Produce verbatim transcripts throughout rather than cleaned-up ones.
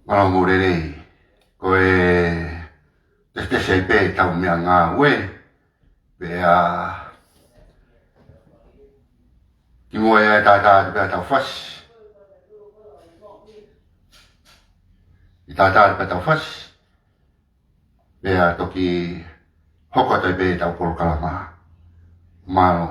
Mālō mo e lelei. Ko e tefitefi ai pē ʻetau meʻangāue. Pea kimuʻa ia ʻe tātā atu pē ʻetau fasi. ʻE tātā atu pē ʻetau fasi. Pea toki hoko atu ai pē ʻetau polokalama. Mālō.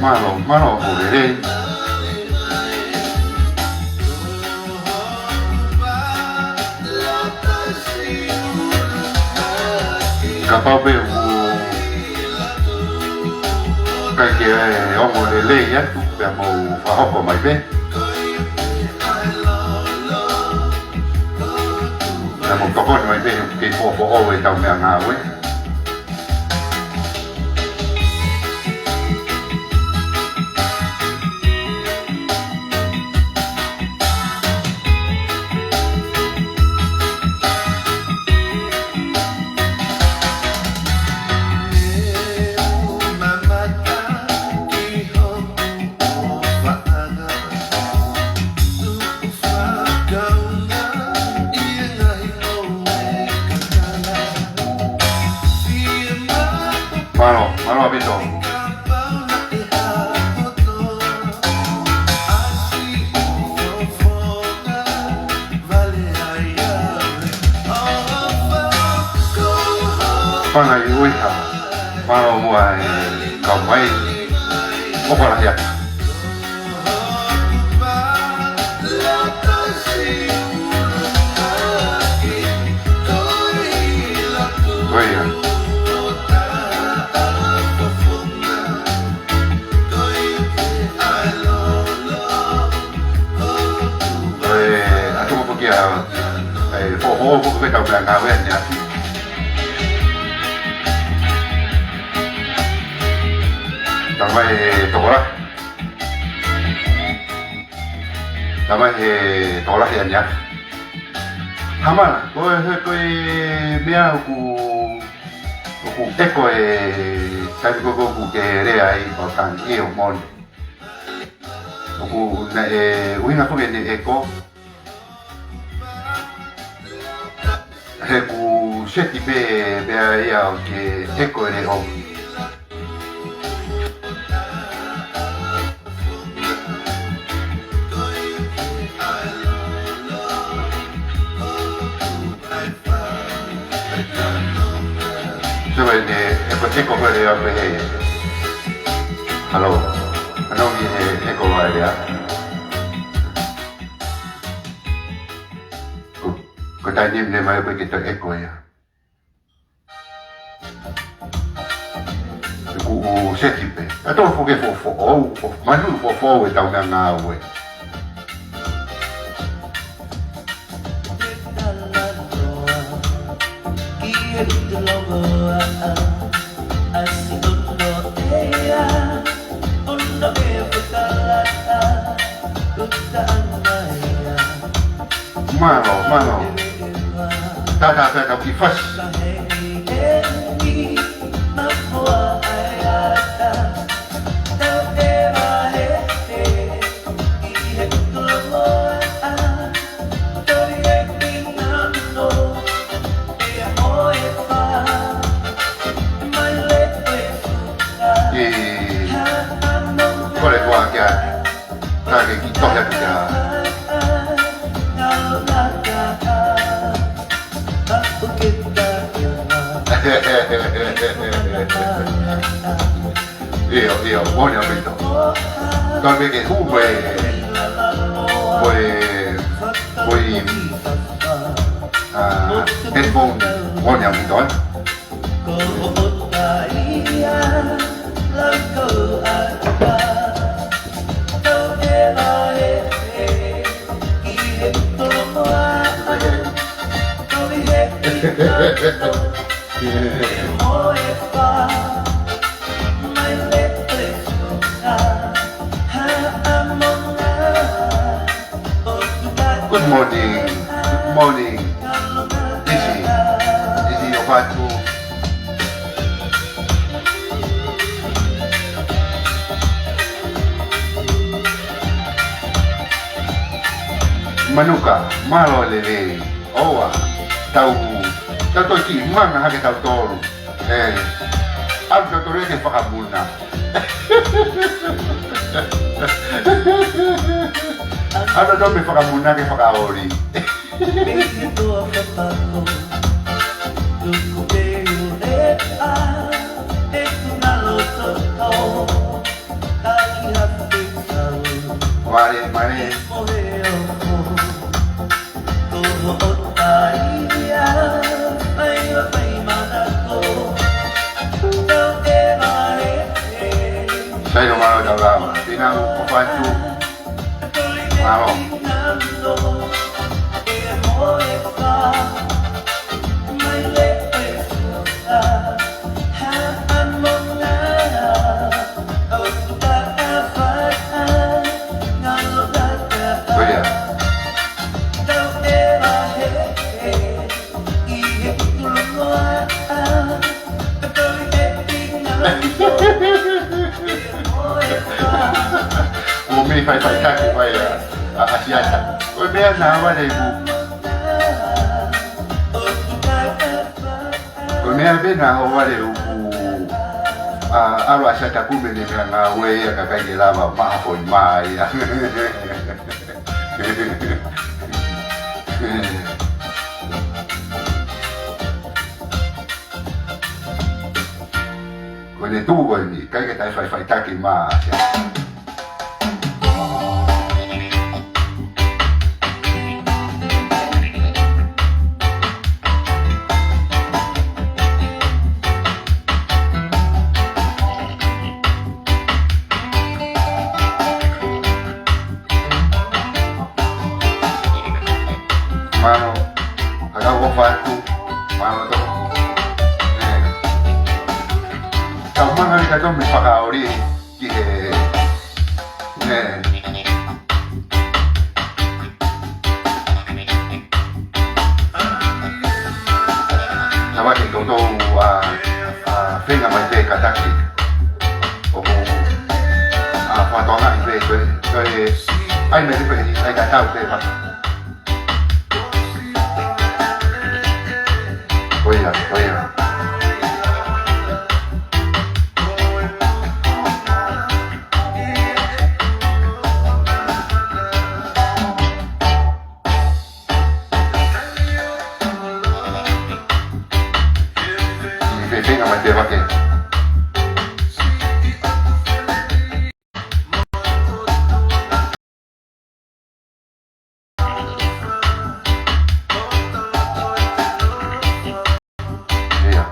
Mālō, mālō, ʻoku lelei. Kapau pē ʻoku ʻikai ke ongo lelei atu, pea mou fakahoko mai pē. Pea mou tokoni mai pē, kei foʻofoʻou ʻetau meʻangāue. Mālō, mālō ʻaupito. Fanga ʻi ʻUiha, mālō muʻa e kau mai. ʻOfa lahi atu. Ko ia. Ko e ʻatu ko kia, e foʻofoʻou ko ʻetau meʻangāue ʻanenai. Tala mai e tokolahi. Tala mai e tokolahi ʻanenai. Hamana, ko e, ko e meʻa ʻoku, ʻoku ʻeko e taimi ko ē ʻoku ke lea ai, pau tangi ʻio moni. ʻOku, naʻe ʻuhinga foki ʻene ʻeko. He ʻoku seti pē, pea ia ʻoku ke ʻeko e leʻo. Sio mai ne, ʻeko, ʻeko ko e leʻo pehē. Halo. Ano ki he, ʻeko ko e leʻo. Ko, ko e taimi ni ne mai ko e ke ta ʻeko ia. ʻOku seti pē. ʻA e tō foʻou ke foʻofoʻou, foʻo-, manu foʻofoʻou ʻetau meʻangāue. Mālō, mālō. Tātā pē ʻetau kiʻi fasi. ʻE, kole koā kia. Ka ke kiʻi tohi atu kia. ʻIo, ʻio, moʻoni ʻaupito. Ka me ke hū mo e, mo e, mo e Headphone, on ʻaupito, ē? Good morning. Good morning. Lisi. Lisi ʻOfatu. Manuka, mālō e lelei. ʻOua, tau, tau toki manga hake tautolu. Ē, ʻalu tautolu ia ke fakamuna. ʻAlu tautolu mei fakamuna ke fakaoli. Vale, vale. Sai lo malo tau lava. Pina u ko fatu. Mālō. Ko ia. ʻO mei fai fai taki mai a, a, ʻAsiata. Ko e meʻa naʻa vale ʻoku. Ko e meʻa pē naʻa vale ʻoku. A, ʻalu ʻAsiata kume ne meʻa ngāue ia ka ʻikai ke lava maʻa foʻi mā ia. Ko ʻene tuʻu ko eni, ʻikai ke taʻe fai fai taki mā. Mālō, ʻa kau ʻOfatu, mālō tō. Ē. Kau manga ni ka tō mei fakaoli ki he, ē. Savati toutou a, a, feinga mai pē kātaki. ʻOku, a, fakatokangaʻi pē, toe, toe, ʻai mai pē, ʻai ka tau pē, ma. Ko ia, ko ia. Fefenga mai te vake. Ia.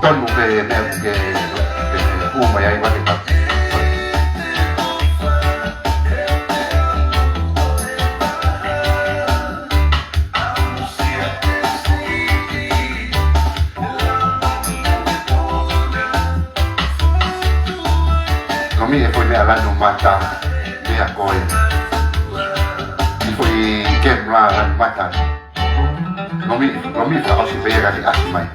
Tonu ke meʻa ke, ke, ke hū mai ai vake ka. Lomi e foʻi meʻa lanu mata, meʻa ko ē. ʻI foʻi kemela lanu mata. Lomi, lomi fakaʻosi pē ia ka te ʻasi mai.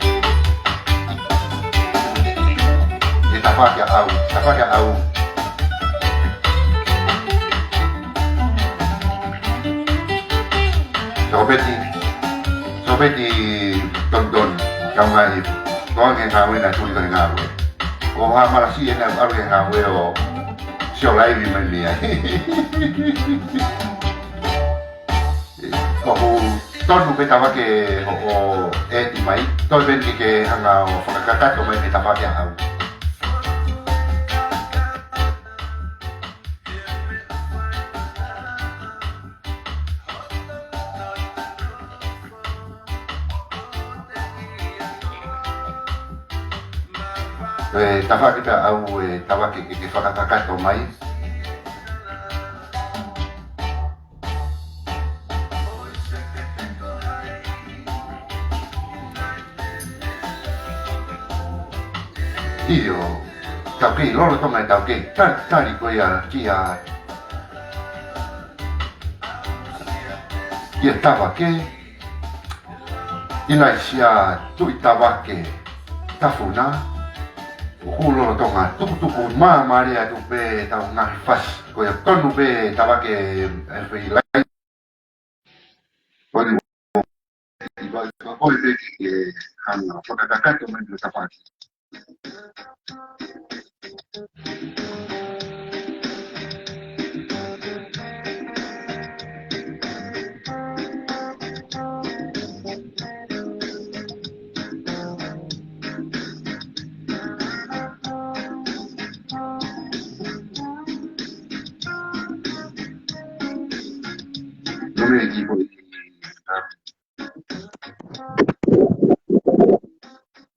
ʻE tafaʻaki ʻaʻau, tafaʻaki ʻaʻau. Sōpeti, sōpeti tonton, kau ngai, ko ange ngāue naʻa tuli ko e ngāue. Ko ha malasi ʻena ʻalu e ngāue ʻo sio laivi mai mei ai. Ko hoku Tonu pē Tavake hoʻo ʻeti mai, toe pē ke ke hanga ʻo fakakakato mai pē Tavake ʻaʻau. ʻE, Tavake pē ʻaʻau, ʻe, Tavake ke ke fakakakato mai. ʻIo, taukei, lolotonga e taukei, talitali ko ia kia, kia Tavake, ʻIlaisiā Tuʻitavake Tafuna, ʻoku lolotonga tukutuku māmālie atu pē ʻetau ngaahi fasi, ko ia tonu pē Tavake ʻe fei lai. Ko ia, ko ia pē ke hanga fakakakato mai pē Tavake. No me equivoqué.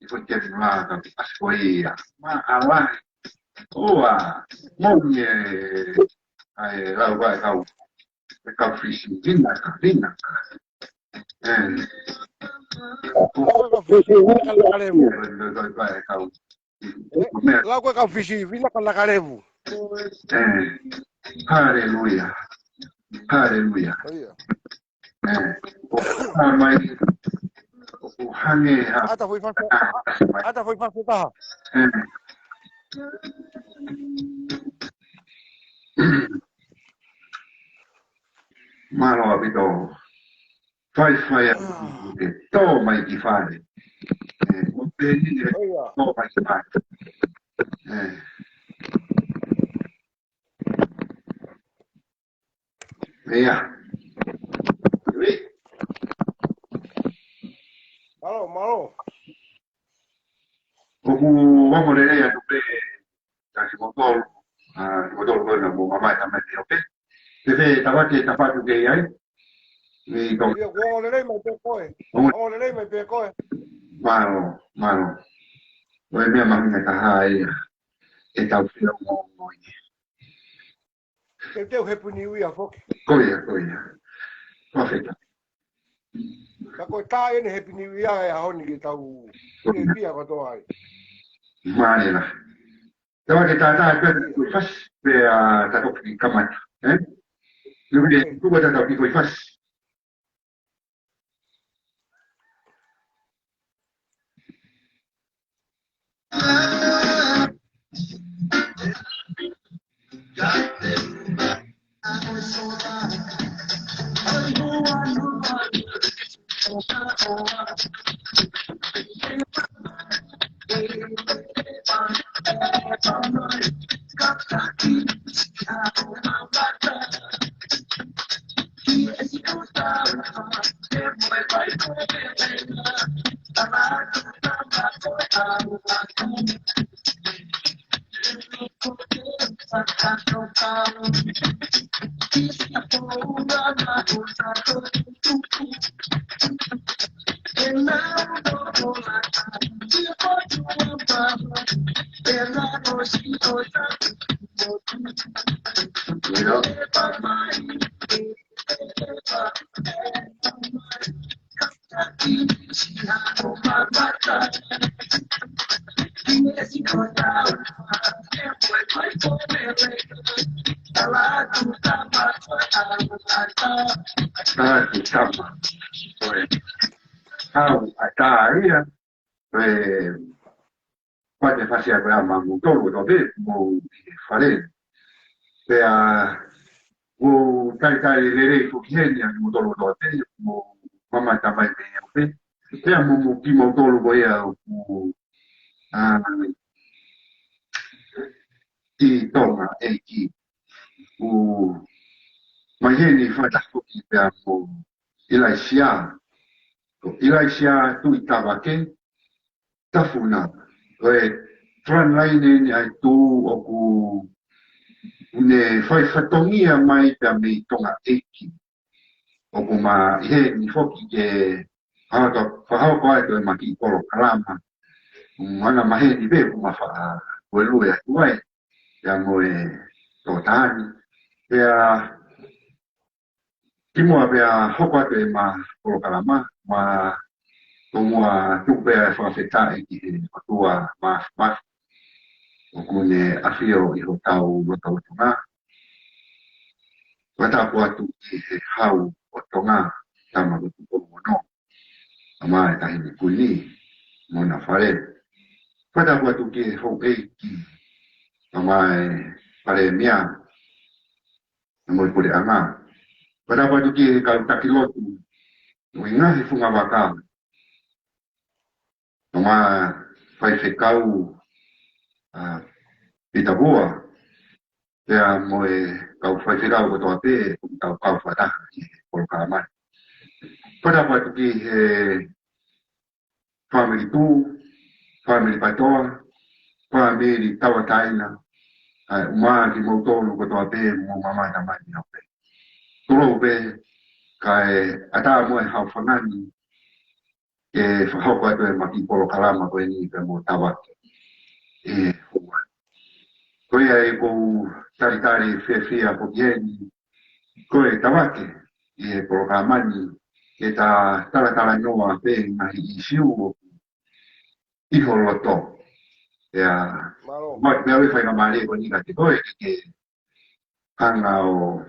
ʻI ko te mā ka ʻasi ko ia. Mā ʻalā. ʻOua. Mou ni e, ʻai, lau ʻa e kau. E kau Fisi, vinaka, vinaka. ʻE. Kau Fisi, vinaka, vinaka levu. Lau ʻa e kau. ʻE, lau ko e kau Fisi, vinaka, vinaka levu. ʻE. Haleluia. Haleluia. ʻIo. ʻE, ʻo, ʻa mai, ʻo, ʻo hangē ha. ʻAta foʻi fasi, ʻata foʻi fasi taha. ʻE. Mālō ʻaupito. Faifai atu ke tō mai ki fale. ʻE, ʻo pehē ni ke tō mai ki fale. ʻE. ʻIo. Ui. Mālō, mālō. ʻOku ongo lelei atu pē, ka kimoutolu, ʻa, kimoutolu ko ena mo mamae tamai pē ʻo pē. Pē pē Tavake, Tavake ke ʻi ai. Ni tō. ʻIo, ʻoku ongo lelei mai pē koe. Ongo. Ongo lelei mai pē koe. Mālō, mālō. ʻO e meʻa mahuʻinga taha ia. ʻEtau fie ongoongo ia. Teuteu Happy New Year foki. Ko ia, ko ia. Fakafetaʻi. Ka ko e tā ʻene Happy New Year ʻe ʻaho ni ke tau. Ko ia. Ke pia kotoa ai. Mālie lā. Tau ke tātā pē ko e fasi, pea tatau ke kamata, ē? Nui ke tuku tatau ki ko e fasi. Tama. Ko e. Hau, ʻa tā ia. Ko e. Pate fasi a koe a ma mou tolu, tō pē, mou ʻi fale. Pea, mou talitali lelei foki heni a mou tolu tō pē, mou mamae tamai pē ʻo pē. Pea mou, mou kimoutolu ko ia ʻoku, ʻa, ʻi Tonga, ʻEiki. ʻOku mai heni fakataha foki pea mo ʻIlaisiā. Ko ʻIlaisiā Tuʻitavake, Tafuna, ko e front line eni ʻa e tuʻu ʻoku ne fai fatongia mai pea mei Tonga ʻEiki. ʻOku ma ʻi heni foki ke fakahoko, fakahoko ai ko e ma kiʻi polokalama. Mana maheni pē ʻoku ma faʻa kuelue atu ai. Pea mo e tōtani. Pea kimuʻa pea hoko atu e ma polokalama, ma tomuʻa tuku pea e fakafetaʻi ki he ʻOtua Māfimafi ʻoku ne ʻafio ʻi hotau lotolotonga. Fakatapu atu ki he Hau ʻo Tonga, Tama Lotu Kolomono, ʻa ma e Taʻahine Kuini mo hona fale. Fakatapu atu ki he Houʻeiki, ʻa ma e Palēmia, ʻa mo e Puleʻanga. Fakatapu atu ki he kau taki lotu ʻo e ngaahi fungavaka, ʻa ma e Faifekau, ʻa, Pita Vua, pea mo e kau faifekau kotoa pē ʻoku tau kau fakataha ʻi he polokalama ni. Fakatapu atu ki he fāmili Tū, fāmili Patoa, fāmili Tauʻatāina, ʻa e, ʻumaʻā kimoutolu kotoa pē mo mama tamani ʻo pē. Tulou pē, kae ʻatā mo e hau fanga ni, ke fakahoko atu e ma kiʻi polokalama ko eni pea mo Tavake. ʻE, hoa. Ko ia ʻoku ou talitali fiefia ko eni, ko e Tavake, ʻi he polokalama ni, ke ta talatalanoa pē ngaahi ʻīsiu ʻi ho loto. ʻIa, Mālō. Ma, pea ʻoku ou faingamālie ko eni kiate koe ke, ke hanga ʻo,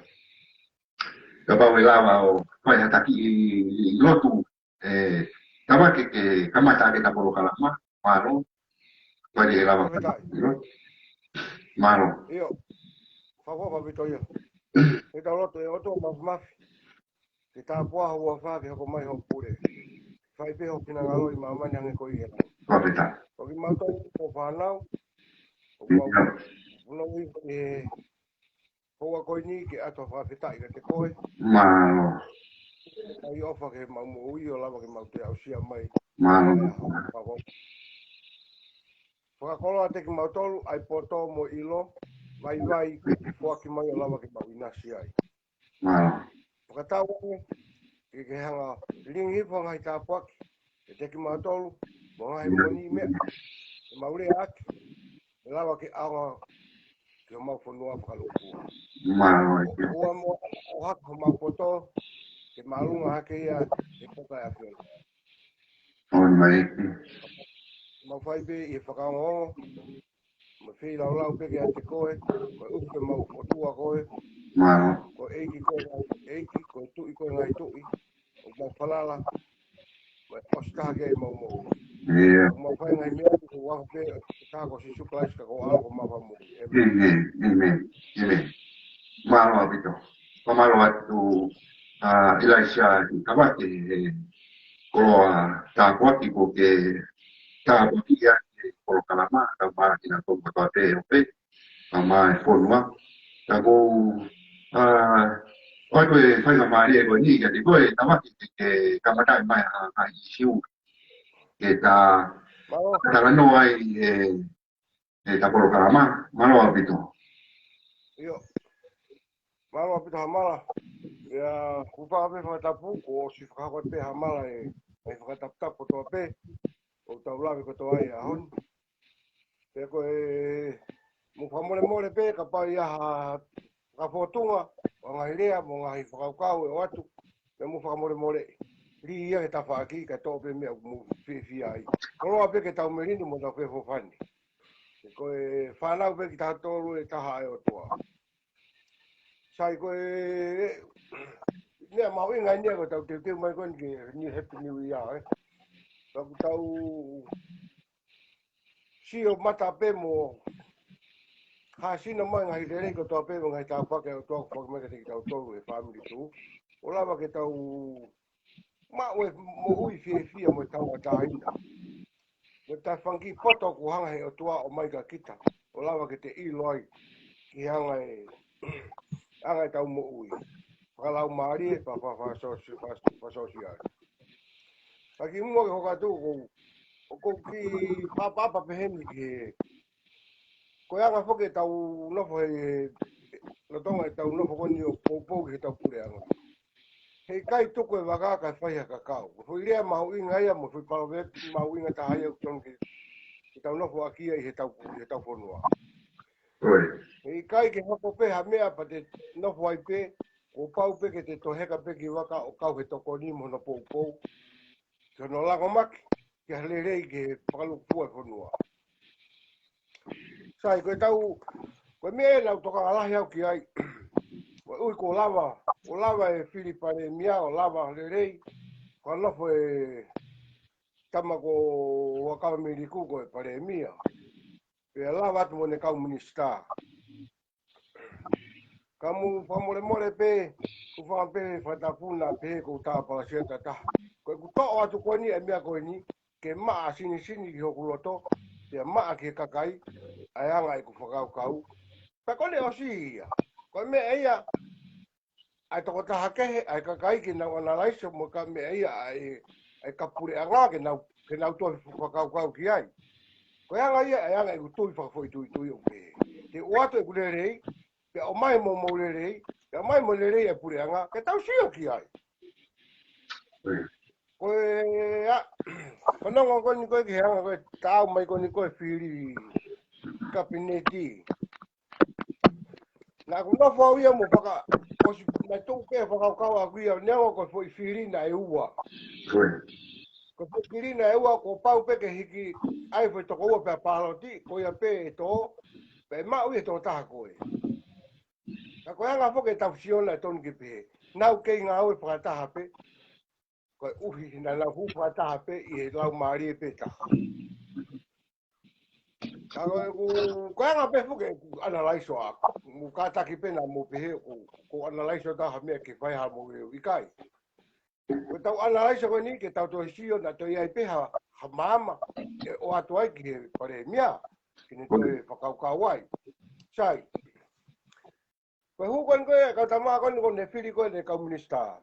kapau ʻe lava ʻo fai ha taki ʻi, ʻi lotu, ʻe, Tavake ke kamata ʻaki ʻeta polokalama, mālō. Pea ʻe lava. Fakafetaʻi. Mālō. ʻIo. Fakaʻapaʻapa ʻaupito ia. ʻE tau lotu. ʻE ʻOtua Māfimafi, ke tāpuakiʻi ho huafa ke hoko mai hoʻo pule. Fai pē ho finangalo ʻi māmani hangē ko ia ʻi langi. Fakafetaʻi. Ko kimautolu ko e fānau, ʻoku mau, ʻIa. Punou ʻi he houa ko eni ke ʻatu ha fakafetaʻi kiate koe. Mālō. ʻAi ʻofa ki heʻemau moʻui ʻo lava ke mau toe aʻusia mai. Mālō. Fakakoloa atu kiate kimautolu ʻa e poto mo e ʻilo, vaivai, ke foaki mai ʻo lava ke mau ʻinasi ai. Mālō. Fakatauange ke ke hanga ʻo lilingi hifo ha ngaahi tāpuaki kiate kimautolu, mo e ngaahi moʻoni meʻa ʻoku mau lea ʻaki, ʻe lava ke ʻaonga ki homau fonua fakalūkufua. Mālō. ʻOua muʻa ʻo ʻohake homau poto, ke māʻolunga hake ia he poka ʻa e ʻAfiona. ʻOi mai. Mau fai pē ʻi he fakaongoongo, mo e feilaulau pē kiate koe, mo e ʻufi pē homau ʻOtua koe. Mālō. Ko e ʻEiki koe ngaahi ʻeiki, ko e Tuʻi koe ngaahi tuʻi, ʻoku mau falala, mo e ʻosi taha ke mau moʻui. ʻIa. ʻOku mau fai ngaahi meʻa, ʻi he huafa pē ʻo e Tama ko Sīsū Kalaisi ka ko e ʻAlo ko homau Fakamoʻui. ʻĒmeni. ʻĒmeni. ʻĒmeni. ʻĒmeni. Mālō ʻaupito. Fakamālō atu, ʻa, ʻIlaisiā Tuʻitavake he koloa tāpuaki kuo ke tāpuakiʻi ʻaki e polokalama, tau mālō kinautolu kotoa pē ʻo pē, ʻa ma e fonua. Ka ʻoku ou, ʻa, ʻoatu e faingamālie ko eni kiate koe, Tavake, ke, ke kamata mai ha, ha ʻīsiu ke ta, Mālō. Talanoa ai, ʻe, ʻeta polokalama, mālō ʻaupito. ʻIo. Mālō ʻaupito Hamala. ʻIa, ʻoku ou fakaʻapaʻapa pē fakatapu, kuo ʻosi fakahoko pē Hamala e, e fakataputapu kotoa pē, ʻoku tau lave kotoa ai he ʻaho ni. Pea ko e, mou fakamolemole pē, kapau ʻe ʻi ai ha, ha fōtunga, ʻo e ngaahi lea, mo e ngaahi fakakaukau ʻe ʻoatu, pea mou fakamolemole. Lī ia he tafaʻaki, kae toʻo pē meʻa ʻoku mou fiefia ai. Koloa pē ke tau melino mo tau feʻofoʻofani. Ko e fānau pē kitautolu ʻe taha ʻa e ʻOtua. Sai ko e, meʻa mahuʻinga eni ia ko ʻetau teuteu mai ko eni ki he Happy New Year, ē. Ka ʻoku tau sio mata pē mo hāsina mai ngaahi lelei kotoa pē mo e ngaahi tāpuaki ʻa e ʻOtua ʻoku foaki mai kiate kitautolu he fāmili Tū. ʻO lava ke tau maʻu e moʻui fiefia mo e tauʻatāina. Mo e tauhi fanga kiʻi poto kuo hanga he ʻOtua ʻo ʻomai kia kita. ʻO lava ke te ʻilo ai ki he anga e, anga ʻetau moʻui. Fakalaumālie, fa, fa, fa, sosi-, fa, fakasōsiale. Ka kimuʻa ke hoko atu ʻoku ou, ʻoku ou kiʻi fakaʻapaʻapa pehē ni ki he, ko e anga foki ʻetau nofo he, lolotonga ʻetau nofo ko eni ʻo poupou ki heʻetau puleʻanga. Heʻikai tuku e vaka kae fai ha kakau. Ko e foʻi lea mahuʻinga ia mo e foʻi palōveape mahuʻinga taha ia ʻoku totonu ke, ke tau nofo ʻaki ia ʻi heʻetau, ʻi heʻetau fonua. Heʻikai ke hoko pē ha meʻa pea te nofo ai pē, kuo pau pē ke te toe heka pē ki vaka ʻo kau he tokoni mo hono poupou ki hono langomaki, ki ha lelei ke fakalūkufua e fonua. Sai, ko ʻetau, ko e meʻa ia naʻá ku tokanga lahi au ki ai. Ko e ʻuhi kuo lava, kuo lava e fili palēmia, ʻo lava lelei, ko e nofo e tama ko Huʻakavameiliku ko e palēmia. Pea lava atu mo ʻene kau minisitā. Ka mou fakamolemole pē, ʻoku ou fakaʻamu pē fakatapu na pē he ʻoku ou tāpalasia tataha. Ko ʻeku toʻo atu ko eni e meʻa ko eni, ke maʻa sinisini ki hoku loto, pea maʻa ki he kakai, ʻa e anga ʻeku fakakaukau. Pea ko ʻene ʻosi ia. Ko e meʻa ia, ʻa e tokotaha kehe, ʻa e kakai ke nau analyze mo e ka meʻa ia, ʻa e, ʻa e kau puleʻanga ke nau, ke nau toe fakakaukau ki ai. Ko e anga ia, ʻa e anga ʻeku tui fakafoʻituitui ʻoku pehē. Te u ʻoatu ʻeku lelei, pea ʻomai mo hoʻomou lelei, pea ʻomai mo e lelei ʻa e puleʻanga, ke tau sio ki ai. Ko e, ʻa, fanongo ko eni ko e ki he anga ko e taʻu mai ko eni ko e fili kapineti. Naʻá ku nofo au ia mo faka, ʻosi, naʻe tuʻu pē fakakaukau ʻaʻaku ia, neongo ko e foʻi fili naʻe ua. Ko e foʻi fili naʻe ua, kuo pau pē ke hiki ai foʻi toko ua pea pāloti, ko ia pē ʻe tō, pea maʻu ia ʻe he tokotaha ko ē. Ka ko e anga foki ʻetau sio naʻe tonu ke pehē. Nau kei ngāue fakataha pē, ko e ʻuhi naʻa nau hū fakataha pē ʻi he laumālie pē taha. Ka ko e ʻuhi, ko e anga pē foki ʻeku analyze ʻaʻaku. Mou kātaki pē naʻa mou pehē ʻoku, ʻoku ou analyze ʻo taha meʻa ke fai ha mo e ʻikai. Ko ʻetau analyze ko eni ke tau toe sio naʻa toe ʻi ai pē ha, ha maama, ʻe ʻoatu ai ki he palēmia, ke ne toe fakakaukau ai. Sai. Ko e hū ko eni ko e kau tama ko eni ko ʻene fili ko ʻene kau minisitā.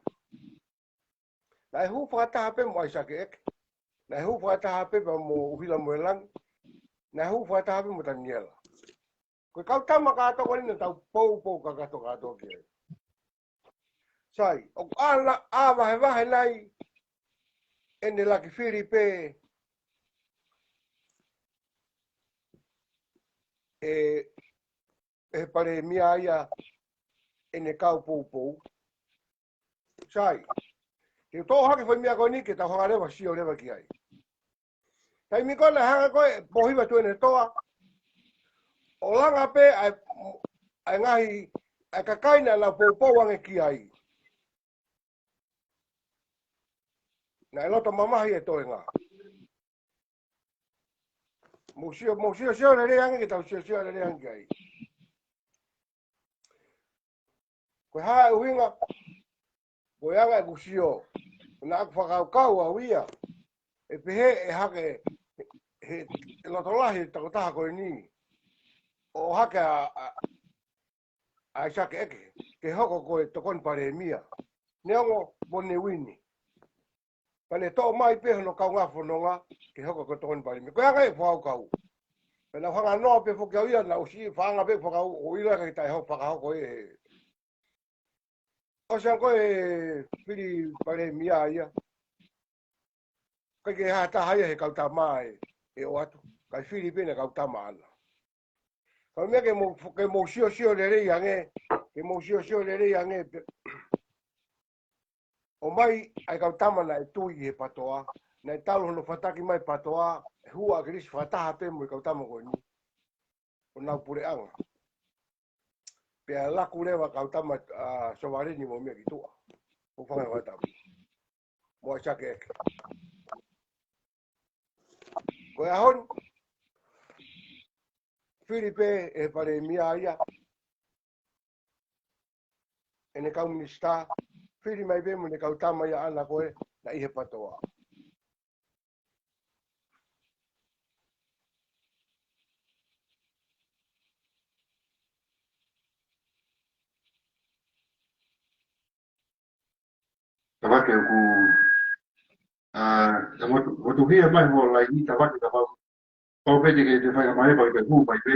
Naʻe hū fakataha pē mo ʻAisake ʻEke. Naʻe hū fakataha pē pea mo ʻUhila Moelangi. Naʻe hū fakataha pē mo Taniela. Ko e kau tama kātoa ko eni naʻa tau poupou kakato kātoa ki ai. Sai, ʻoku ʻā na, ʻā vahevahe nai ʻene laki fili pē ʻe, ʻe he palēmia ia ʻene kau poupou. Sai, ke u toʻo hake foʻi meʻa ko eni ke tau hanga leva sio leva ki ai. Taimi ko ē naʻe hanga ko ē ʻe Pōhiva Tuʻiʻonetoa ʻo langa pē ʻa e, ʻa e ngaahi, ʻa e kakai naʻa nau poupou ange ki ai. Naʻe loto mamahi e toenga. Mou sio, mou sio, sio lelei ange ke tau sio, sio lelei ange ki ai. Ko e hā e ʻuhinga, ko e anga ʻeku sio, naʻá ku fakakaukau au ia, ʻe pehē ʻe hake, he, he loto lahi e tokotaha ko eni, ʻo hake ʻa, ʻa, ʻa ʻAisake ʻEke, ke hoko ko e tokoni palēmia. Neongo mo Newini. Pea ne toʻo mai pē hono kaungā fononga ke hoko ko e tokoni palēmia. Ko e anga e fakakaukau. Pea naʻá ku hanga noa pē foki au ia, naʻá ku siʻi fanga pē fakakaukau ʻo ʻilo ka ʻikai toe hoko fakahoko ʻe. ʻOsi ange ko e fili palēmia ia. ʻIkai ke ʻi ai ha taha ia he kau tama ʻe, ʻe ʻoatu. Kae fili pē ʻene kau tama ʻaʻana. Ka meʻa ke mou, ke mou siosio lelei ange, ke mou siosio lelei ange, pe-, ʻomai ʻa e kau tama naʻe tui ʻi he PTOA, naʻe talu hono fataki mai PTOA, ʻe hū ʻa ʻAkilisi fakataha pē mo e kau tama ko eni. ʻO nau puleʻanga. Pea laku leva kau tama, ʻa, Sovaleni mo e meʻa ki tuʻa. ʻO fanga fakatapu. Mo ʻAisake ʻEke. Ko e ʻaho ni, fili pē ʻe he palēmia ia ʻene kau minisitā, fili mai pē mo ʻene kau tama ia ʻaʻana ko ē naʻe ʻi he PTOA. Tavake ʻoku ʻA, ka motu, motuhia mai ho laini Tavake kapau, kapau pē te ke, te fai mai pē, ke hū mai pē.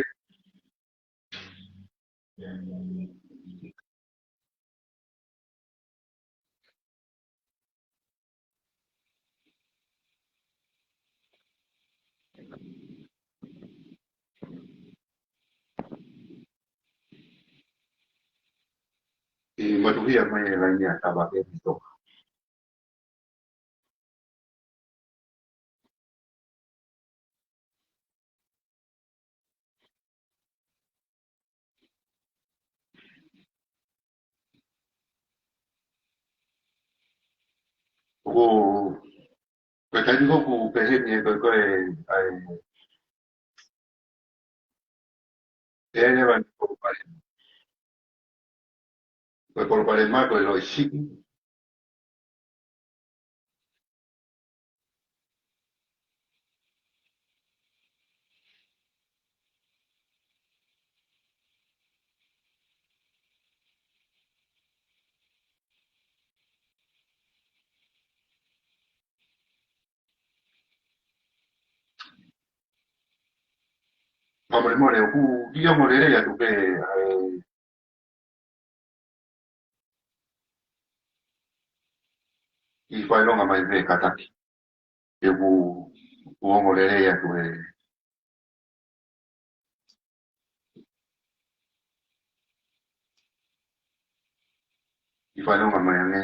ʻI motuhia mai e laini ʻa Tavake ʻi Tonga. ʻOku, ko e taimi ko ē ʻoku pehē ni ē ko e, ko e, ʻa e, ʻe leva ni ko e palopalema. Ko e palopalema, ko e loʻi siki. Fakamolemole, ʻoku kiʻi ongo lelei atu pē, ʻa e, kiʻi fakaʻilonga mai pē kātaki. He ʻoku, ʻoku ongo lelei atu e, kiʻi fakaʻilonga mai ange.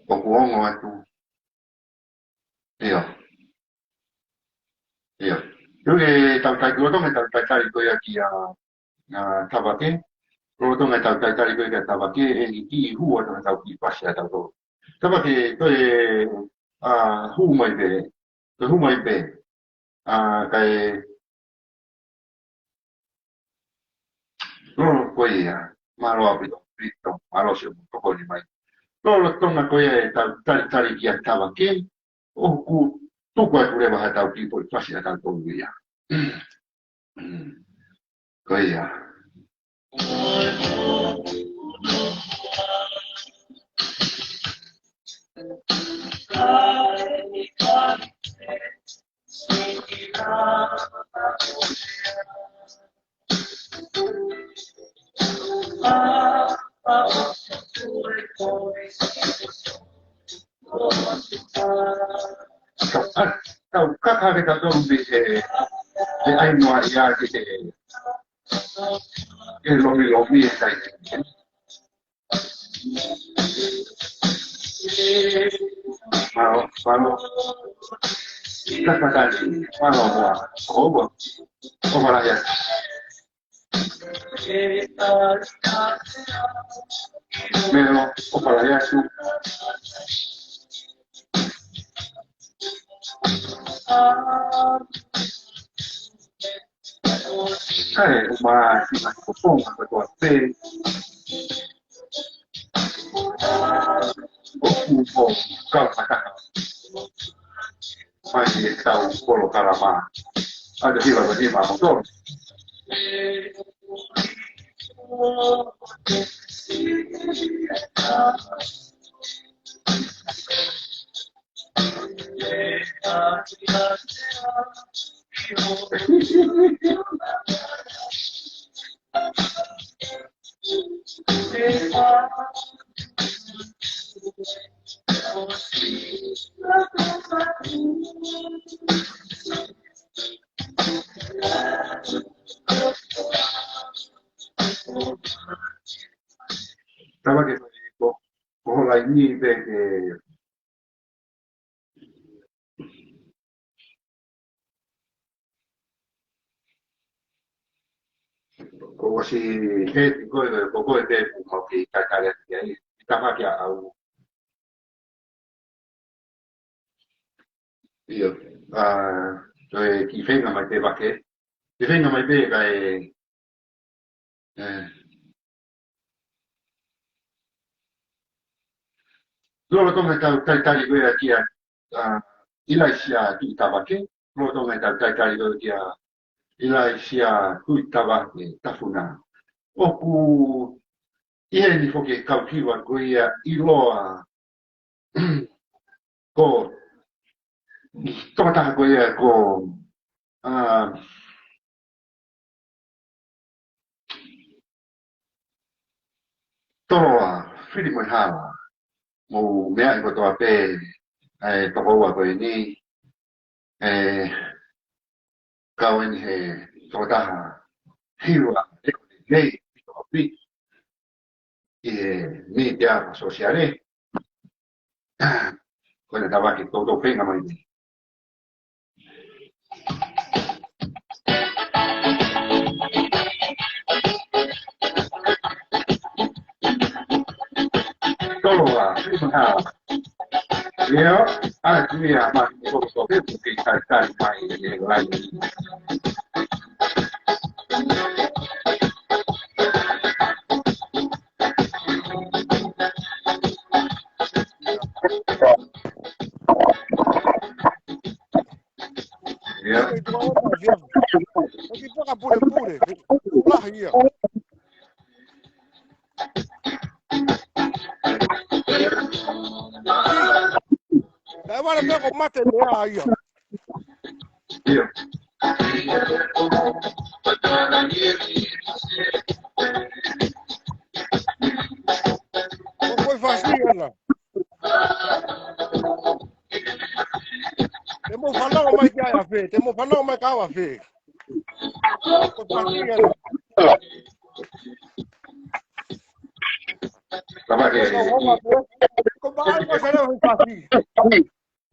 ʻOku ongo atu. ʻIo. ʻIo. Tuku ke tau tai, lolotonga ʻetau talitali ko ia kia, ʻa, Tavake. Lolotonga ʻetau talitali ko ia kia Tavake, ʻe kiʻi hū atu ʻetau kiʻi fasi ʻatautolu. Tavake, toe, ʻa, hū mai pē. Toe hū mai pē. ʻA, kae, lolotonga ko ia, mālō ʻaupito, ʻaupito, mālō siʻomo tokoni mai. Lolotonga ko ia ʻetau talitali kia Tavake, ʻoku tuku atu leva haʻatau kiʻi foʻi fasi ʻatautolu ia. Ko ia. Tau, tau kaka ke tau tonu pē he, he ʻai noa ia ke he, he lomilomi e tai. Mālō, mālō. Kātaki, mālō, mālō. ʻOua, ʻoua lahi atu. Melo, ʻoua lahi atu. Kae ʻuma si ma ko Tonga ko toa pē. ʻOku mo kau mataha. Mai e tau polokalama. ʻA e hiva ko ni ma mo to. Tama ke ko, ko hola i ni pe ke Ko ʻosi heti ko e, ko ko e te pu mau ki kakare atu ki ai. I tama kia au. ʻIo, ʻa, toe kiʻi feinga mai pē Vake. Kiʻi feinga mai pē kae, ē. Lolotonga ʻetau talitali ko ia kia, ʻa, ʻIlaisiā Tuʻitavake. Lolotonga ʻetau talitali ko ia kia ʻIlaisiā Tuʻitavake Tafuna. ʻOku ʻi heni foki e kau hiva ko ia ʻiloa ko e tokotaha ko ia ko, ā, Toloa Filimoehala. Mou meaʻi kotoa pē ʻa e tokoua ko eni, ʻe kau eni he tokotaha hiva ʻe nei ʻi he mītia sōsiale. Ko ena Tavake, toutou feinga mai. Toloa Filimoehala. ʻIo, ʻa ia ko e meʻa mai, ko e meʻa mai, ko e meʻa mai, ko e meʻa mai. ʻIo. ʻOku ʻi ai e poka pulepule lahi ia. Kae vale pē ko e mate meʻa ia. ʻIo. Ko e fasi ena. Te mou fanongo mai ki ai ʻafē, te mou fanongo mai ki ai ʻafē. Ko e fasi ena. Tavake. Ko e fasi.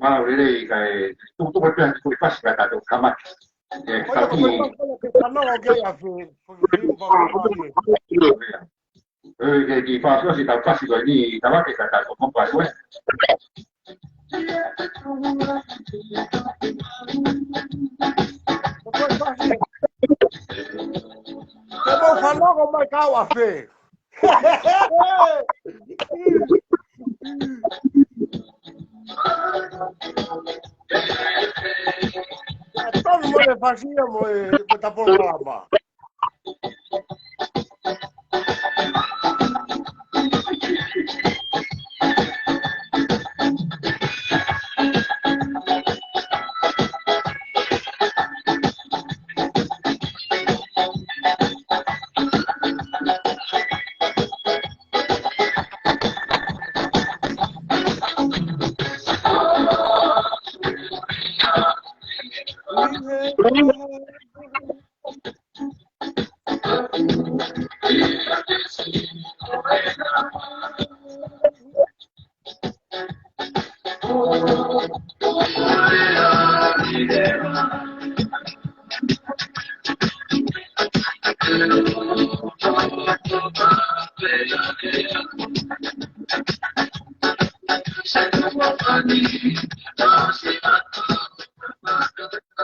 Mālō e lelei kae tukutuku pē atu ko e fasi ka tatou kamata. ʻE, ko e fasi. Ko e fasi, ko e fasi, ko e fasi. ʻE, ke ki fasi, si tau fasi ko eni, Tavake ka tatou mo fasi, ē. Ko e fasi. Te mou fanongo mai ki ai ʻafē. Tonu mo e fasi ia mo e, mo e tapolokalama.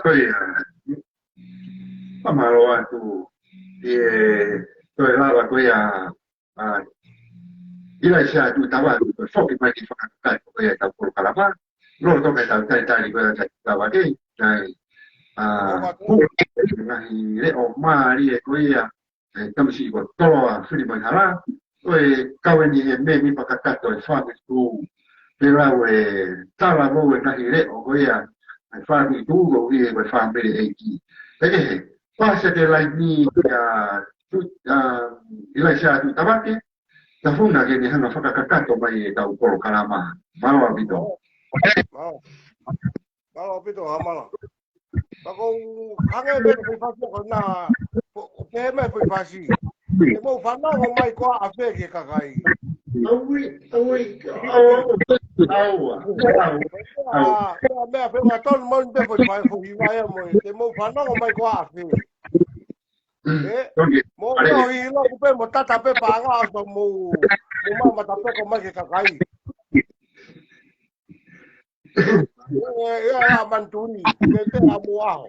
Ko ia, fakamālō atu ʻi he toe lava ko ia ʻa ʻIlaisiā Tuʻitavake, ko e foki mai ki he fakakakato ko ia ʻetau polokalama. Lolotonga ʻetau talitali ko ia ʻa Tuʻitavake, naʻe, ā, hū ngaahi leʻo mālie ko ia ʻa e tamasiʻi ko Toloa Filimoehala, ko e kau eni he mēmipa kakato ʻo e fāmili tuʻu. Pea lau e talavou e ngaahi leʻo ko ia ʻa e fāmili tuʻu koeʻuhi ko e fāmili ʻeiki. Pea kehe, paasi atu e laini kia Tui-, ā, ʻIlaisiā Tuʻitavake Tafuna ke ne hanga fakakakato mai ʻetau polokalama. Mālō ʻaupito. Mālō. Mālō ʻaupito, Hamala. Pea ko u hangē pē ko e foʻi fasi ko ena, ko, ko e meʻa foʻi fasi. Te mou fanongo mai ko ā ʻafē ki he kakai. Aui, aui, aua, aua, aua. Meʻa, meʻa, meʻa, meʻa tonu mo e meʻa foʻi fasi, foʻi hiva ia mo e. Te mou fanongo mai ko ā ʻafē. ʻE, mou ʻilo kupe mo tata pē paʻanga ʻo mou, mou mamata pē ko mai ki he kakai. ʻE, ʻe, ʻa mantuni, ke te a mo aho.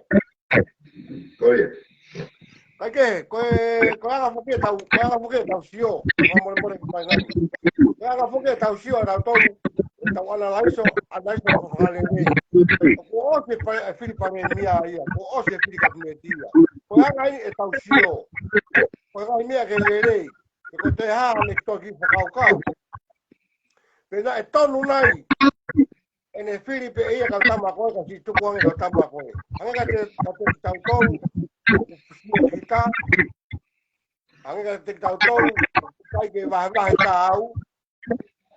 Ko ia. Kae kehe, ko e, ko e anga foki ʻetau, ko e anga foki ʻetau sio. Ko mole mole ko mai ngani. Ko e anga foki ʻetau sio, ʻetau tolu. ʻetau ʻanalaiso, ʻanalaiso fakalelei. Kuo ʻosi e pa-, e fili palēmia ia, kuo ʻosi e fili kapineti ia. Ko e anga eni ʻetau sio. Ko e ngaahi meʻa ke lelei. He ko e hā ʻene toki fakakaukau. Pe naʻe tonu nai ʻene fili pē ia kau tama ko ē, ka siʻi tuku ange kau tama ko ē. Hangē kiate, kiate kitautolu, sio kita. Hangē kiate kitautolu, ʻikai ke vahevahe tāu.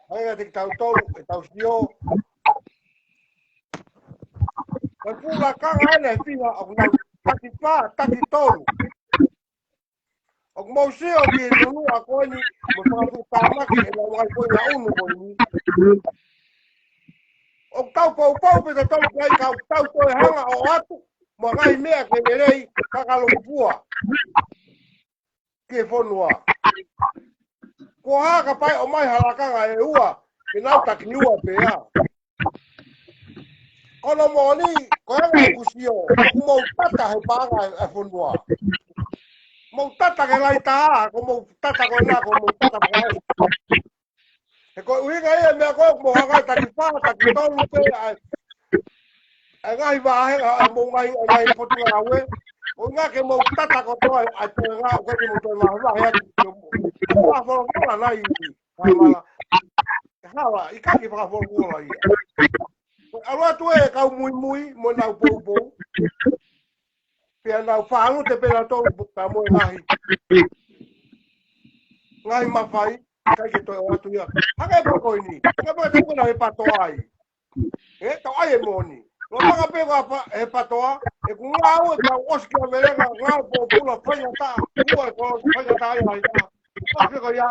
Hangē kiate kitautolu, ʻetau sio. Ko e fuʻu lakanga ʻeni ʻe fiha ʻoku nau taki fā, taki tolu. ʻOku mou sio ki he nunuʻa ko eni, mo e fakafuʻu tāmaki ʻenau ngaahi foʻi ngaʻunu ko eni. ʻOku tau poupou pē tautolu ki ai ka ʻoku tau toe hanga ʻo ʻoatu, mo e ngaahi meʻa ke lelei, fakalūkufua ki he fonua. Ko e hā kapau ʻe ʻomai ha lakanga ʻe ua, ke nau taki ua pē ā. Ko hono moʻoni, ko e anga ʻeku sio, ʻoku mou tata he paʻanga ʻa e fonua. Mou tata ke laitaha, ko mou tata ko ena, ko mou tata fakaʻosi. He ko e ʻuhinga ia e meʻa ko ē, mou hanga ʻo taki fā, taki tolu pē, ʻa e, ʻa e ngaahi vāhenga, ʻa e mou ngaahi, ʻa e ngaahi potungāue. ʻUhinga ke mou tata kotoa, ʻa e toe ngā, ʻoku ʻikai ke mou toe vahevahe atu. Mou folofola nai, Kamala. Hala, ʻikai ke fakafolofola ia. ʻAlu atu e kau muimui, mo nau poupou. Pea nau fālute pē nautolu, pea mo e ngaahi, ngaahi mafai, ʻikai ke toe ʻoatu ia. Hangē pē ko eni, hangē pē ko eni he PATOA ai. ʻE, tau ʻai e moʻoni. Lolotonga pē ko e pa-, he PATOA, ʻeku ngāue, tau ʻosi ki ʻavelenga, ngāue pōpula, faingataʻa, ua e ko, faingataʻa ia, ia. ʻOsi ko ia,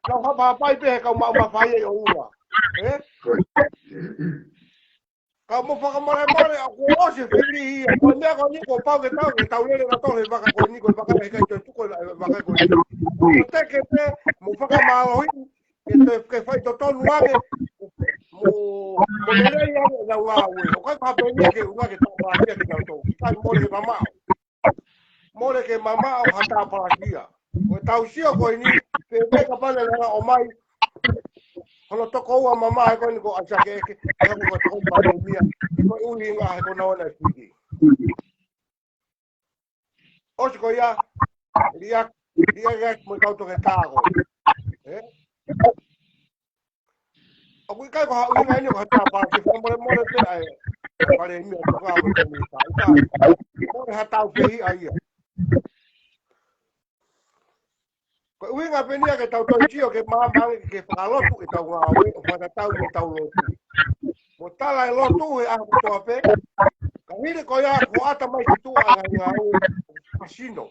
tau hapahapai pē he kau maʻu mafai ʻe ʻoua. ʻE? Ka mou fakamolemole, ʻoku ʻosi e fili ia. Ko e meʻa ko eni kuo pau ke tau, ke tau lele nautolu he vaka ko eni, ko e vaka ʻe ʻikai te u tuku e vaka ko eni. Ko e teke pē, mou fakamālohi, ke te, ke faitotonu ange, mo, mo lelei ange ʻenau ngāue. ʻOku ʻikai ko ha peni ke ʻuhinga ke tāpalasia kinautolu. ʻIkai, mole ke mamaʻo. Mole ke mamaʻo ha tāpalasia. Ko ʻetau sio ko eni, pe mei kapau naʻe langa ʻomai hono tokoua mamae ko eni ko ʻAisake ʻEke, ʻe hoko ko e tokoua palēmia, he ko e ʻuhinga he ko naua naʻe fili. ʻOsi ko ia, lia, lia, lia, mo e kau toketā ko ē. ʻE? ʻOku ʻikai ko ha ʻuhinga eni ko ha tāpalasia, fakamolemole pē ʻa e palēmia, ko e fakamolemole pē, ʻikai. Mole ha tau fehiʻa ia. Ko e ʻuhinga pē eni ia ke tau toe sio ke maama ange ke fakalotu ʻetau ngāue ʻo fakatatau mo ʻetau lotu. Mo tala e lotu he ʻaho kotoa pē, ka hili ko ia kuo ʻata mai ki tuʻa e ngaahi ngāue fakasino.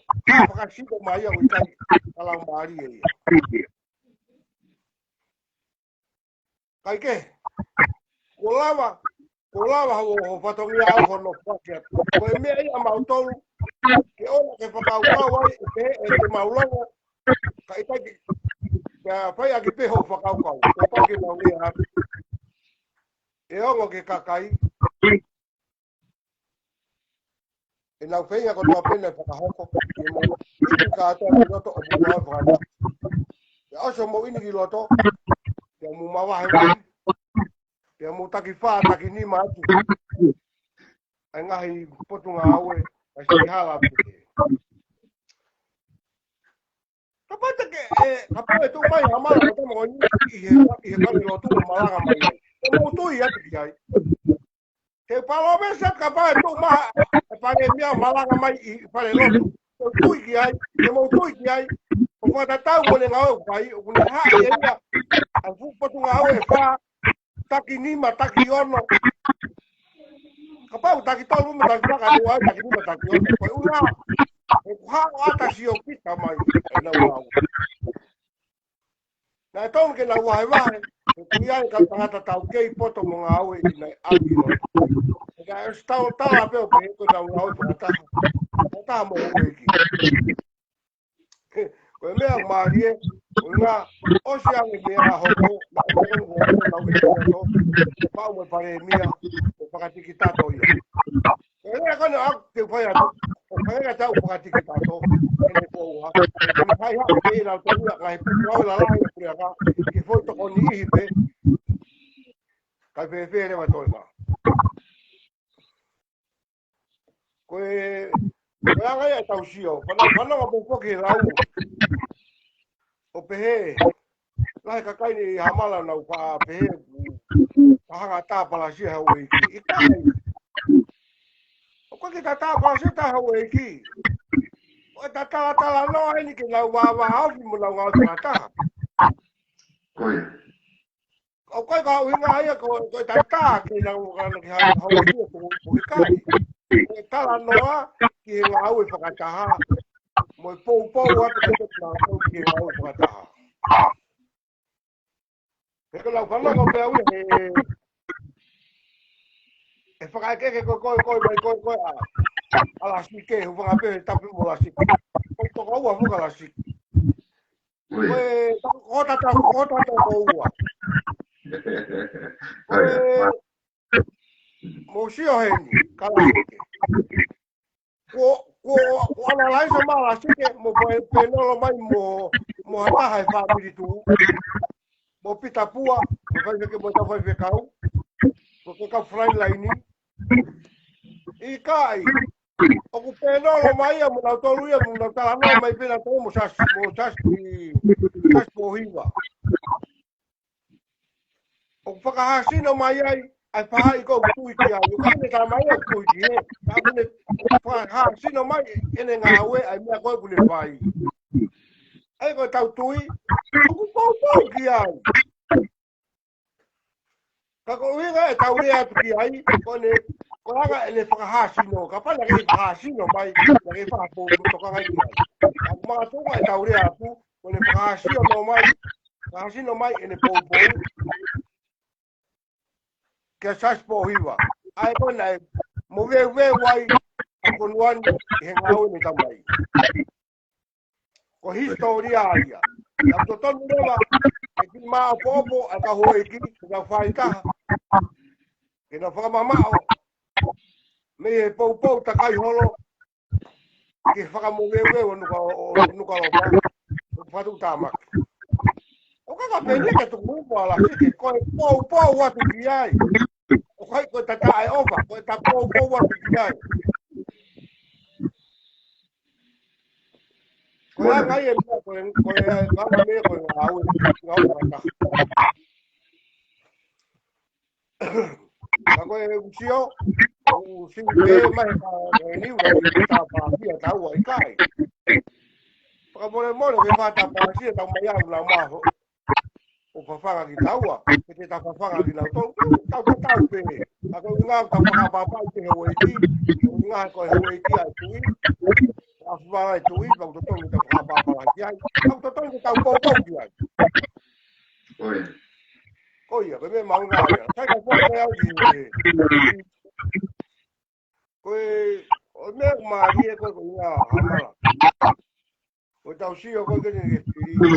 Fakasino mai ia ʻo ʻikai ka laumālie ia. Kae kehe, kuo lava, kuo lava ho, ho fatongia ʻo hono fakaʻatā. Ko e meʻa ia mautolu, ke ʻoua ke fakakaukau ai, ʻe te, ʻe te mau longo, ka ʻikai ke, ka fai ʻaki pē hoʻo fakakaukau, kuo pau ke mau lea atu. ʻE ongo ki he kakai, ʻenau feinga kotoa pē naʻe fakahoko, ke mau ʻi he kātoa ki loto ʻo puka ʻo fakana. Pea ʻosi hoʻomou ʻi heni ki loto, pea mou mavahe mai, pea mou taki fā, taki nima atu. ʻA e ngaahi potungāue, ʻa e siʻi hala pē. Kapau te ke, ʻe, kapau ʻe tuʻu mai ha mala ʻo tama ko eni ʻi he, ʻi he fale lotu ʻo malanga mai ai. ʻE mou tui atu ki ai. Ke palōmesi atu kapau ʻe tuʻu mai e palēmia ʻo malanga mai ʻi fale lotu. Ke tui ki ai, ke mou tui ki ai. ʻO fakatatau mo ʻene ngāue ʻoku fai, ʻoku ne haʻi ʻe ia ʻa e fuʻu potungāue ʻe fā, taki nima, taki ono. Kapau taki tolu mo taki fā ka tuʻu ai taki nima, taki ono. Ko e ʻuhinga, ʻoku hā ʻo ʻata siokita mai ʻenau ngāue. Naʻe tonu ke nau vahevahe, he ʻoku ʻi ai e kau tangata taukei poto mo ngāue ʻi naʻe ʻalu ʻi loto. He ka ʻosi tau tala pē ʻo pehē ko ʻenau ngāue fakataha. Fakataha mo houʻeiki. Ko e meʻa mālie, ko e ʻuhinga ʻosi ange meʻa hoko, naʻe hoko mo hoko, naʻe hoko, pau mo e palēmia, mo fakatikitato ia. Ko e lea ko ena ʻoku te u fai atu, ʻoku ʻikai ke tau fakatikitato, ʻene ko ua. Ko e fai haʻu ke ʻi ai ʻenau tonu ia, ngaahi puleʻanga lalahi ʻa e puleʻanga, ke foʻi tokoni ʻi he pē. fēfē leva e toenga. Ko e, ko e anga ia ʻetau sio. Fanongo, fanongo pē foki he lau. ʻO pehē, lahi e kakai ni ʻi Hamala nau faʻa pehē, ʻoku ta hanga ʻo tāpalasia e houʻeiki. ʻIkai. ʻOku ʻikai ke ta tāpalasia ʻe ta houʻeiki. ʻOku ta talatalanoa eni ke nau vāvāofi mo nau ngāue fakataha. Ko ia. ʻOku ʻikai ko e ʻuhinga ia ko, ko e tatā ke nau ngāue ki ha, houʻeiki, ʻoku, ʻoku ʻikai. Ko e talanoa ki he ngāue fakataha. Mo e poupou atu ke te nau ki he ngāue fakataha. He ko ʻeku fanongo pē au ia he, he fakaʻekeʻeke ko e, ko e, ko e, ko e, ko e, ʻa, ʻa Lasike, hūfanga pē he tapu mo Lasike. Ko e tokoua foki ʻa Lasike. Ko e, ko e tatau, ko e tatau ko ua. Ko e, mou sio heni, ka Lasike. Ko, ko, ko ʻAna Laisa mo Lasike, mo ko e Pēnolo mai mo, mo ha taha he fāmili tuʻu. Mo Pita Pua, mo faifekau, mo e kau faifekau. Ko e kau frontline. ʻIkai, ʻoku Pēnolo mai ia, mo nautolu ia, mo nau talanoa mai pē nautolu mo Sasi, mo Sasi, Sasi Pōhiva. ʻOku fakahāsino mai ai, ʻa e faʻahi ko ē ʻoku tui ki ai. ʻOku ʻikai ke ne tala mai ʻoku tui ki ai. Ka ʻoku ne fakahāsino mai ʻene ngāue, ʻa e meʻa ko ē ʻoku ne fai. ʻA ia ko ʻetau tui, ʻoku poupou ki ai. Ka ko e ʻuhinga ʻetau lea atu ki ai, ko ʻene, ko e anga ʻene fakahāsino. Kapau naʻe ʻikai fakahāsino mai, naʻe ʻikai fakapou, tokanga ki ai. Ka ko e makatuʻunga ʻetau lea atu, ko ʻene fakahāsino mai, fakahāsino mai ʻene poupou kia Sasi Pōhiva. ʻA ia ko ē naʻe moveuveu ai ʻa Konuani ʻi he ngāue ne tau mai. Ko e hisitōlia ia. ʻOku totonu leva ke kiʻi maʻopoʻopo ʻa e kau houʻeiki, ke nau fai taha. Ke nau fakamamaʻo mei he poupou takai holo, ke fakamoveuveu ʻo Nuka, ʻo, ʻo Nukuʻalofa, ʻo Fatuʻutāmaki. ʻOku ʻikai ke pehē ke tuku mo ala sike, ko e poupou atu ki ai. ʻOku ʻikai ko e tatā ʻe ʻofa, ko e ta poupou atu ki ai. Ko e anga ia e meʻa, ko e, ko e anga meʻa ko e ngāue, ngāue fakataha. Ka ko e ʻuhinga, ʻuhinga pē mai ka, ka e niu, ka e tāpāsia taua ʻikai. Fakamolemole, ke fai tāpāsia tau mai au na maho. ʻO fafanga kitaua, ke te tau fafanga kinautolu, tau, tau, tau pē. Ka ko e ʻuhinga tau fakapapauʻi pē he houʻeiki, ko e ʻuhinga ko e houʻeiki ʻa e tuʻi, ʻa e fafanga ʻa e tuʻi, tau totonu tau fakapapauʻi ai, tau totonu tau poupou ki ai. Ko ia. Ko ia, ko e meʻa mahuʻinga ia. Sai ka fua ko e au ki he. Ko e, ʻo e meʻa ʻoku mālie ko e ko e ʻuhinga Hamala. Ko e tau sio ko e ke ne ke fili.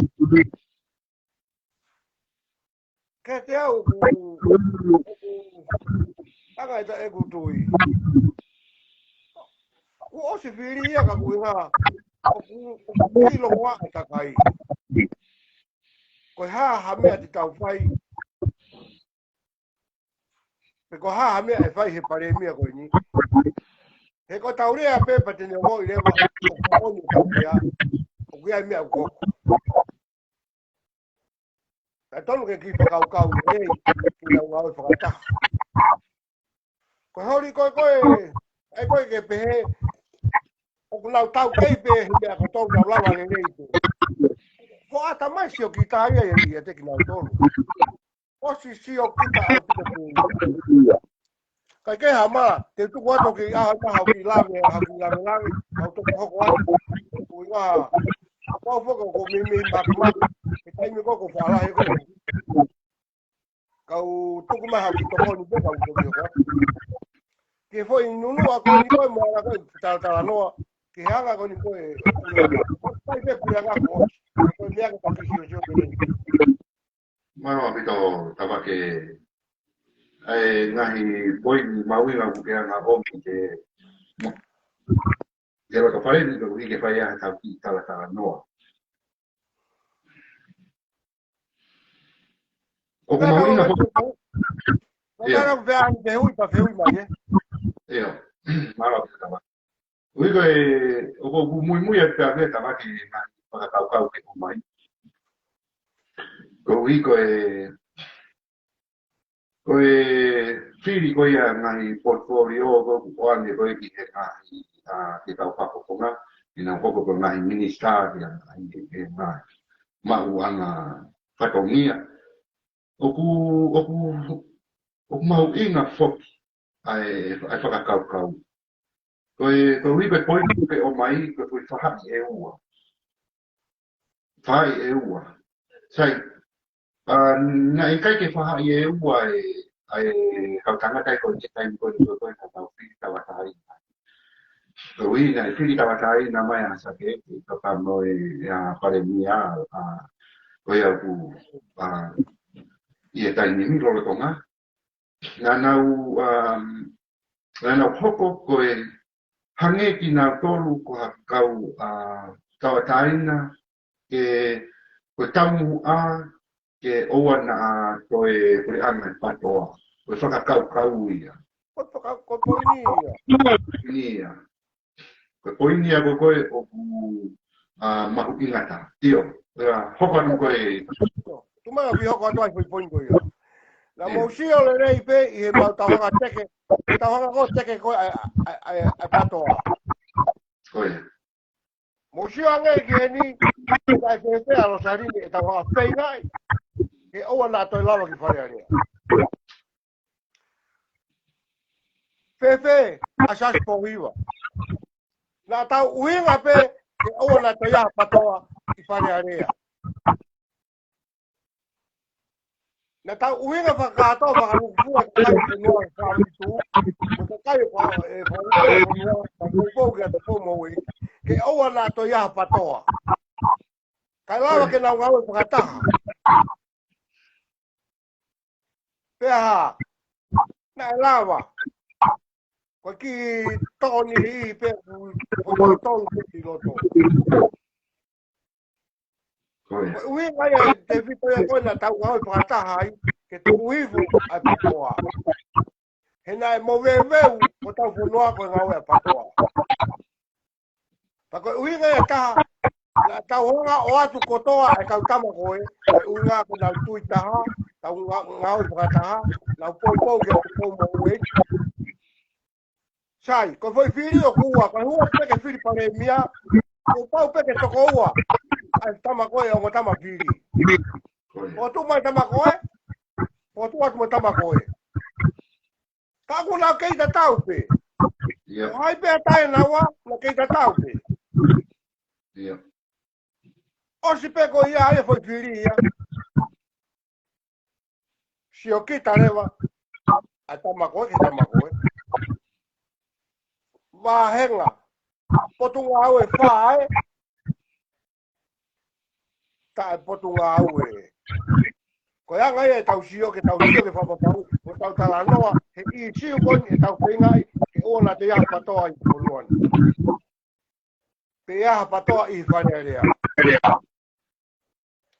Ke te au ku, ku, anga ʻeta ʻeku tui. Kuo ʻosi fili ia ka ko e ʻuhinga, ʻoku, ʻoku ʻilo ko ā e kakai. Ko e hā ha meʻa te tau fai. Pe ko e hā ha meʻa ʻe fai he palēmia ko eni. He ko e tau lea pē pea te ne ongoʻi leva, ʻoku ʻoni ʻetau lea, ʻoku ʻi ai e meʻa ʻoku hoko. Ka tonu ke kiʻi fakakaukau lelei, ke nau ngāue fakataha. Ko e holi ko e ko e, ʻe ko e ke pehē, ʻoku nau taukei pē he meʻa ko e tau nau lava lelei pē. Ko ʻata mai sio ki tā ia ia ia te kinautolu. ʻOsi sio ki tā ʻaupito pē ia. Ka ke Hamala, te tuku atu ki ʻaho ʻe taha ʻo kiʻi lave, ʻaho kiʻi lave lave, ʻo toko hoko atu. Ko e ʻuhinga, ko e foki ko e meimei makimaki, he taimi ko e ko e faʻalahi ko e. Kau tuku mai ha kiʻi tokoni pē kau tuku mai hoko atu. Ke foʻi nunu a ko eni ko e mo ala ko e talatalanoa, ke hanga ko eni ko e, ko e, ko e, ko e, ko e, ko e, ko e meʻa ke taki sio sio ke. Mālō ʻaupito Tavake, ʻa e ngaahi poini mahuʻinga kuo ke hanga ʻo ʻomi ke, ke loto fale ni ke ui ke fai ʻa e tau kiʻi talatalanoa. ʻOku mahuʻinga foki. Ko ia. Tala pē ʻa e fehuʻi pea fehuʻi mai, ē? ʻIo. Mālō, Tavake. Ui ko e, ʻoku ou muimui atu pē ʻa e Tavake ki he ngaahi fakakaukau ke ʻomai. Koeʻuhi ko e, ko e fili ko ia ngaahi portfolio ko ē ʻoku ʻoange ko ē ki he ngaahi, ʻa, ki he kau fakafofonga, ʻi he ngaahi koko ko e ngaahi minisitā, ki he ngaahi, ki he ngaahi maʻuʻanga fatongia. ʻOku, ʻoku, ʻoku mahuʻinga foki ʻa e, ʻa e fakakaukau. Ko e, koeʻuhi ko e poini ʻoku ke ʻomai, ko e foʻi faʻahi ʻe ua. Faʻahi ʻe ua. Sai, ʻa, naʻe ʻikai ke faʻahi ʻe ua ʻa e, ʻa e kau tangata ko ē he taimi ko ē ko ē ko ē ka tau fili tauʻatāina. Koeʻuhi naʻe fili tauʻatāina mai ʻa Sake, ʻi he papa mo e, ʻa Palēmia, ʻa, ko ia ʻoku, ʻa, ʻi he taimi ni lolotonga. Naʻa nau, um, naʻa nau hoko ko e hangē kinautolu ko ha kau, ʻa, tauʻatāina ke ko e taumuʻa ke ʻoua naʻa toe puleʻanga e PTOA. Ko e fakakaukau ia. Ko e faka-, ko e poini ia. Poini ia. Ko e poini ia ko ē ko ē ʻoku, ʻa, mahuʻinga taha. ʻIo, ʻa, hoko atu ko ē. Tuʻu mai ʻo hoko atu ai foʻi poini ko ia. Naʻa mou sio lelei pē ʻi he mau tauhanga teke. Tauhanga ko ē teke ko ē ʻa e, ʻa e, ʻa e, ʻa e PTOA. Ko ia. Mou sio ange ki heni, ʻikai fēfē ʻa Losaline ʻetau hanga feingaʻi ke ʻoua naʻa toe lava ki Fale Alea. Fēfē ʻa Siaosi Pōhiva. Naʻa tau ʻuhinga pē ke ʻoua naʻa toe ʻi ai ha PTOA ʻi Fale Alea. Naʻa tau ʻuhinga fakakātoa fakalūkufua e kakai fonua fāmitu, mo e kakai ʻo e fonua, ʻa Poupou ki ʻAtupou mo Ueiki, ke ʻoua naʻa toe ʻi ai ha PTOA. Kae lava ke nau ngāue fakataha. Pea hā, naʻe lava. Ko e kiʻi tokoni pē ʻoku, ʻoku tonu pē ki loto. Ko ia. Ko e ʻuhinga ia ʻe Tēvita ia ko ē naʻa tau ngāue fakataha ai, ke tuku hifo ʻa e PTOA. He naʻe moveuveu hotau fonua ko e ngāue ʻa e PTOA. Pea ko e ʻuhinga ia ʻe taha, naʻa tau hanga ʻo ʻoatu kotoa e kau tama ko ē, ko e ʻuhinga ko ʻenau tui taha, tau nga-, ngāue fakataha, nau poupou ki ʻAtupou mo Ueiki. Sai, ko e foʻi fili ʻoku ua, ko e hū atu pē ke fili Palēmia, kuo pau pē ke toko ua ʻa e tama ko ē, ongo tama fili. Ko e tuʻu mai tama ko ē, ko e tuʻu atu mo e tama ko ē. Ka ʻoku nau kei tatau pē. ʻIo. Ko hai pē ʻa tae naua, nau kei tatau pē. ʻIo. ʻOsi pē ko ia ʻa e foʻi fili ia. Sio kita leva ʻa e tama ko ē ki he tama ko ē. Vāhenga. Potungāue fā ē. Taʻe potungāue. Ko e anga ia ʻetau sio ke tau sio ke fakapapau, ʻo tau talanoa, he ʻīsiu ko eni ʻetau feingaʻi, ke ʻoua naʻa toe ʻi ai ha PTOA ʻi he fonua ni. Pe ʻi ai ha PTOA ʻi Fale Alea.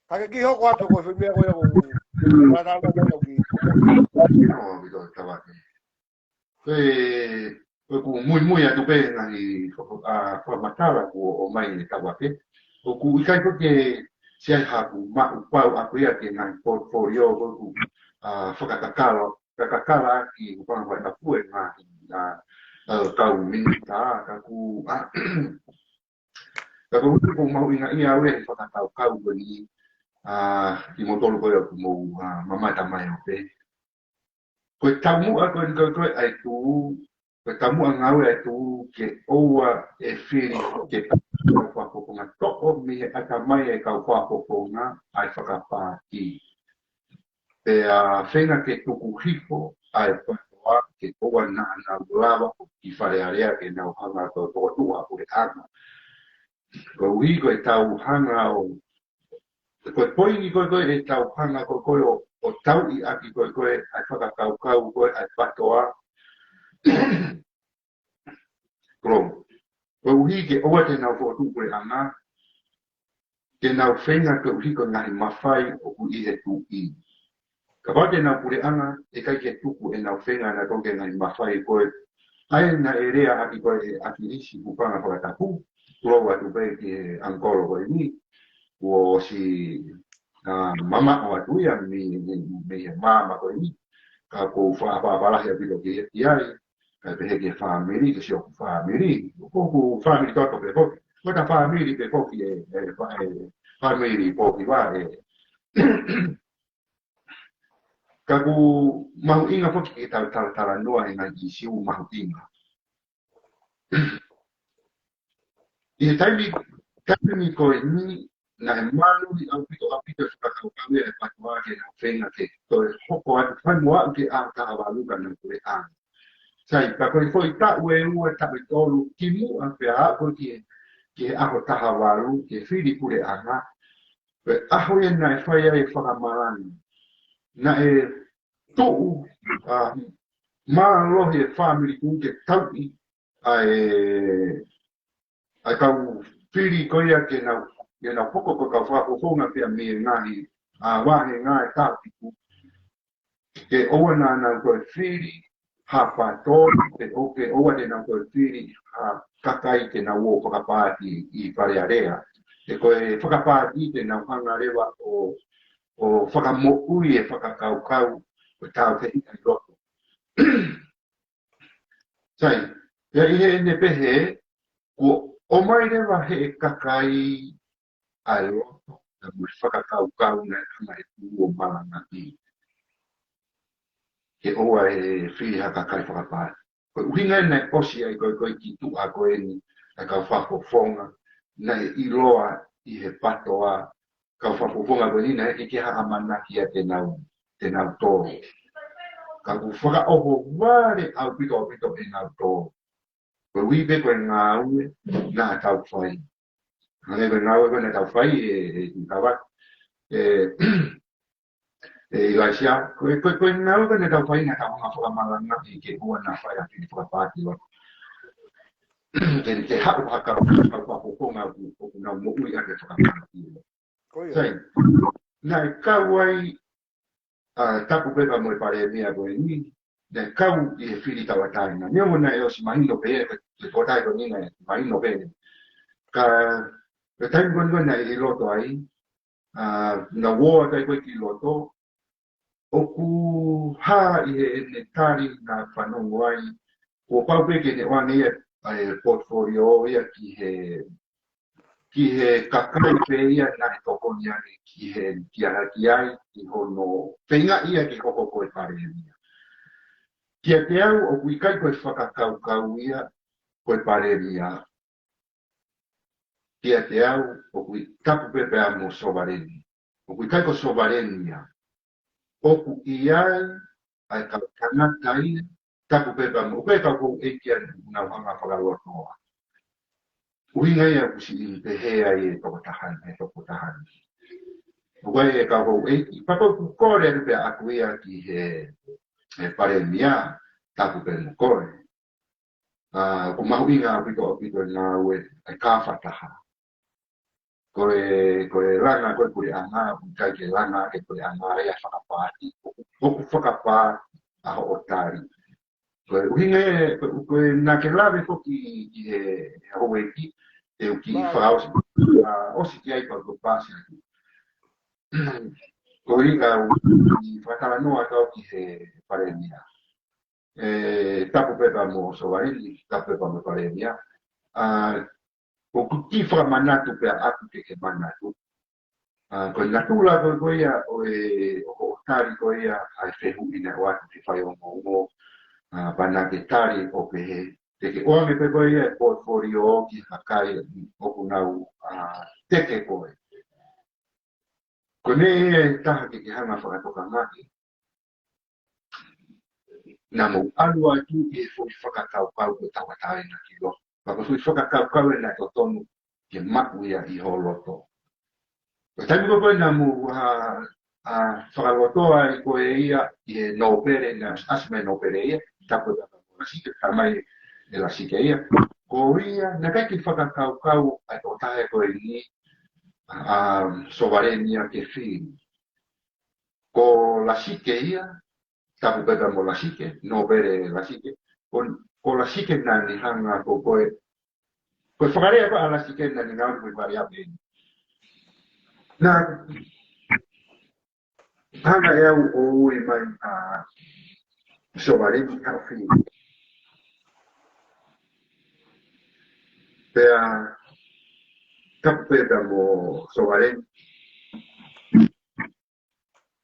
Ka ke kiʻi hoko atu ko e foʻi meʻa ko ia ʻoku, nā, nā, nā, nā, ʻoku. ʻIo, ʻoku tau tavake. Ko e, ko ʻeku muimui atu pē ngaahi faka-, ʻa, fakamatala kuo ʻomai ʻe Tavake. ʻOku ʻikai ko ke siʻi ai haʻaku maʻu pau ʻaʻaku ia ki he ngaahi portfolio ko ʻeku, ʻa, fakakakala, kakakala ʻaki ʻeku fanga faitapue ngaahi, ʻa, ʻa, kau minita, ka ʻoku, ʻa, ka ʻoku ou mahuʻingaʻia au ʻi he fakakaukau ko eni, ʻa, kimoutolu ko ē ʻoku mou, ʻa, mamata mai ʻo pehē. Ko e taumuʻa ko eni ko ē ʻa e tuʻu, ko e taumuʻa ngāue ʻa e tuʻu ke ʻoua ʻe fili ke kau fakafofonga, toʻo mei he ʻatamai ʻa e kau fakafofonga ʻa e fakapaati. Pea feinga ke tuku hifo ʻa e PTOA ke ʻoua naʻa nau lava ʻo ʻi Fale Alea ke nau hanga ʻo tokotuʻa puleʻanga. Koeʻuhi ko ʻetau hanga ʻo Ko e poini ko ē ko ē ʻetau hanga ko ē ko ē ʻo, ʻo tauʻi ʻaki ko ē ko ē ʻa e fakakaukau ko ē ʻa e PTOA. Kolo. Koeʻuhi ke ʻoua te nau fokotuʻu puleʻanga, ke nau feinga koeʻuhi ko e ngaahi mafai ʻoku ʻi he tuʻi. Kapau te nau puleʻanga, ʻe ʻikai ke tuku ʻenau feinga naʻa tau ke ngai mafai ko ē. ʻA ia naʻe lea ʻaki ko ē ʻe ʻAkilisi Hufanga Fakatapu, kuo ʻoatu pē ki he ʻangikolo ko eni, kuo ʻosi, ā, mamaʻo atu ia mei, mei, mei he maama ko eni, ka ʻoku ou faʻa, faʻa palahi ʻaupito ki, ki ai, kae pehē ki he fāmili, ke sio ki he fāmili, ʻoku, ʻoku fāmili toto pē foki, ko ʻeta fāmili pē foki ē, ē, fa-, ē, fāmili Pōkiva ē. Ka ʻoku mahuʻinga foki ke tau talatalanoa he ngaahi ʻīsiu mahuʻinga. ʻI he taimi, taimi ko eni, naʻe mālohi ʻaupito, ʻaupito e fakakaukau ia ʻa e PTOA ke nau feinga ke toe hoko atu, fai mo aʻu ki he ʻaho taha valu ka nau puleʻanga. Sai, ka ko e foʻi taʻu ʻe ua, taʻu ʻe tolu, kimuʻa pea aʻu ko ē ki he, ki he ʻaho taha valu, ki he fili puleʻanga, ko e ʻaho ia naʻe fai ai e fakamalanga. Naʻe tuʻu, ā, mālohi e fāmili Tuʻi ke tauʻi ʻa e, ʻa e kau fili ko ia ke nau, ke nau hoko ko e kau fakafofonga pea mei he ngaahi, ā, vahenga ʻe taha fitu. Ke ʻoua naʻa nau toe fili ha PTOA, ke ʻo-, ke ʻoua te nau toe fili ha kakai ke nau ō fakapaati ʻi Fale Alea. He ko e fakapaati te nau hanga leva ʻo, ʻo fakamoʻui e fakakaukau ʻo e taufehiʻa ʻi loto. Sai, pea ʻi heʻene pehē, kuo ʻomai leva ʻe he kakai ʻa e loto, naʻa mo e fakakaukau naʻe hanga ʻe he Tuʻi ʻo malangaʻi. Ke ʻoua ʻe fili ha kakai fakapaati. Ko e ʻuhinga ia naʻe ʻosi ai ko ē, ko ē ki tuʻa ko eni, ʻa e kau fakafofonga, naʻe ʻiloa ʻi he PTOA, kau fakafofonga ko eni naʻe ʻikai ke ʻi ai ha ʻamanaki ia te nau, te nau tō. Ka kuo fakaʻohovale ʻaupito, ʻaupito ʻenau tō. Koeʻuhi pē ko e ngāue naʻa tau fai. Hangē ko e ngāue ko ē naʻa tau fai ē, ē, ē, Tava, ē, ē, ʻIlaisiā, ko e, ko e, ko e ngāue ko ē naʻa tau fai naʻa tau hanga fakamalangaʻi ke ʻoua naʻa fai ha fili fakapaati ʻi loto. Ke, ke haʻu ha kau, kau fakafofonga ʻoku, ʻoku nau moʻui ʻaki e fakapaati ʻi loto. Ko ia. Sai, naʻe kau ai, ā, Tapu Pepa mo e Palēmia ko eni, naʻe kau ʻi he fili tauʻatāina. Neongo naʻe ʻosi mahino pē, ko e, ko e tauʻatāina ko eni naʻe mahino pē. Ka, ko e taimi ko eni ko ē naʻe ʻi loto ai, ā, naʻa ku ō atu ai ko ē ki loto, ʻoku hā ʻi heʻene tali naʻa ku fanongo ai, kuo pau pē ke ne ʻoange ia, ʻa e portfolio ia ki he, ki he kakai pē ia naʻe tokoni ange ki he, ki a, ki ai, ki hono feinga ia ke hoko ko e Palēmia. Kiate au, ʻoku ʻikai ko e fakakaukau ia ko e Palēmia. Kiate au, ʻoku ʻi Tapu Pepa mo Sovaleni. ʻOku ʻikai ko Sovaleni ia. ʻOku ʻi ai ʻa e kau tangata ia, Tapu Pepa mo, ʻoku ʻi ai e kau houʻeiki ia naʻa nau hanga fakalotoa. ʻUhinga ia ʻoku siʻi pehē ai e tokotaha ni, e tokotaha ni. ʻOku ʻi ai e kau houʻeiki, pea ko ʻeku kole atu pē ʻaʻaku ia ki he, he Palēmia, Tapu Pepa mo koe. Ā, ʻoku mahuʻinga ʻaupito, ʻaupito e ngāue ʻa e kāfataha. Ko e, ko e langa ko ē puleʻanga, ʻoku ʻikai ke langa ʻaki e puleʻanga ia fakapaati. ʻOku, ʻoku fakapaati ʻa hoʻo tali. Ko e ʻuhinga ia, ko, ko e naʻa ke lave foki ki he, he houʻeiki, te u kiʻi fakaʻosi, ā, ʻosi ki ai pea u pasi atu. Ko ia ka u kiʻi fakatalanoa atu ki he Palēmia. ʻE, Tapu Pepa mo Sovaleni, Tapu Pepa mo Palēmia. Ā, ʻoku ou kiʻi fakamanatu pē ʻaʻaku ke ke manatu. Ā, ko e natula ko ē ko ia ʻo e, ʻo hoʻo tali ko ia ʻa e fehuʻi naʻe ʻoatu ki he faiongoongo, ā, pea naʻa ke tali ʻo pehē, te ke ʻoange pē ko ia e portfolio ki he kakai ʻoku nau, ā, teke koe. Ko ʻene taha ke ke hanga fakatokangaʻi. Naʻa mou ʻalu atu ki he foʻi fakakaukau ko e tauʻatāina ki loto. Pea ko e foʻi fakakaukau ē naʻe totonu ke maʻu ia ʻi ho loto. Ko e taimi ko ē naʻa mou, ā, ā, fakalotoa ai ko ē ia ʻi he nōpele, naʻe ʻasi mai e nōpele ia, Tapu Pepa mo Lasike, talamai ʻe Lasike ia. Ko ia, naʻe ʻikai ke fakakaukau ʻa e tokotaha ko eni, ā, Sovaleni ia ke fili. Ko Lasike ia, tapu pē mo Lasike, Nōpele Lasike. Ko, ko Lasike naʻa ne hanga ko, ko e, ko e fakalea ko ē ʻa Lasike naʻa ne ngaohi ko e fale ʻa Peni. Naʻe hanga ʻe au ʻo ui mai ʻa Sovaleni ʻa Fili. Pea tapu pē mo Sovaleni.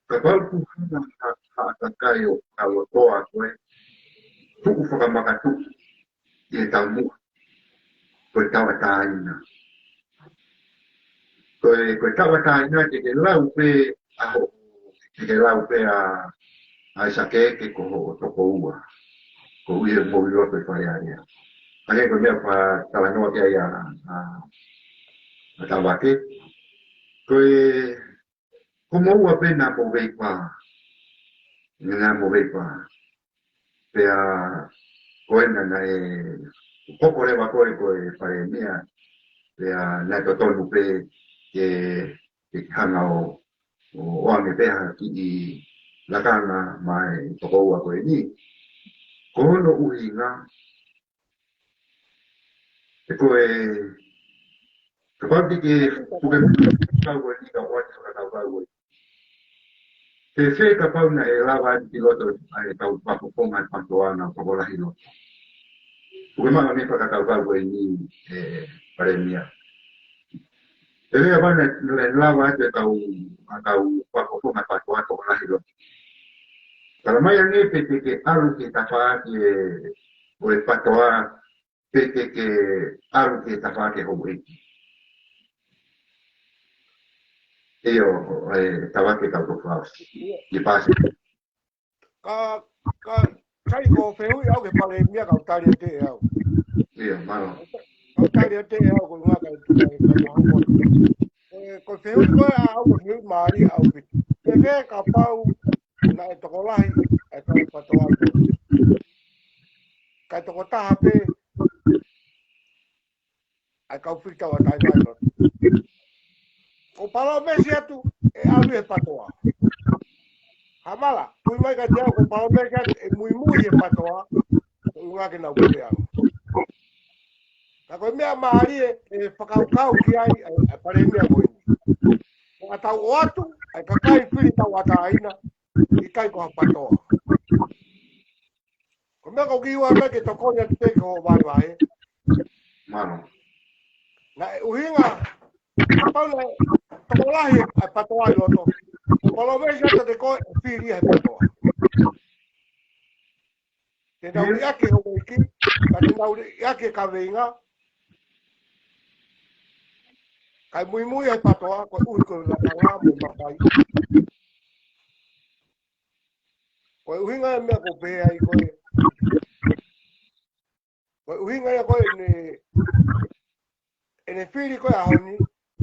Kapau ʻoku hanga ha, ha kakai ʻo fakalotoa ko e tuʻu fakamakatuʻu ʻi he taumuʻa, ko e tauʻatāina. Ko e, ko e tauʻatāina ke ke lau pē ʻa ho, ke ke lau pē ʻa, ʻa ʻAisake ke ko hoʻo tokoua. Ko ia mo i loto e fale alea. Hangē ko e meʻa ʻoku talanoa ki ai ʻa, ʻa, ʻa Tavake. Ko e, ko moua pē naʻa mou veipā. Naʻa mou veipā. Pea ko ena naʻe hoko leva ko e, ko e palēmia. Pea naʻe totonu pē ke, ke hanga ʻo, ʻo ʻoange pē ha kiʻi lakanga maʻa e tokoua ko eni. Ko hono ʻuhinga, ʻe ko e, kapau te ke puke kau ko e tika ʻoatu fakakaukau ko e. Fēfē kapau naʻe lava atu ki loto ʻa e kau fakafofonga ʻa e PATOA naʻa tokolahi loto. Puke maʻu ʻa e fakakaukau ko eni, ʻe, palēmia. Fēfē kapau naʻe, naʻe lava atu e kau, ʻa e kau fakafofonga ʻa e PATOA tokolahi loto. Talamai ange pe te ke ʻalu ki he tafaʻaki ʻe, ʻo e PATOA, pe te ke ʻalu ki he tafaʻaki ʻe houʻeiki. ʻIo, ʻe, Tavake kau tofausi. ʻIo. Ki pasi. Ka, ka, kai ko fehuʻi au ki he palēmia kau tali ʻe te au. ʻIo, mālō. Kau tali ʻe te au ko ngā kai, kai, kai, kai, ko, ko fehuʻi ko ē ʻa au ko fehuʻi mālie ʻaupito. Fēfē kapau naʻe tokolahi ʻa e kau PATOA. Kae tokotaha pē ʻa e kau fili tauʻatāina ʻi loto. Ko e palōmesi atu ʻe ʻalu ʻi he PATOA. Hamala, tui mai kiate au ko e palōmesi atu ʻe muimui he PATOA, ko e ʻuhinga ke nau puleʻanga. Ka ko e meʻa mālie ʻe fakakaukau ki ai ʻa e, ʻa e palēmia ko eni. Ko ʻetau ʻoatu ʻa e kakai fili tauʻatāina, ʻikai ko ha PATOA. Ko e meʻa ʻoku ou kiʻi ʻoatu ke tokoni atu pē ki hoʻo vahevahe. Mālō. Naʻe ʻuhinga, kapau naʻe tokolahi ʻa e PATOA ʻi loto. Ko e palōmesi atu kiate koe ʻe fili ʻe he PATOA. Te nau liʻaki houʻeiki, ka te nau liʻaki e kaveinga, kae muimui ʻa e PATOA, koeʻuhi ko e lakanga mo e mafai. Ko e ʻuhinga e meʻa ʻoku ou pehē ai ko e. Ko e ʻuhinga ia ko ē ʻene, ʻene fili ko ē ʻaho ni,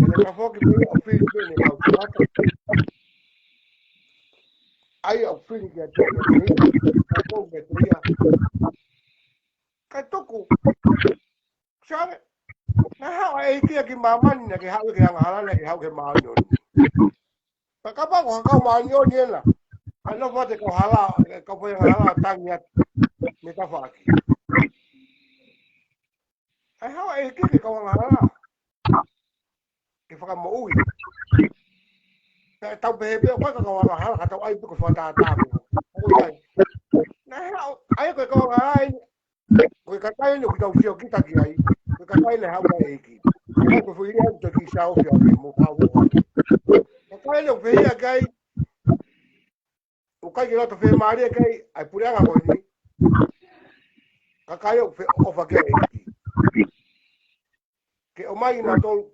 ʻene tafoki pē ia ʻo fili pē ʻene kau tangata. ʻAi ʻo fili kiate ia, ʻo fili kiate ia. Kae tuku. Sale, naʻe haʻu ʻa e ʻEiki ia ki māmani, naʻe ʻikai ke haʻu ia ke angahala, naʻe ʻikai ke haʻu ke māʻoniʻoni. Ka kapau ko ha kau māʻoniʻoni ena, kae nofo atu e kau hala, e kau fai angahala ʻo tangi atu mei tafaʻaki. ʻAi haʻu ʻa e ʻEiki ke kau angahala ke fakamoʻui. Pea tau pehē pē ʻoku ʻikai ke kau angahala, ka tau ʻai pē ko e fakatātā pē. ʻOku ʻikai. Naʻe haʻu, ʻa ia ko e kau angahala eni, ko e kakai eni ʻoku tau sio kita ki ai, ko e kakai naʻe haʻu ʻa e ʻEiki. Ko e foʻi lea ʻoku tau kiʻi sio ki ai mo kau. Kakai eni ʻoku fehiʻa ki ai, ʻoku ʻikai ke loto fiemālie ki ai ʻa e puleʻanga ko eni. Kakai ʻoku feʻofa ki ai ʻa e ʻEiki. Ke ʻomai nautolu.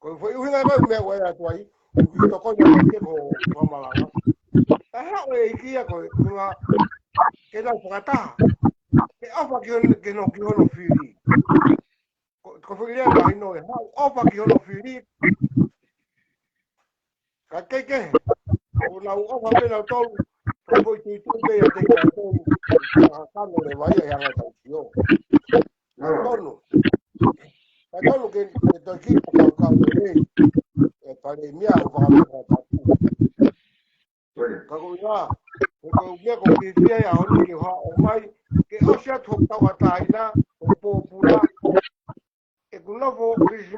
Ko e foʻi ʻuhinga ko e meʻa ʻoku ʻai atu ai, ʻoku tokoni atu ai ke ko fakamalanga. Ka haʻu e ʻEiki ia ko e ʻuhinga ke nau fakataha. Ke ʻofa ki hono, ke nau ki hono fili. Ko, ko e foʻi lea mahino ē, haʻu ʻofa ki hono fili. Ka kehekehe, ʻoku nau ʻofa pē nautolu, ko e foʻi tuitui pē ia te kitautolu, ka kano le vai e anga tau sio. Tonu. Ka tonu ke, ke toe kiʻi fakakaukau lelei, e palēmia ʻo fakakaukau atu.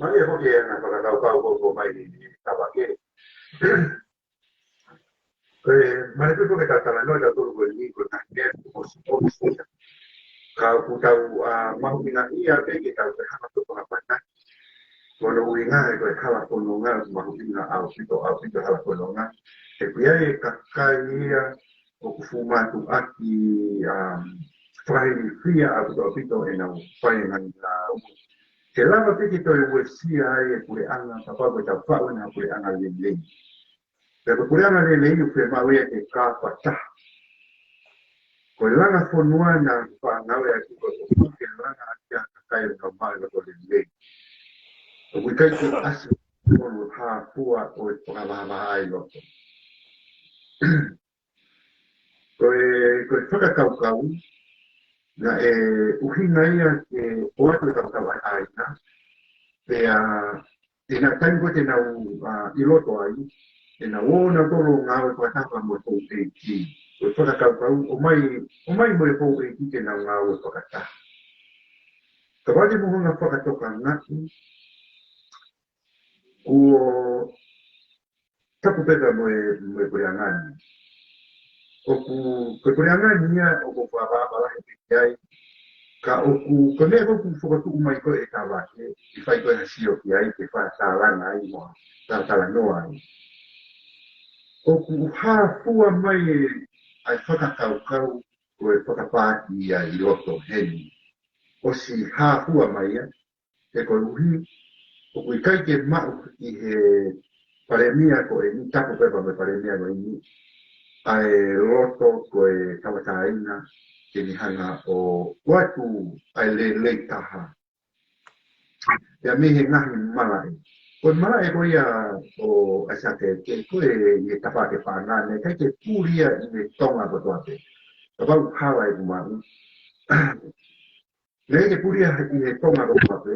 Mālie foki e anga fakakaukau ko ko mai ni ni tava ke. Ko e mālie foki ke tau talanoa tautolu ko e ni ko e ngaahi meʻa ko si ko si. Ka ʻoku tau a mahuʻingaʻia pē ke tau pehanga tuku ha panaki. Ko hono ʻuhinga he ko e hala fononga mahuʻinga ʻaupito ʻaupito hala fononga. He ʻoku ʻi ai e kakai ia ʻoku fuʻu mātuʻaki a fakahilifia ʻaupito ʻaupito ʻenau fai e ngaahi ngāue. Ke lava pē ke toe uesia ai e puleʻanga kapau ko e tau faʻu ʻena puleʻanga lelei. Pea ko e puleʻanga lelei ʻoku fiemaʻu ia ke kāpata. Ko e langa fonua naʻa faʻa ngāueʻaki ko e ʻoku ke langa ʻaki ʻa e kakai ʻo nau maʻu e loto lelei. ʻOku ʻikai ke ʻasi ʻo hāfua ʻo e fakavahavaha ʻi loto. Ko e, ko e fakakaukau, naʻe ʻuhinga ia ke ʻoatu e kaukau ʻa e ʻaina, pea ʻi he taimi ko ē te nau a, ʻi loto ai, ʻenau ō nautolu ʻo ngāue fakataha mo e fou ʻeiki. Ko e fakakaukau, ʻomai, ʻomai mo e fou ʻeiki ke nau ngāue fakataha. Ka ʻoku ʻi ai mo e ngaahi fakatokangaʻi, kuo tapu pē ka mo e, mo e puleʻanga ni. ʻOku, ko e puleʻanga ni ia, ʻoku fakavahavaha pē ki ai. Ka ʻoku, ko e meʻa ko ē ʻoku fokotuʻu mai ko ē ʻe Tavake, ʻi he fai ko ē ha sio ki ai, ke fakatalanoa ai mo, fakatalanoa ai. ʻOku hāfua mai e, ʻa e fakakaukau, ko e fakapaati ia ʻi loto heni. ʻOsi hāfua mai ia, he koeʻuhi, ʻoku ʻikai ke maʻu ʻi he palēmia ko eni tapu pē pea mo e palēmia ko eni, ʻa e loto ko e tauʻatāina ke ne hanga ʻo ʻoatu ʻa e lelei taha. Pea mei he ngaahi malaʻe. Ko e malaʻe ko ia ʻo ʻAisake ke ko e ʻi he tafaʻaki paʻanga ne ʻikai ke puli ia ʻi he Tonga kotoa pē. kapau hala ʻeku maʻu. Naʻe ʻikai ke pulia ʻi he Tonga ko ē pē.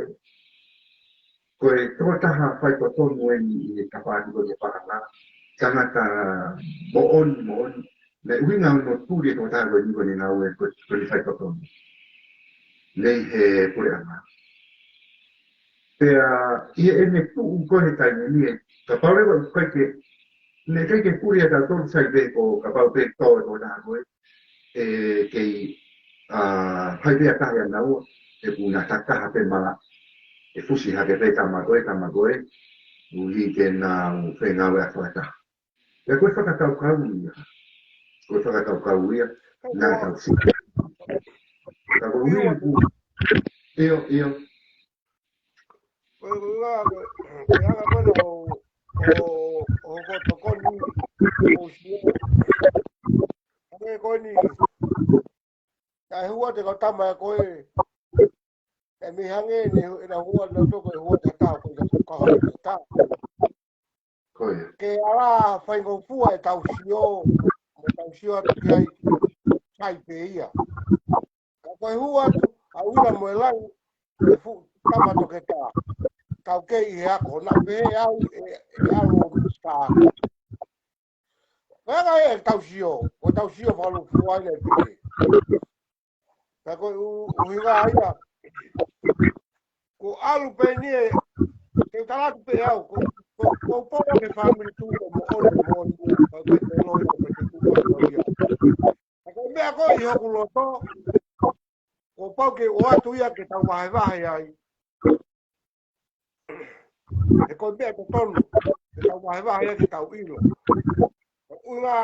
Ko e tokotaha faitotonu eni ʻi he tafaʻaki ʻo e Pākanga. Tangata moʻoni, moʻoni. Naʻe ʻuhinga hono puli e tokotaha ko eni ko ʻene ngāue ko, ko ʻene faitotonu. Mei he puleʻanga. Pea ʻi heʻene tuʻu ko ē he taimi ni ē, kapau leva ʻoku ʻikai ke, naʻe ʻikai ke puli ʻa tautolu sai pē ko kapau pē tō e tokotaha ko ē, ʻe kei, ʻa, hai pē ʻa taha ia naua, ʻe puna takaha pē mala, ʻe fusi hake pē tama ko ē, tama ko ē, ʻuhi ke nau fengāueʻaki fakataha. Pea ko e fakakaukau ia. Ko e fakakaukau ia, naʻa tau si. Ka ko e ʻuhi, ʻio, ʻio. Ko e ʻuhinga, ko e, ko e anga ko ena ʻo, ʻo, ʻo ko tokoni, ʻo sio. Hangē ko eni, kae hua te kau tama ko ē, ʻe mei hangē ni, ʻena hua na toko e hua te tau, ko e tau, ko e tau. Ko ia. Ke ala faingofua e tau sio, mo tau sio atu ki ai, sai pē ia. Ka ko e hua atu, ʻa ʻUhila mo e Langi, e fuʻu tama toketā. Tau kei ʻi he ako, naʻa pehē au, ʻe, ʻe ʻalu ʻo minisitā. Ko e anga ia e tau sio, ko e tau sio fakalūkufua ʻene pehē. Ka ko e ʻu-, ʻuhinga ia, ko e ʻalu pē ni ē, ke tala atu pē au, ko, ko, ko e pau ke family tuʻu ko moʻoni, moʻoni, ka ko e telo ia, ko e tuʻu ko ia. Ka ko e meʻa ko ē ʻi hoku loto, ko e pau ke ʻoatu ia ke tau vahevahe ai. He ko e meʻa totonu, ke tau vahevahe ai ke tau ʻilo. Ko e ʻuhinga,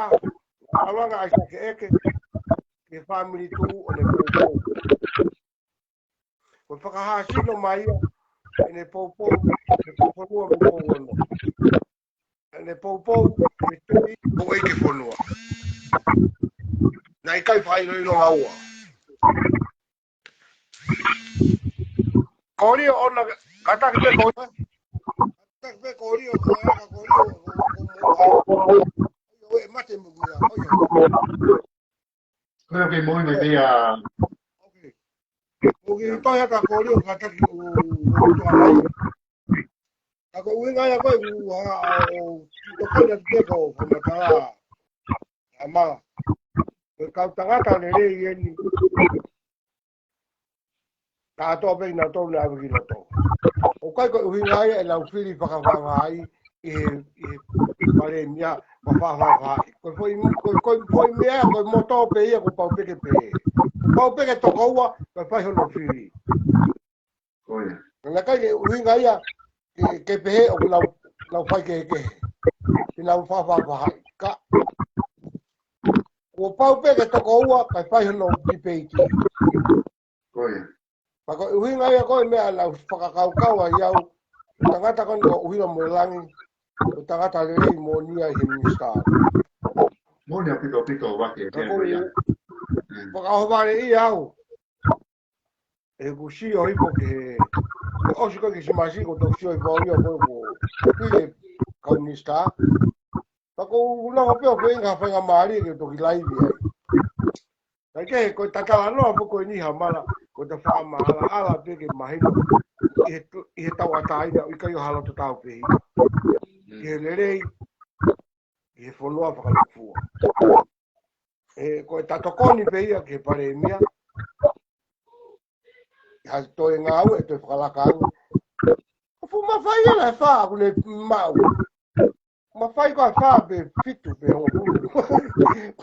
ʻalu ange ʻa ʻAisake ʻEke, ke family tuʻu ʻo ʻene poupou. Ko e fakahāsino mai ia, ʻene poupou, ʻene poupou mo e poupou. ʻEne poupou, ʻene pei, ko e ke fonua. Naʻe ʻikai fai lo ilo aua. Kolio ʻona, kātaki pē Kolio. Kātaki pē Kolio, ko e aka Kolio, ko, ko, ko, ko, ko, e mate mo ia, ko ia. Ko e ke moe mai pē ia. Okay. Ko e ke toi aka Kolio, kātaki ʻo, ʻo, ʻo, ʻo, Ka ko e ʻuhinga ia ko e ʻuhinga ʻo, ʻo tokoni atu pē ko fakamatala. ʻA mala. Ko e kau tangata lelei eni. Kātoa pē kinautolu naʻe ʻave ki loto. ʻOku ʻikai ko e ʻuhinga ia ʻenau fili fakafaʻafaʻahi ʻi he, ʻi he palēmia fakafaʻafaʻahi. Ko e foʻi, ko e, ko e foʻi meʻa, ko e moto pē ia kuo pau pē ke pehē. Kuo pau pē ke tokoua, ko e fai hono fili. Ko ia. Naʻe ʻikai ke ʻuhinga ia, ke, ke pehē ʻoku nau, nau fai kehekehe. Ke nau fakafaʻafaʻahi. Ka, kuo pau pē ke tokoua, kae fai hono tipeiti. Ko ia. Pea ko e ʻuhinga ia ko e meʻa naʻa ku fakakaukau ai au, tangata ko eni ko ʻUhila mo e Langi, ko e tangata lelei moʻoni ia ʻi he minisitā. Moʻoni ʻaupito ʻaupito ʻo vake, ka ko e ia. Mm. Fakaʻohovale ia au. ʻE ku sio hifo ke, ʻosi ko e Kilisimasi ko e tau sio hifo au ia ko e ko e pile kau minisitā. Pea ko u nofo pē ʻo feinga faingamālie ke toki laivi ai. Kae kehe, ko e talanoa foki ko eni ʻa mala, ko e ta fakamahalahala pē ke mahino ʻi he, ʻi he tauʻatāina, ʻikai ʻo ha loto tāupehi. ʻI he lelei, ʻi he fonua fakalūkufua. ʻE, ko e ta tokoni pē ia ki he palēmia. Ha toe ngāue, toe fakalaka ange. Ko e fuʻu mafai ia naʻe fā, ʻoku ne maʻu. Mafai ko e fā pe fitu pe hongofulu.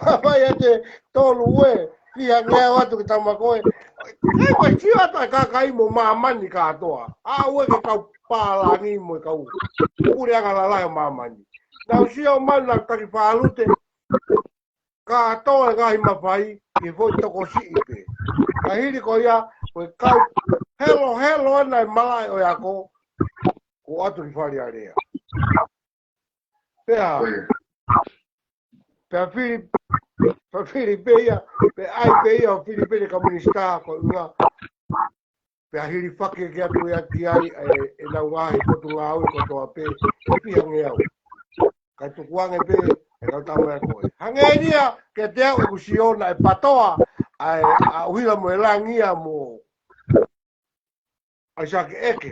Mafai ʻa e tolu ē, fiha ngeau atu ki he tama ko ē. Kae ko e sio atu ʻa e kakai mo māmani kātoa. Aʻu ē ki he kau pālangi mo e kau puleʻanga lalahi ʻo māmani. Nau sio mai nau taki fālute. Kātoa e ngaahi mafai, ʻi he foʻi tokosiʻi pē. Ka hili ko ia, ko e kau helohelo ʻena e malaʻe ʻo e ako, ko atu ki Fale Alea. Pea, ko ia. Pea fili, pea fili pē ia, pea ʻai pē ia, ʻo fili pē ʻe he kau minisitā, ko e ʻuhinga. Pea hili fake ke atu ia ki ai, ʻe, ʻenau ngaahi potungāue kotoa pē, ʻe fiha ngeau. Kae tukuange pē, ʻe kau tama ko ē. Hangē ia, Kiate au ʻeku sio naʻe PATOA, ʻa e, ʻa ʻUhinga mo e Langi ia mo ʻAisake ʻEke,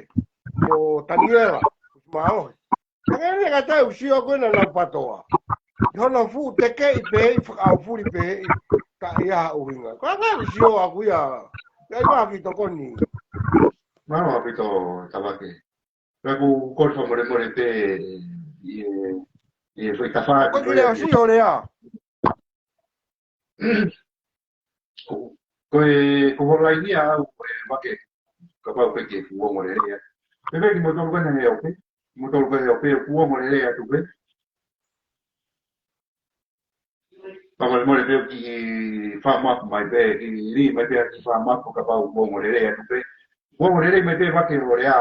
mo Taniela, Mālohi. Ka ngali ʻikai te u sio ko ena naʻe PATOA. ʻI hono fuʻu tekeʻi pē, ʻi fakaʻaufuli pē, ʻi ka ia ʻUhinga. Ko e ngali sio ʻaku ia, ʻikai mahaki tokoni. Mālō ʻaupito Tavake. Pea ʻoku ou kole fakamolemole pē ʻi he, ʻi he foʻi tafaʻaki ko e kile ia o ki sio lea. Ko, ko e, ko hola ini au, ko e Vake, kapau pē ke kuo ongo lelei ia. Pea pē kimoutolu ko ena he ope, kimoutolu ko ena he ope, kuo ongo lelei atu pē. Fakamolemole pē ʻoku kiʻi fakamāʻopoʻopo mai pē, kiʻi lī mai pē ʻa e kiʻi fakamāʻopoʻopo kapau kuo ongo lelei atu pē. Kuo ongo lelei mai pē Vake hoʻo lea.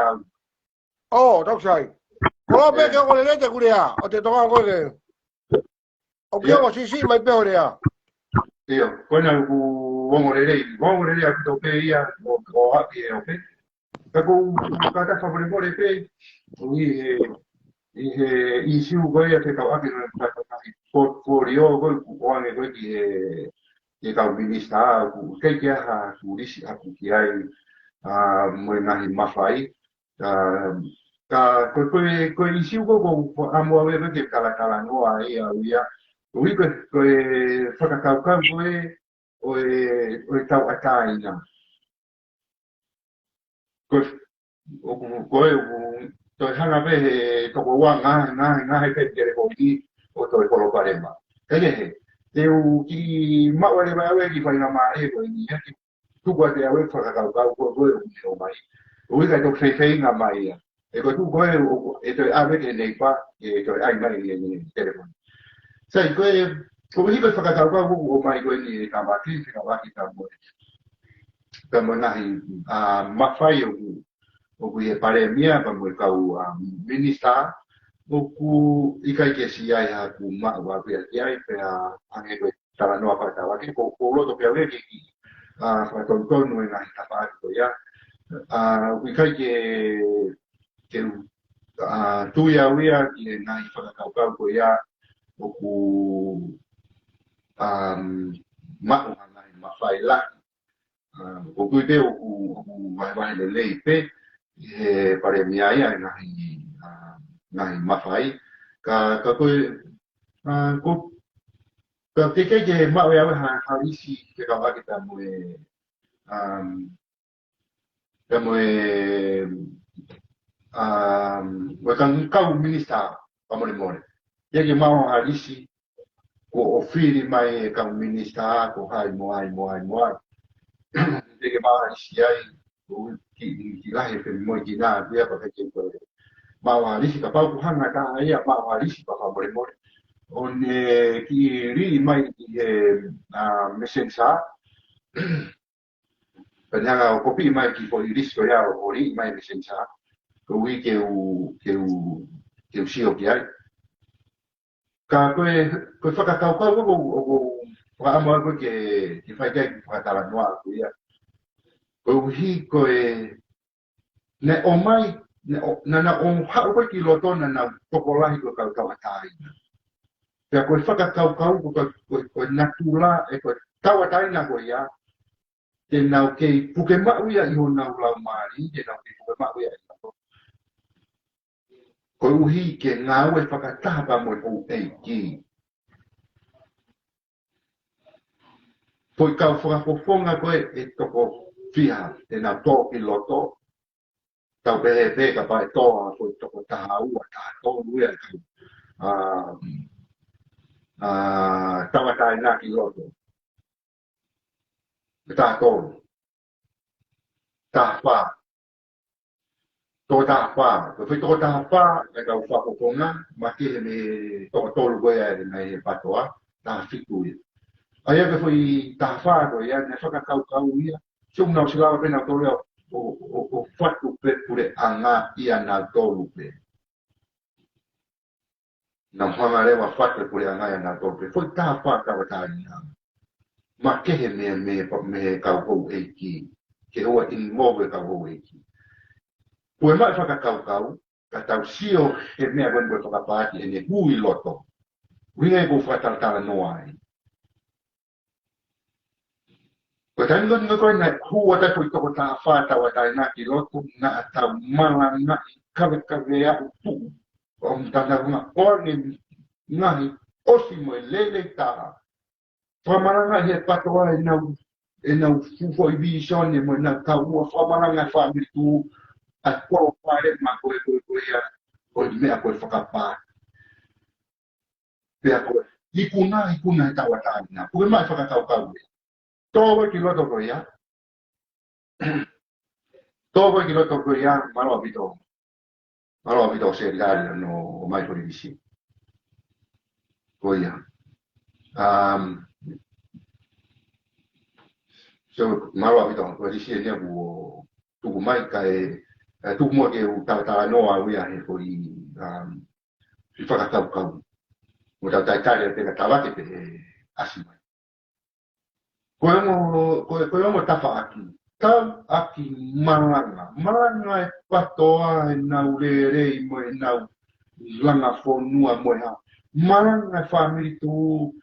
ʻŌ, taku sai. Ko e pē ke ongo lelei te u lea, ʻo te tonga ko e. ʻOku ʻikai ke ongo siʻisiʻi mai pē hoʻo lea. ʻIo, ko ena kuo ongo lelei, kuo ongo lelei ʻaupito pē ia, ʻo, ʻo aʻu ki he ope. Ka ʻoku ou kātaki fakamolemole pē, ʻo ʻi he, ʻi he ʻīsiu ko ia fekauʻaki mo e portfolio ko ē kuo ʻoange ko ē ki he, ki he kau minisitā, ʻoku ʻikai ke ʻi ai haʻaku lisi ʻaku ki ai, ʻa, mo e ngaahi mafai. Ka, ka ko, ko, ko e ʻīsiu ko ē ʻoku ou ʻamu au ia ke talatalanoa ai au ia. Ko e, ko e, ko e fakakaukau ko ē, ʻo e, ʻo e tauʻatāina. Ko e, ʻoku, ko e, ʻoku toe hanga pē he toko ua ngaahi, ngaahi, ngaahi pē telefoni ʻo toe palopalema. Ka ʻi he, te u kiʻi maʻu leva au e kiʻi faingamālie ko eni, ia ke tuku atu au e fakakaukau ko, ko ē ʻoku ne ʻomai. ʻOku ʻikai toe feifeinga mai ia. ʻE ko e tuʻu ko ē, ʻo, ʻe toe ʻave ke ne ipa, ʻe toe ʻai mai ʻi he telefoni. Sai, ko e, ko e hiko e fakakaukau ʻoku ʻomai ko eni ʻe Tavake, fekauʻaki pea mo e, pea mo e ngaahi, ʻa, mafai ʻoku, ʻoku ʻi he palēmia, pea mo e kau, ʻa, minisitā, ʻoku ʻikai ke siʻi ai haʻaku maʻu ʻaku ia ki ai, pea hangē ko e talanoa pē ʻa Tavake, ko, ʻoku ou loto pē au ia ke kiʻi, ʻa, fakatonutonu e ngaahi tafaʻaki ko ia. ʻA, ʻoku ʻikai ke, ke u, ʻa, tui au ia ki he ngaahi fakakaukau ko ia ʻoku, ʻa, maʻu ha ngaahi mafai lahi. ʻA, ʻoku ou tui pē ʻoku, ʻoku vahevahe lelei pē ʻe he palēmia ia e ngaahi, ʻa, ngaahi mafai. Ka, ka ko e, ʻa, ko, ka teʻeki ke maʻu ʻe au ha, ha lisi fekauʻaki pea mo e, ʻa, pea mo e, ʻa, mo e kau, kau minisitā, fakamolemole. Teʻeki ke maʻu ha lisi kuo ʻofili mai e kau minisitā ko hai mo hai mo hai mo hai. Teʻeki ke maʻu ha lisi ai, ʻoku kiʻi, kiʻi lahi e femoʻuekina ʻaku ia pea teʻeki ke maʻu ha lisi kapau ʻoku hanga ʻe ha taha ia maʻu ha lisi pea fakamolemole. ʻO ne kiʻi liʻi mai ʻi he, ʻa, Messenger. Pea ne hanga ʻo kopi mai e kiʻi foʻi lisi ko ia ʻo liʻi mai Messenger. Koeʻuhi ke u, ke u, ke u sio ki ai. Ka ko e, ko e fakakaukau ʻoku, ʻoku ou fakaʻamu au ko ē ke, ke fai ki ai e kiʻi fakatalanoa ko ia. Koeʻuhi ko e, naʻe ʻomai, naʻe ʻo, naʻa, naʻa nau haʻu ko ē ki loto naʻa nau tokolahi ko e kau tauʻatāina. Pea ko e fakakaukau ko e, ko e, ko e natula ʻe ko e tauʻatāina ko ia, te nau kei puke maʻu ia ʻi honau laumālie, te nau kei puke maʻu ia ʻi honau. Koeʻuhi ke ngāue fakataha pea mo e houʻeiki. Foʻi kau fakafofonga ko ē ʻe toko fiha te nau tō ki loto. Tau pehē pē kapau ʻe tō ha foʻi toko taha ua, taha tolu ia e kau, ʻa, ʻa, tauʻatāina ki loto. Taha tolu. Taha fā. Toko taha fā. Ko e foʻi toko taha fā, ʻa e kau fakafofonga, makehe mei he toko tolu ko ia ʻe ʻomai ʻe he PATOA, taha fitu ia. ʻA ia ko e foʻi taha fā ko ia, naʻe fakakaukau ia. Sio, naʻa nau ʻosi lava pē nautolu ia ʻo, ʻo, ʻo, ʻo fatu pē puleʻanga ia nautolu pē. Naʻa nau hanga leva ʻo fatu e puleʻanga ia nautolu pē. Foʻi taha fā tauʻatāina. Makehe mei, mei, mei he kau houʻeiki. Ke ʻoua ʻe involve e kau houʻeiki. Ko e maʻu e fakakaukau, ka tau sio he meʻa ko eni ko e fakapaati ʻene hū ʻi loto. ʻUhinga ia ʻoku ou fakatalatalanoa ai. Taimi ko ē naʻe hū atu ai e foʻi toko taha fā tauʻatāina ki loto, naʻa tau malangaʻi kavekavea ʻo tuʻu ʻo mtanavunga ʻo ne ngaohi ʻosi mo e lele taha. Fakamalanga he PATOA ʻenau, ʻenau fuʻu foʻi vīsone mo ʻenau taumuʻa, fakamalanga e fāmili tuʻu ʻa e kolo fale ma ko e ko e ko ia, ko e meʻa ko e fakapā. Pea ko e ikuna, ikuna he tauʻatāina. Ko e maʻu fakakaukau ia. Tō ko ē ki loto ko ia. Tō ko ē ki loto ko ia, mālō ʻaupito. Mālō ʻaupito Sekelitali ʻo ʻomai foʻi lisi. Ko ia. Um, so, mālō ʻaupito, ko e lisi eni ʻoku tuku mai kae, eh, tuku muʻa ke u talatalanoa au ia he foʻi, um, foʻi fakakaukau. Mo tau talitali pē ka tala ke pē ʻasi mai. Ko e ongo, ko e, ko e ongo tafaʻaki. Tafaʻaki malanga. Malanga e PATOA ʻenau lelei mo ʻenau langa fonua mo e hā. Malanga e fāmili tuʻu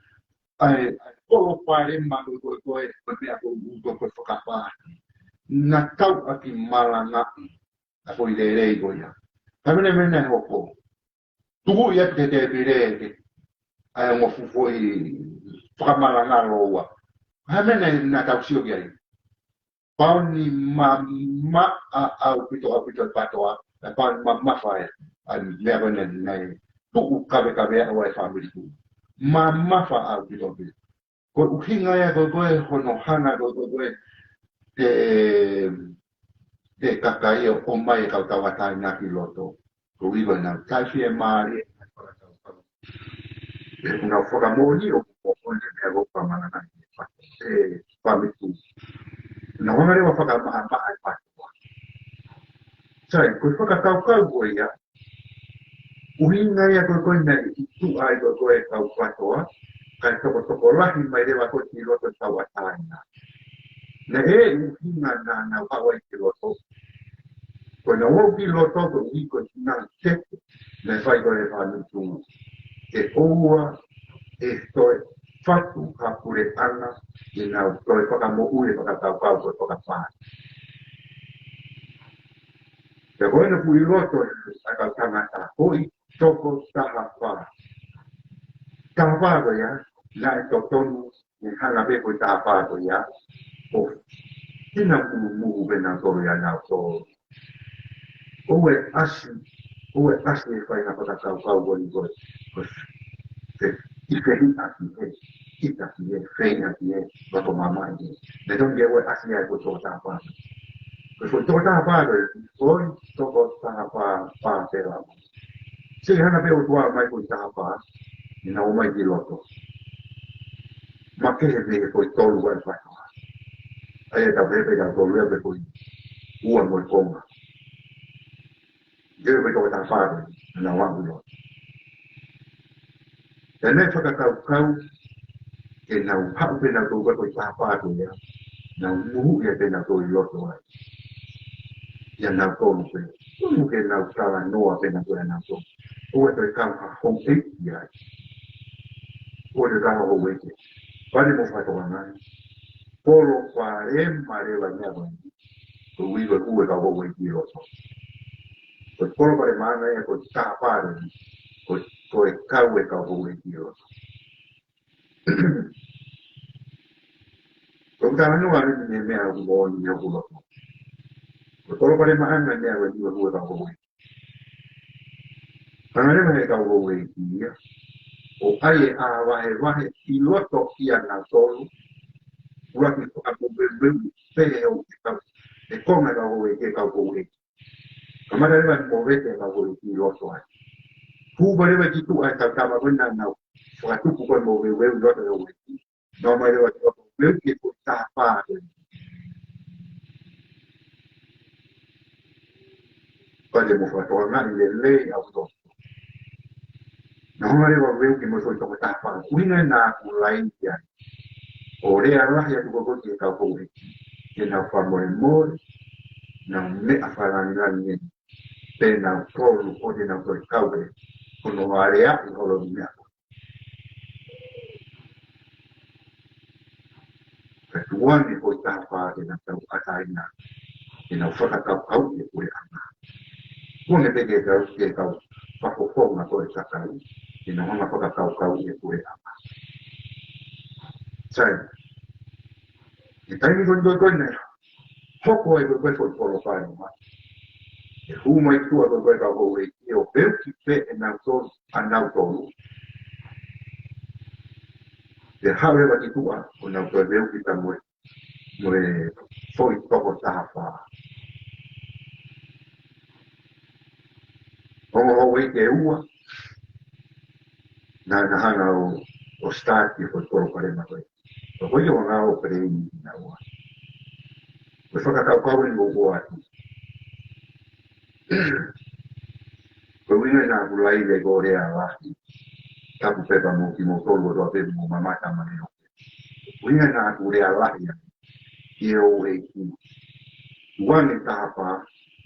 ʻa e, ʻa e kolo fale ma ko e ko e ko e ko e meʻa ko e ʻuto ko e fakapā. Naʻa tau ʻaki malangaʻi ʻa e foʻi lelei ko ia. Ka mene mene hoko. Tuku ia ke te pire ke ʻa e ongo fuʻu foʻi fakamalanga lōua. Ka mene naʻa tau sio ki ai. Pau ni mamafa ʻaupito ʻaupito e PATOA, ʻa e pau ni mamafa e, ʻa e meʻa ko ē naʻe, naʻe tuʻu kavekavea ʻa e fāmili tuʻu. Mamafa ʻaupito ʻaupito. Ko e ʻuhinga ia ko e ko e hono hanga ko e ko e ko e, e, e kakai ʻo ʻomai e kau tauʻatāina ki loto. Ko e ʻuhi ko ʻenau taʻefiemālie. ʻE, ʻenau fakamoʻoni ʻo, ʻo, ʻo ne meʻa ko e fakamalanga e fāmili tuʻu. Naʻa nau hanga leva ʻo fakamaʻamaʻa e PATOA. Sai, ko e fakakaukau ko ia, ʻuhinga ia ko e ko e naʻe ʻi tuʻa ai ko e ko e kau PATOA, kae tokotokolahi mai leva ko ē ki loto tauʻatāina. Naʻe ʻuhinga naʻa nau haʻu ai ki loto. Ko ʻenau ō ki loto ko e ʻuhi ko e naʻe teke, naʻe fai ko e fāmili tuʻu. ʻE ʻoua ʻe toe fatu ha puleʻanga ke nau toe fakamoʻui e fakakaukau ko e fakapā. Pea ko ʻenau ō ki loto ʻa e kau tangata ko e toko taha fā. Taha fā ko ia, naʻe totonu ke hanga pē ko e taha fā ko ia ʻo fina muhu muhu pē nautolu ia nautolu. ʻOua ʻe ʻasi, ʻoua ʻe ʻasi e fai ha fakakaukau ko eni ko e, ko e, ʻi fē ʻi ʻaki he, ʻi ʻaki he, fē ʻi ʻaki he, loto mamahi he. Naʻe tonu ke ʻoua ʻe ʻasi ai ko e toko taha fā. Ko e foʻi toko taha fā ko e, ko e toko taha fā, fā pē lava. Sai, hanga pē ʻo tuʻu mai ko e taha fā, ʻi heʻenau ō mai ki loto. Makehe pē ko e tolu ʻa e PATOA. ʻA ia tau pehē pē tau tolu ia pē ko e ua mo e konga. Ke pē toko taha fā ko ē, naʻa nau ō ki loto. Pea naʻe fakakaukau, ke nau haʻu pē nautolu ko e taha fā ko ia, nau muhu ia pē nautolu ʻi loto ai. ʻIa nautolu pē. Tonu ke nau talanoa pē nautolu ʻia nautolu. ʻOua ʻe toe kau ha houʻeiki ai. ʻOua ʻe toe kau ha houʻeiki. Fale mo fakatokanga. Kolo fale ma leva meʻa ko eni. Ko e ʻuhi ko e kau houʻeiki ʻi loto. Ko e kolo fale maʻanga ia ko e taha fā ko eni. Ko e, ko e kau e kau houʻeiki ʻi loto. Ko e talanoa ʻeni meʻa ʻoku moʻoni ʻi hoku loto. Ko e kolo fale maʻanga meʻa ko e ʻuhi ko e kau houʻeiki. Hanga leva he kau houʻeiki ia ʻo ʻai e ʻā vahevahe ʻi loto ʻia nautolu. ʻUluaki fakamoveuveu pehē ʻo e kau, e konga kau houʻeiki, e kau houʻeiki. Kamata leva ʻene movete e kau houʻeiki ʻi loto ai. Hū mai leva ki tuʻa e kau tama ko ē naʻa nau fakatupu ko e moveuveu ʻi loto e houʻeiki. Nau ō mai leva ki loto, moveuveu ki he foʻi taha fā ko ē. Fale mo fakatokangaʻi lelei ʻaupito. Nau hanga leva ʻo moveuveu ki he foʻi toko taha fā. ʻUhinga naʻa ku laivi ai. ʻO lea lahi atu ko ē ki he kau houʻeiki. Ke nau fakamolemole, nau meʻa fakalangilangi eni. Pea nautolu ʻoua te nau toe kau he hono aleaʻi holo ʻi meʻa ko ē. Ka tuku ange ko e taha pē ke nau tauʻatāina, ke nau fakakaukauʻi e puleʻanga. Tuku ange pē ke kau, ke kau fakafofonga ko e kakai, ke nau hanga fakakaukauʻi e puleʻanga. Sai, ʻi he taimi ko eni ko ē ne hoko ai ko ē foʻi polopalema. ʻE hū mai ki tuʻa ko ē kau houʻeiki ʻo peuki pē ʻe nautolu, ʻa nautolu. Pea haʻu leva ki tuʻa, ʻo nau toe peuki pē mo e, mo e foʻi toko taha fā. Ongo houʻeiki ʻe ua, naʻa na hanga ʻo, ʻo start e foʻi polopalema ko ē. Ko e foʻi ʻuhinga ʻoku ou pehē ni naʻa ua. Ko e fakakaukau eni ʻoku ʻoatu. Ko e ʻuhinga naʻa ku laive ko e lea lahi. Tapu pē pea mo kimoutolu kotoa pē mou mamata mai ʻo. Ko e ʻuhinga naʻa ku lea lahi ai. ʻI he houʻeiki. Tuku ange taha pē,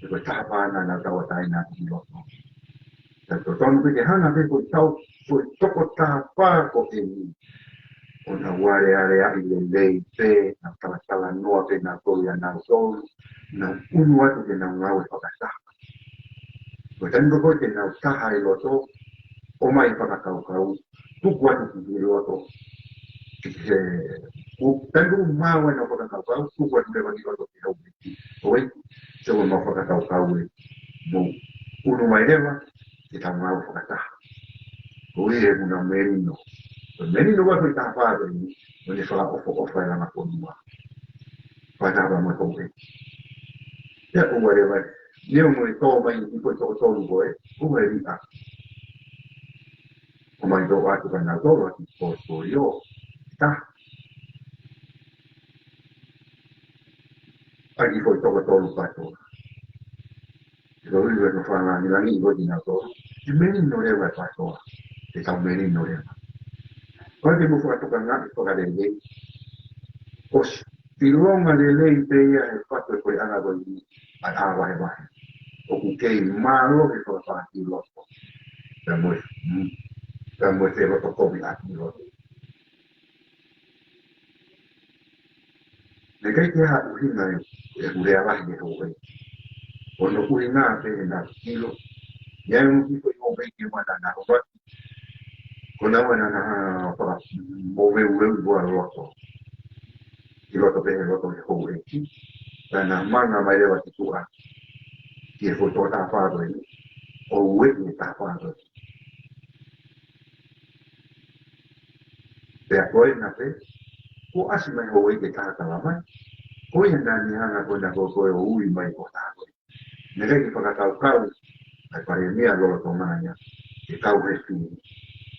he ko e taha pē naʻa nau tauʻatāina ʻi loto. Ka totonu pē ke hanga pē ko e tau, ko e toko taha pē ko eni. ʻO nau alealeaʻi lelei pē, nau talatalanoa pē nautolu ʻia nautolu, nau ʻunu atu ke nau ngāue fakataha. Ko e taimi ko ē ke nau taha ʻi loto, ʻomai fakakaukau, tuku atu ki loto. Ki he, ku, taimi ko ē maʻu ai ʻenau fakakaukau, tuku atu leva ki loto ki houʻeiki. Houʻeiki, ʻoku ou maʻu fakakaukau ē, mou ʻunu mai leva, ke tau ngāue fakataha. Ko ia ʻoku na melino. Ko e melino ʻa e foʻi taha pē ko eni, ʻo ne fakaʻofoʻofa e langa fonua. Fakataha mo e houʻeiki. Pea ʻoua leva, neongo e tō mai e foʻi toko tolu ko ē, ʻoua ʻe liʻaki. ʻOmai tō atu ka nau tō atu ki portfolio. Taha. ʻAi ki foʻi toko tolu PTOA. Ko e ʻuhinga ʻoku ou fakalangilangiʻi ko ē kinautolu. ʻE melino leva e PTOA. ʻE tau melino leva. Ko e ke mou fakatokangaʻi fakalelei. ʻOsi ʻilonga lelei pē ia he fatu e puleʻanga ko eni ʻa e vahevahe. ʻOku kei mālohi fakapāki loto. Pea mo e, pea mo e felotokoviʻaki loto. Naʻe ʻikai ke ʻi ai ha ʻuhinga ʻe, ʻe ʻuhinga lahi ʻe houʻeiki. ʻO ne ʻuhinga pē ʻenau ʻilo. Ia ʻe ʻuhinga ko e houʻeiki ʻe mana na houʻeiki. Ko naua naʻa na fakamoveuveu ʻi loto. ʻI loto pē he loto ʻe houʻeiki. Pea na manga mai leva ki tuʻa. Ki he foʻi toko taha pē ko eni. ʻO ueʻi e taha pē ko eni. Pea ko ena pē, kuo ʻasi mai houʻeiki ʻe taha talamai. Ko ia naʻa ne hanga ko ena ko ē ʻo ui mai ko e taha ko ē. Naʻe ʻikai ke fakakaukau, ʻa e palēmia lolotonga ia, ke kau he fili,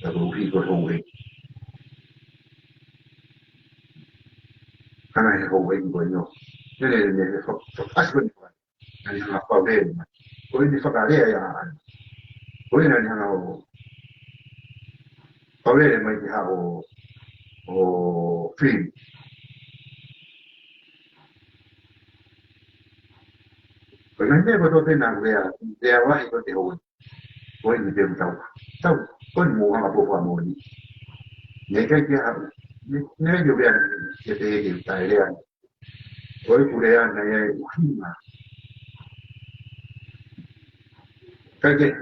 ka ko e ʻuhi ko e houʻeiki. Hanga he houʻeiki ko eni ʻo. Naʻe, naʻe, naʻe, fak-, fak-, ʻasi ko eni ko ē. Naʻa ne hanga fakalele mai. Ko eni fakalea ia ʻa. Ko eni naʻa ne hanga ʻo fakalele mai ki haʻo, ʻo fili. Ko e ngaahi meʻa ko ē tō pē naʻa ku lea, lea lahi ko ē te houʻeiki. Ko eni te u tau. Tau, ko eni mou hanga pō fakamoʻoni. Naʻe ʻikai ke haʻu. Naʻe, naʻe ʻikai ke u lea, ke te ke u taʻelea. Ko e kulea naʻe ʻi ai e ʻuhinga. Kae kehe,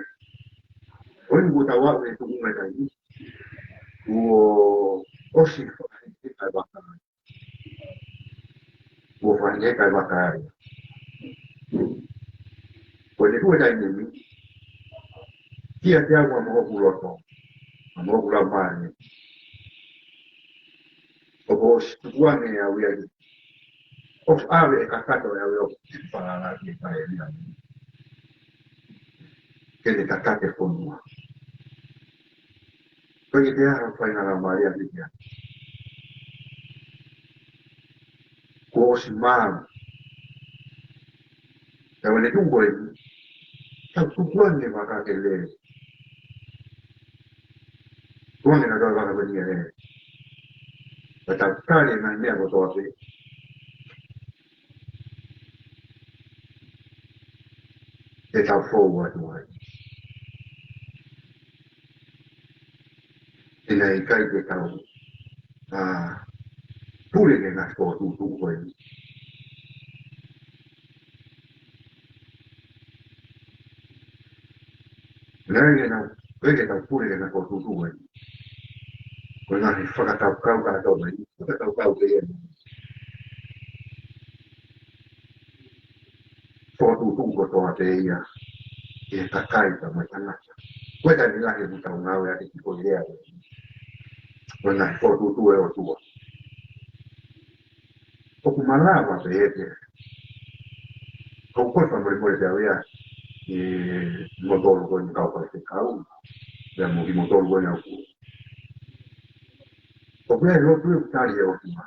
ko e kuo tau aʻu he tuʻunga taimi ni. Kuo ʻosi fakaheke ʻa e vaka. Kuo fakaheke ʻa e vaka ia. Ko e tuʻunga taimi ni. Kiate au mo hoku loto. Mo hoku laumālie. ʻOku ʻosi tukuange au ia ki. ʻOku ʻave e kakato ʻe au ia ʻo fakalakalaka ki he taʻe ia. Ke ne kakate fonua. Ko e te aha fai ngā laumālie ki ia. Kuo ʻosi maau. Tau ʻene tuku ko ē. Tau tukuange vaka ke lele. Tukuange na tau vaka ko eni ke lele. Ka tau kale ngaahi meʻa kotoa pē. Te tau fou atu ai. Te na ʻikai te tau. ʻA, pule ki he ngaahi fokotuʻutuʻu ko eni. Naʻe ʻikai ke nau, ʻikai ke tau pule ki he ngaahi fokotuʻutuʻu ko eni. Ko e ngaahi fakakaukau kātoa mai, fakakaukau pē ia. Fokotuʻutuʻu kotoa pē ia ʻi he kakai pea mo e tangata. Ko e taimi lahi ʻoku tau ngāueʻaki e kiʻi foʻi lea ko e ngaahi fokotuʻutuʻu ʻa e ʻOtua. ʻOku malava pē ʻete, ʻoku ou fakamolemole pē au ia ʻi he motuʻa ko eni kau faifekau, pea mo kimoutolu ko eni ʻoku, ʻoku ʻi ai e lotu ʻoku tali ʻe he ʻOtua.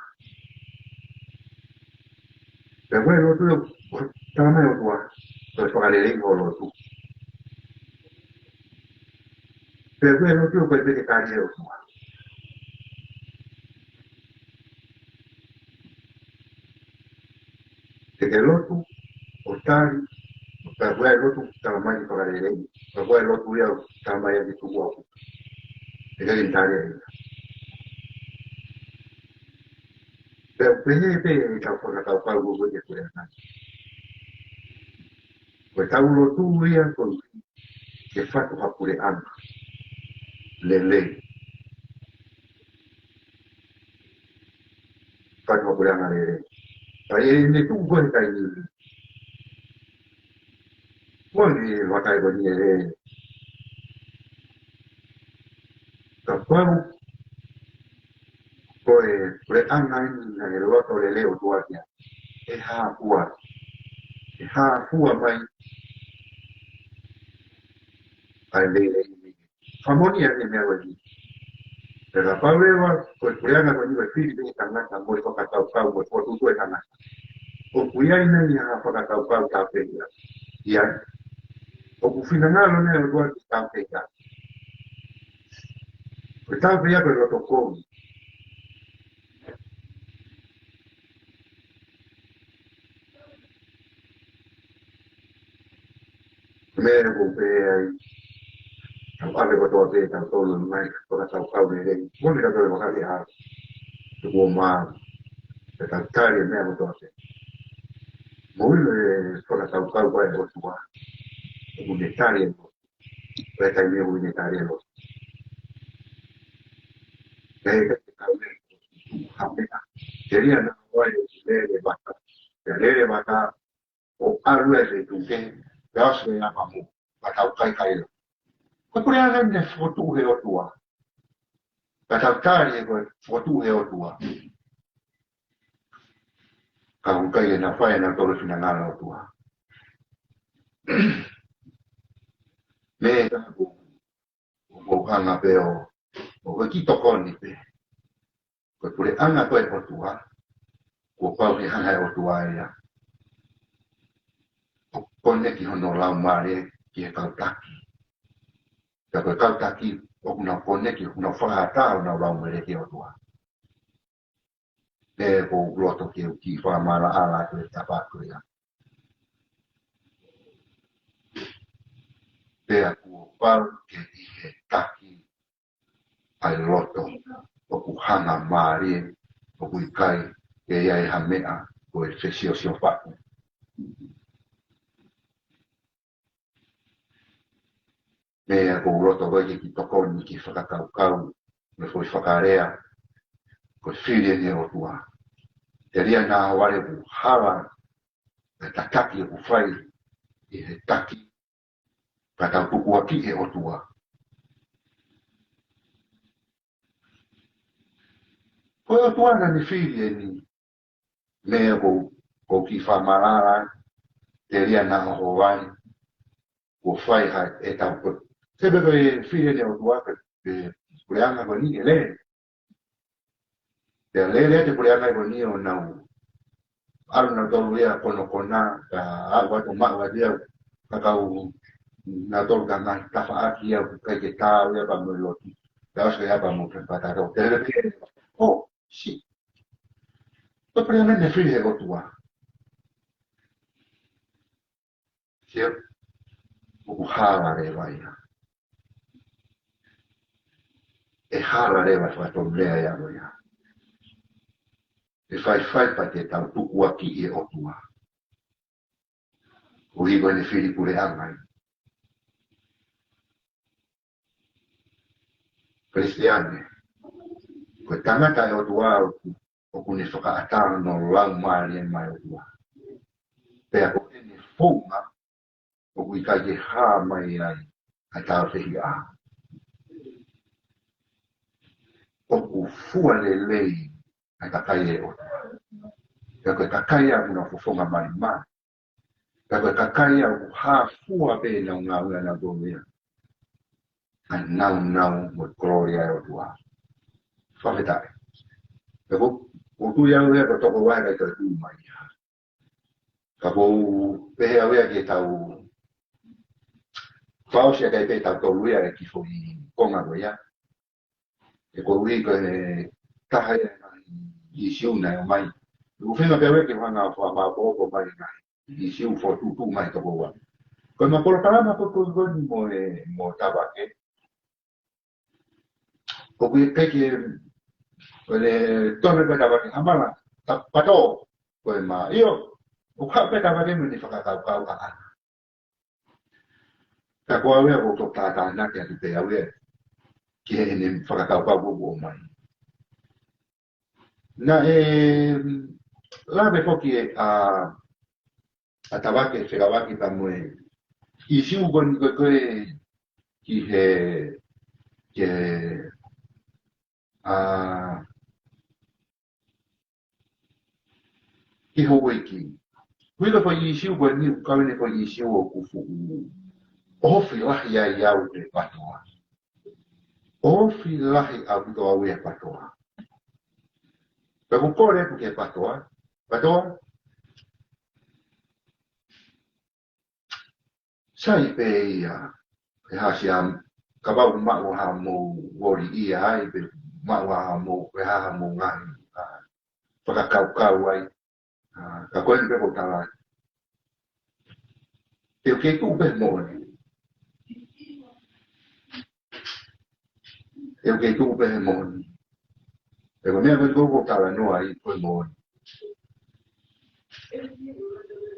Pea ko e lotu ʻoku tala mai ʻe he ʻOtua, ko e fakalelei hoʻo lotu. Pea ko e lotu ʻoku ʻikai pē ke tali ʻe he ʻOtua. Te ke lotu, ʻo tali, pea ko e lotu tala mai ke fakalelei, pea ko e lotu ia tala mai ke tuku ʻaupito. ʻIkai ke tali ʻe ia. Pea ʻoku pehē pē ʻetau fakakaukau ko ē ki he puleʻanga. Ko ʻetau lotu ia ko e ke fatu ha puleʻanga lelei. Fatu ha puleʻanga lelei. Pea ʻi heʻene tuʻu ko ē he taimi ni, ko e vakai ko eni ē, kapau ko e puleʻanga eni naʻe loto lelei ʻOtua ki ai, ʻe hā fua, ʻe hā fua mai ʻa e lelei ni. Fakamoʻoni ʻa e meʻa ko eni. Pea kapau leva ko e puleʻanga ko eni ko e fili pē ʻe he tangata mo e fakakaukau mo e fokotuʻutuʻu ʻa e tangata, ʻoku ʻi ai nai ha fakakaukau tāufehiʻa? ʻIo. ʻOku finangalo nai ʻOtua ke tāufehiʻa? Ko e tāufehiʻa ko e loto kovi. Meʻa ʻoku pehē ai, tau ʻave kotoa pē ʻetau tolo mai, ko e fakakaukau lelei. Moʻoni ka tau vaka ke ʻave. Tuku ʻo mā, ke tau tali e meʻa kotoa pē. Mou ʻilo e fakakaukau ko ē ʻa e ʻOtua, ʻoku ne tali e lotu. Ko e taimi ʻoku ne tali e lotu. Pea ʻikai ke tau lele ha meʻa. Telia naʻa ʻohovale ʻo lele vaka. Pea lele vaka ʻo ʻalu e feituʻu kehe, pea ʻosi e ʻapa mo, pea tau kaikaila. Ko e puleʻanga naʻe fokotuʻu ʻe he ʻOtua. Pea tau tali ē ko e fokotuʻu ʻe he ʻOtua. Ka ʻoku ʻikai ke nau fai ʻenautolu e finangalo ʻo e ʻOtua. Meʻa ʻoku, ʻoku ou hanga pē ʻo, ʻo kiʻi tokoni pē. Ko e puleʻanga ko ē ʻo e ʻOtua, kuo pau ke hanga ʻe he ʻOtua ia ʻo koneki hono laumālie ki he kau taki. Ka ko e kau taki, ʻoku nau koneki, ʻoku nau fakaʻatā honau laumālie ki he ʻOtua. Pea ʻoku ou loto ke u kiʻi fakamaʻalaʻala atu e tapa ko ia. Pea kuo pau ke ʻi he taki ʻa e loto ʻoku hanga mālie, ʻoku ʻikai ke ʻi ai ha meʻa ko e fesiosiofaʻi. Meʻa ʻoku ou loto ko ē ke kiʻi tokoni ki he fakakaukau, mo e foʻi fakalea, ko e fili eni ʻe he ʻOtua. Telia naʻa ʻohovale ʻoku hala e tataki ʻoku fai ʻi he taki, ka tau tukuakiʻi ʻe he ʻOtua. Ko e ʻOtua naʻa ne fili eni, meʻa ʻoku, ʻoku ou kiʻi fakamaʻalaʻala, telia naʻa ʻohovale, kuo fai ha ʻetau ko. Te pē ko e fili eni ʻe he ʻOtua ko e, e puleʻanga ko eni ʻe lele. Pea lele atu e puleʻanga ko eni ʻo nau ʻalu nautolu ia konokona, ka ʻalu atu maʻu atu ia, ka kau nautolu ka ngaahi tafaʻaki ia, ʻoku ʻikai ke taau ia pea mo e lotu. Pea ʻosi ia pea mo e pata tau. Te lele pē, oh, shit. Ko e puleʻanga naʻe fili ʻe he ʻOtua. Sio, ʻoku hala leva ia. ʻE hala leva e fakatonulea ia ko ia. ʻe faifai pea te tau tukuakiʻi e ʻOtua. ʻUhi ko ʻene fili puleʻanga ia. Kalisitiane, ko e tangata ʻa e ʻOtua ʻoku, ʻoku ne fakaʻatā hono laumālie maʻa e ʻOtua. Pea ko ʻene founga ʻoku ʻikai ke hā mai ai ʻa e tāufehiʻa. ʻOku fua lelei ʻa e kakai ʻa e ʻOtua. Pea ko e kakai ʻoku nau fofonga malimali. Pea ko e kakai ʻoku hā fua pē ʻenau ngāue ʻanautolu ia. ʻA e nāunau mo e kolōlia ʻa e ʻOtua. Fakafetaʻi. Pea ko, ʻoku ou tui au ia ko e tokoua ʻikai toe hū mai ia. Ka ʻoku ou pehē au ia ke tau fakaʻosi ʻaki pē ʻe tautolu ia e kiʻi foʻi konga ko ia. He koeʻuhi ko e taha ia e ngaahi ʻīsiu naʻe ʻomai. ʻOku ou feinga pē au ia ke u hanga ʻo fakamāʻopoʻopo mai e ngaahi ʻīsiu fokotuʻutuʻu mai ʻe toko ua. Ko ʻema polokalama ko ē ko eni mo e, mo Tavake, ʻoku ʻikai ke, ko e tonu pē Tavake, Hamala, ta-, Pato, ko e mā. ʻIo, ʻoku haʻu pē Tavake mo ʻene fakakaukau ʻaʻana. Ka ko au ia ʻoku ou toki tātānaki atu pē au ia ki heʻene fakakaukau ʻoku ʻomai. Naʻe lave foki ʻa, ʻa Tavake fekauʻaki pea mo e ʻīsiu ko eni ko ē, ko ē ki he, ki he, ʻa, ki he houʻeiki. Ko e foʻi ʻīsiu ko eni, ʻoku kau ʻi he foʻi ʻīsiu ʻoku fuʻu ʻohofi lahi ai au ʻe Patoa. ʻOhofi lahi ʻaupito au ʻe Patoa. Pea ʻoku ou kole atu ki he Patoa. Patoa, sai pē ia, ʻe hā siam, kapau ʻoku maʻu haʻamou voli ia ai, pe maʻu haʻamou, pe haʻamou ngaahi, ʻa, fakakaukau ai. ʻA, ka ko eni pē ʻoku ou tala. ʻE ʻikai ke tuʻu pē he moʻoni. ʻE ʻikai ke tuʻu pē he moʻoni. He ko e meʻa ko eni ʻoku ou talanoa ai ko e moʻoni.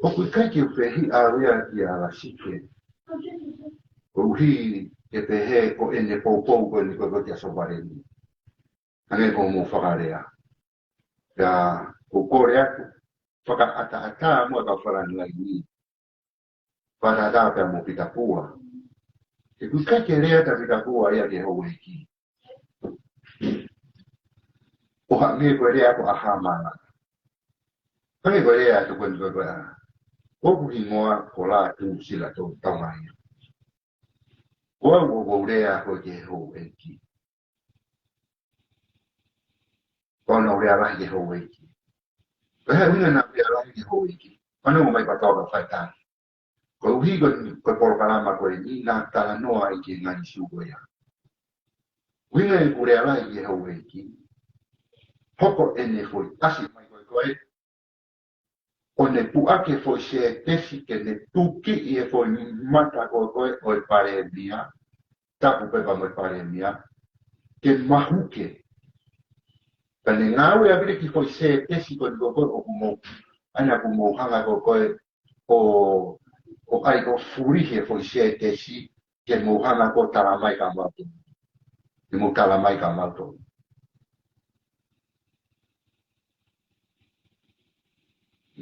ʻOku ʻikai ke u fehiʻa au ia kia Lasike. Koeʻuhi ke pehē ko ʻene poupou ko eni ko ē kia Sovaleni. Hangē ko hoʻomou fakalea. Pea ʻoku ou kole atu, fakaʻataʻatā muʻa kau Falani laini. Fakaʻataʻatā pea mo Pita Pua. He ʻoku ʻikai ke lea ʻa Pita Pua ia ki he houʻeiki. ʻO hangē ko e lea ko ē ʻa Hamala. Hangē ko e lea atu ko eni ko ē ʻa, ʻoku hingoa ko Lātū Silato Taungaia. Ko au ʻoku ou lea ko ē ki he houʻeiki. Ko ʻenau lea lahi ki he houʻeiki. Ko e hā e ʻuhinga ʻenau lea lahi ki he houʻeiki? Fanongo mai Patoa ka fai tali. Koeʻuhi ko, ko e polokalama ko eni naʻa ku talanoa ai ki he ngaahi ʻīsiu ko ia. ʻUhinga ʻeku lea lahi ki he houʻeiki. Hoko ʻene foʻi ʻasi mai ko ē ko ē ʻo ne puʻaki e foʻi sētesi ke ne tukiʻi e foʻi mata ko ē ko ē ʻo e palēmia, tapu pē pea mo e palēmia, ke mahuke. Ka ne ngāueʻaki e kiʻi foʻi sētesi ko ē ko ē ʻoku mou, ʻa ia ʻoku mou hanga ko ē ko ē ʻo, ʻo ʻai ko ē fulihi e foʻi sētesi, ke mou hanga ko ē talamai kia mautolu. Ke mou talamai kia mautolu.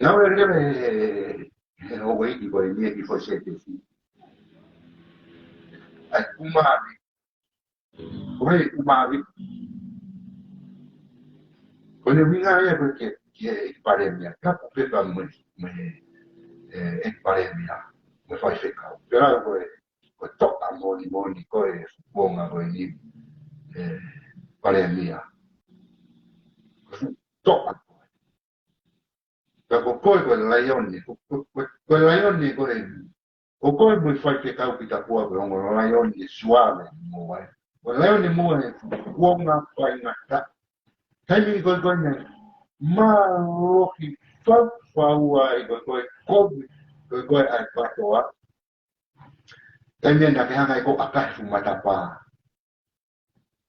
Naʻe lele he, he houʻeiki ko eni e kiʻi foʻi sētesi. ʻAi, ʻumaʻā. Ko e ʻumaʻā. Ko ʻene ʻuhinga ia ko ē ki he, ki he ʻEiki Palēmia. Tapu pē pea mo e, mo e, ʻEiki Palēmia. Mo e faifekau. Pea ko e, ko e toʻa moʻoni moʻoni ko e fuʻu kuonga ko eni, ʻe, Palēmia. Ko e fuʻu toʻa ko ē. Ka ko koe ko e laione, ko, ko, ko, ko e laione ko e, ko koe mo e faifekau Pita Pua ko e ongo laione suave mo ai. Ko e laione mo e fuʻu kuonga faingataʻa. Taimi ko ē ko ē naʻe mālohi faufau ai ko ē ko ē kovi, ko ē ko ē ʻa e Patoa. Taimi naʻa ke hanga ʻe koe ʻo ʻakahi fuʻu matapā.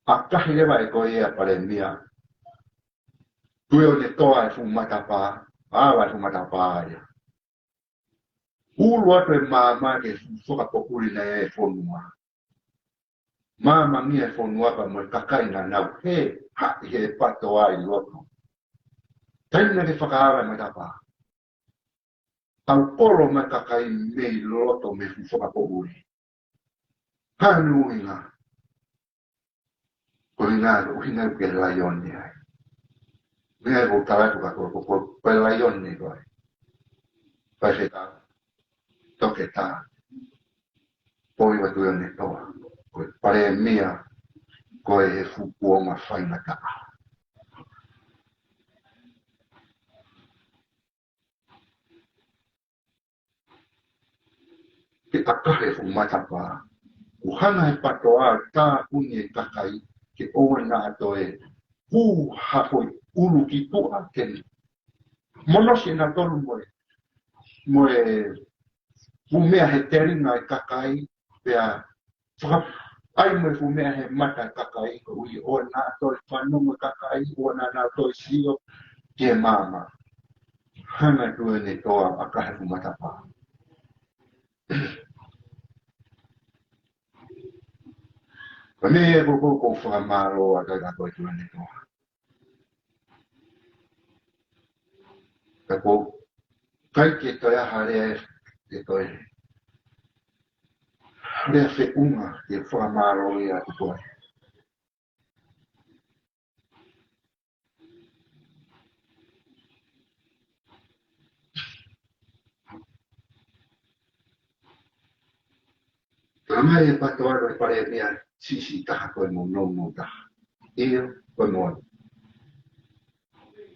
ʻAkahi leva ʻe koe ia Palēmia. Tuione Toa e fuʻu matapā, ʻa e fuʻu matapā ia. Ulu atu e maama ki he fuʻu fakapoʻuli naʻe ʻi ai e fonua. Maama ni e fonua pea mo e kakai naʻa nau hē, haʻi he patoa ʻi loto. Taimi naʻe fakaava e matapā, ʻau kolo mai e kakai mei loto mei he fuʻu fakapoʻuli. Hā e ʻuhinga? Ko e ʻuhinga, ʻuhinga ke laione ai. Meʻa ko e tala atu ka ko, ko, ko, ko e laione ko ē. Faifekau, toketā, Pōhiva Tuione Toa, ko e palēmia ko ē he fuʻu kuonga faingataʻa. Ke ʻakahe fuʻu matapā, kuo hanga he patoa ʻo tāpuni e kakai ke ʻoua naʻa toe hū ha foʻi ʻulu ki tuʻa ke monosi ʻenautolu mo e, mo e fuʻu meʻa he telinga e kakai, pea faka-, ʻai mo e fuʻu meʻa he mata e kakai, koeʻuhi ʻoua naʻa toe fanongo e kakai, ʻoua naʻa nau toe sio ki he maama. Hanga ʻe Tuione Toa ʻo ʻakahe fuʻu matapā. Ko e meʻa ia ʻoku ou, ʻoku ou fakamālō atu ai kia koe Tuione Toa. Ka ʻoku ʻikai ke toe ʻi ai ha lea ʻe toe, lea feʻunga ke fakamālō ai atu koe. Ka mai e patoa ko e palēmia siʻisiʻi taha ko e nounou taha. ʻIo, ko e moʻoni.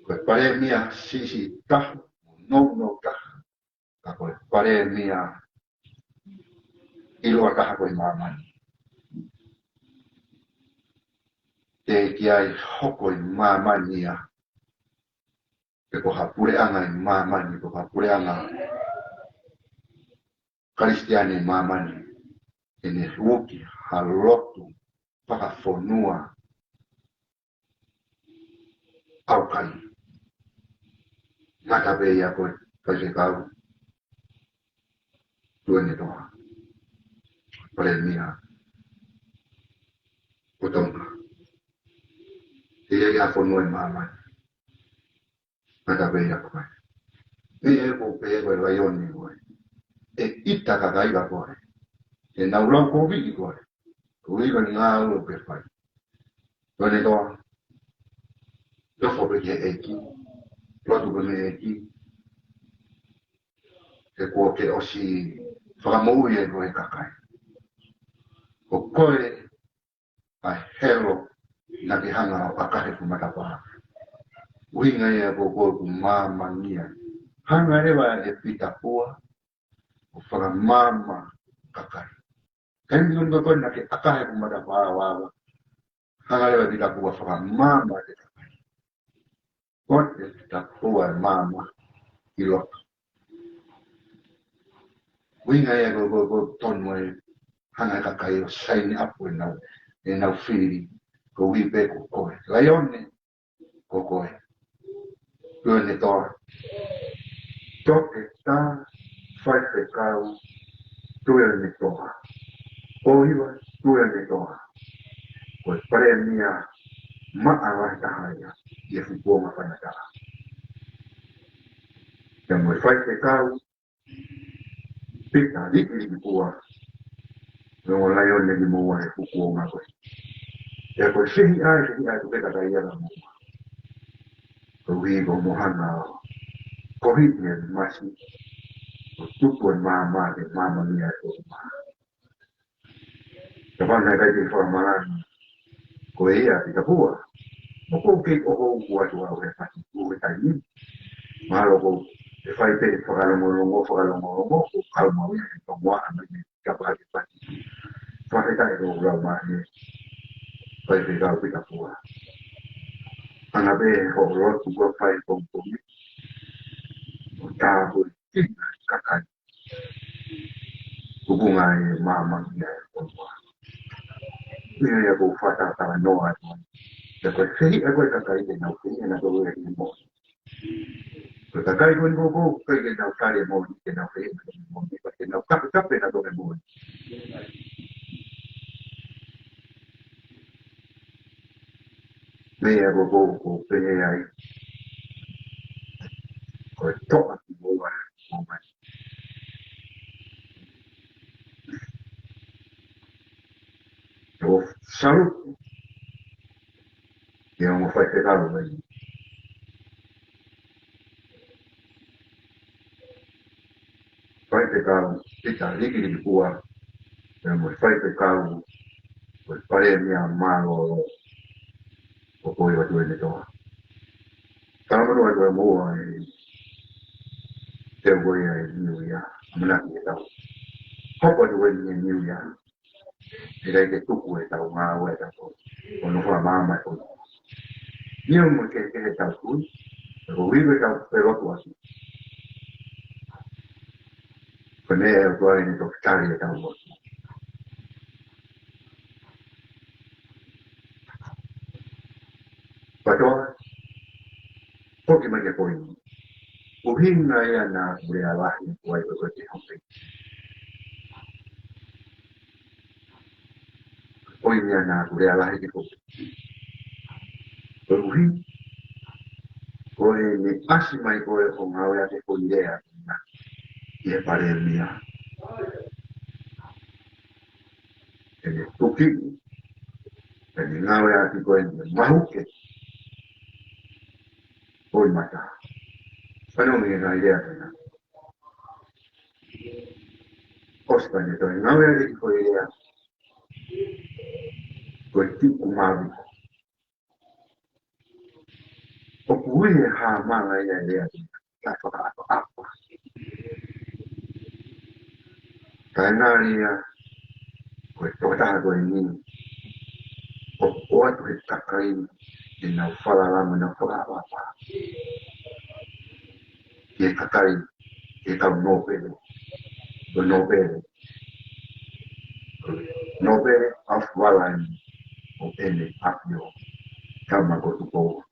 Ko e palēmia siʻisiʻi taha, nounou taha. Ka ko e palēmia ʻiloa taha ko ē ʻi māmani. Teʻeki ai hoko ʻi māmani ia, pe ko ha puleʻanga ʻi māmani, pe ko ha puleʻanga Kalisitiane ʻi māmani, ʻene hū ki ha lotu fakafonua ʻaukai. Ngata pē ia ko e Faifekau Tuione Toa, palēmia ʻo Tonga. ʻI ai ha fonua ʻi māmani. Ngata pē ia ko e, ʻi ai ko e pē ko e laione ko ē. ʻE ʻita kakai ka ko ē. ʻE nau lau koviʻi ko ē. Ko e ʻuhinga ngāue ʻoku ke fai. Tuione Toa, nofo pē ki he ʻEiki, lotu pē mei he ʻEiki, he kuo ke ʻosi fakamoʻui ʻe koe e kakai. Ko koe ʻa e helo naʻa ke hanga ʻo ʻakahe fuʻu matapā. ʻUhinga ia ko koe ʻoku māmani ai. Hanga leva ʻe Pita Pua ʻo fakamaama kakai. Taimi ko ē naʻa ke ʻakahe fuʻu matapā ʻo ava, hanga leva ʻe Pita Pua ʻo fakamaama e kakai. Ko e Pita Pua e maama ʻi loto. ʻUhinga ia ko, ko, ko e tonu e hanga e kakai ʻo saini ʻapu ʻenau, ʻenau fili, koeʻuhi pē ko koe. Laione, ko koe. Tuione Toa. Toketā Faifekau Tuione Toa. Pōhiva Tuione Toa. Ko e palēmia maʻa lahi taha ia ʻi he fuʻu kuonga faingataʻa. Pea mo e Faifekau Pita Liʻiliʻi Pua, ʻa e ongo laione ʻi muʻa he fuʻu kuonga ko ē. Pea ko e siʻi ʻai, siʻi ʻai, ko e kakai ia ka muʻa. Koeʻuhi ko hoʻomo hanga ʻo kohiʻi e masi, ʻo tuku e maama ke māmani ʻa e fonua. Ka fana kai te fakamalanga. Ko ia Pita Pua. Mo kou kei ʻoho ʻoku ʻoatu au he pati, ʻo he taimi ni. Mahalo ko e fai pē fakalongolongo, fakalongolongo, ko kau mau ia he tongoa ana ni ka pati pati. Fakafetaʻi ko lau mai he Faifekau Pita Pua. Hanga pē hoʻo lotu ko e fai pongipongi. ʻO tāpui ki he kakai. Kupunga e maama ia e fonua. ʻIo ia kou fakatalanoa atu. Ko e fehiʻa ko ē ʻa e kakai ke nau fehiʻa nautolu ia ki he moʻoni. Ko e kakai ko eni ʻoku ʻikai ke nau tali e moʻoni, ke nau fehiʻa nautolu ki he moʻoni, ka ke nau kapekape nautolu ki he moʻoni. Meʻa ko ē ʻoku ou pehē ai, ko e toʻa ki muʻa, ʻo mai. ʻO salu ia mo e faifekau mai. Faifekau Pita Likiliki Pua, pea mo e faifekau, mo e palēmia mālōlō ʻoku ʻi Vatuenetoa. Talamonū atu ʻa e moʻua ʻi he teu ko ia ʻa e New Year, ʻamanaki ke tau hopo atu ʻi he New Year. ʻIkai ke tuku ʻetau ngāue ʻatautolu ʻo nofo ʻa māmani ʻo. Ia mo e kehekehe ʻetau tui, ko e ʻuhi ko ʻetau felotu ʻaki. Ko e meʻa ʻa e ʻOtua ʻene toki tali ʻetau lotu. Patoa, foki mai ki he poini. ʻUhinga ia naʻa ku lea lahi atu ai ko e homepage. Ko e ʻuhinga ia naʻa ku lea lahi ki he homepage. Koeʻuhi ko ʻene ʻasi mai ko ē ʻo ngāueʻaki e foʻi lea ko ena ʻi he palēmia. ʻEne tuki, ʻene ngāueʻaki ko ē ʻene mahuke ʻo e mata. Fanongo ki he ngaahi lea ko ena. ʻOsi pea ne toe ngāueʻaki e foʻi lea ko e tuku mavi. ʻOku ʻi he hā mala ia e lea ko ena, taʻefakaʻapaʻapa. Taʻengali ia, ko e tokotaha ko eni ʻoku ʻoatu ʻe he kakai ʻenau falala mo ʻenau fakaʻapaʻapa ki he kakai, ki he kau nōpele. Ko e nōpele, nōpele ʻa Falaini ʻo ʻEne ʻAfio Tama ko Tupou.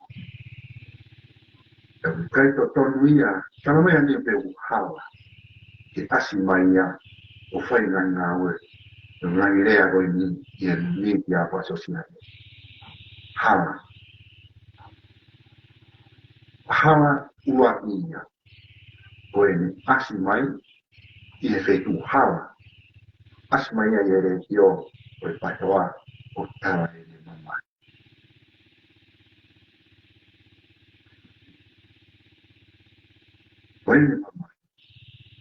Ka ʻoku ʻikai totonu ia, tala mai ʻa eni pe ʻoku hala ke ʻasi mai ia ʻo fai e ngaahi ngāue, ʻo ngaahi lea ko eni ʻi he mītia fakasotiale. Hala. Hala ʻuluaki ia. Ko ʻene ʻasi mai ʻi he feituʻu hala. ʻAsi mai ia ʻi he letiō, ko e Patoa, ʻo tala ʻene mamahi. Ko ʻene mamahi,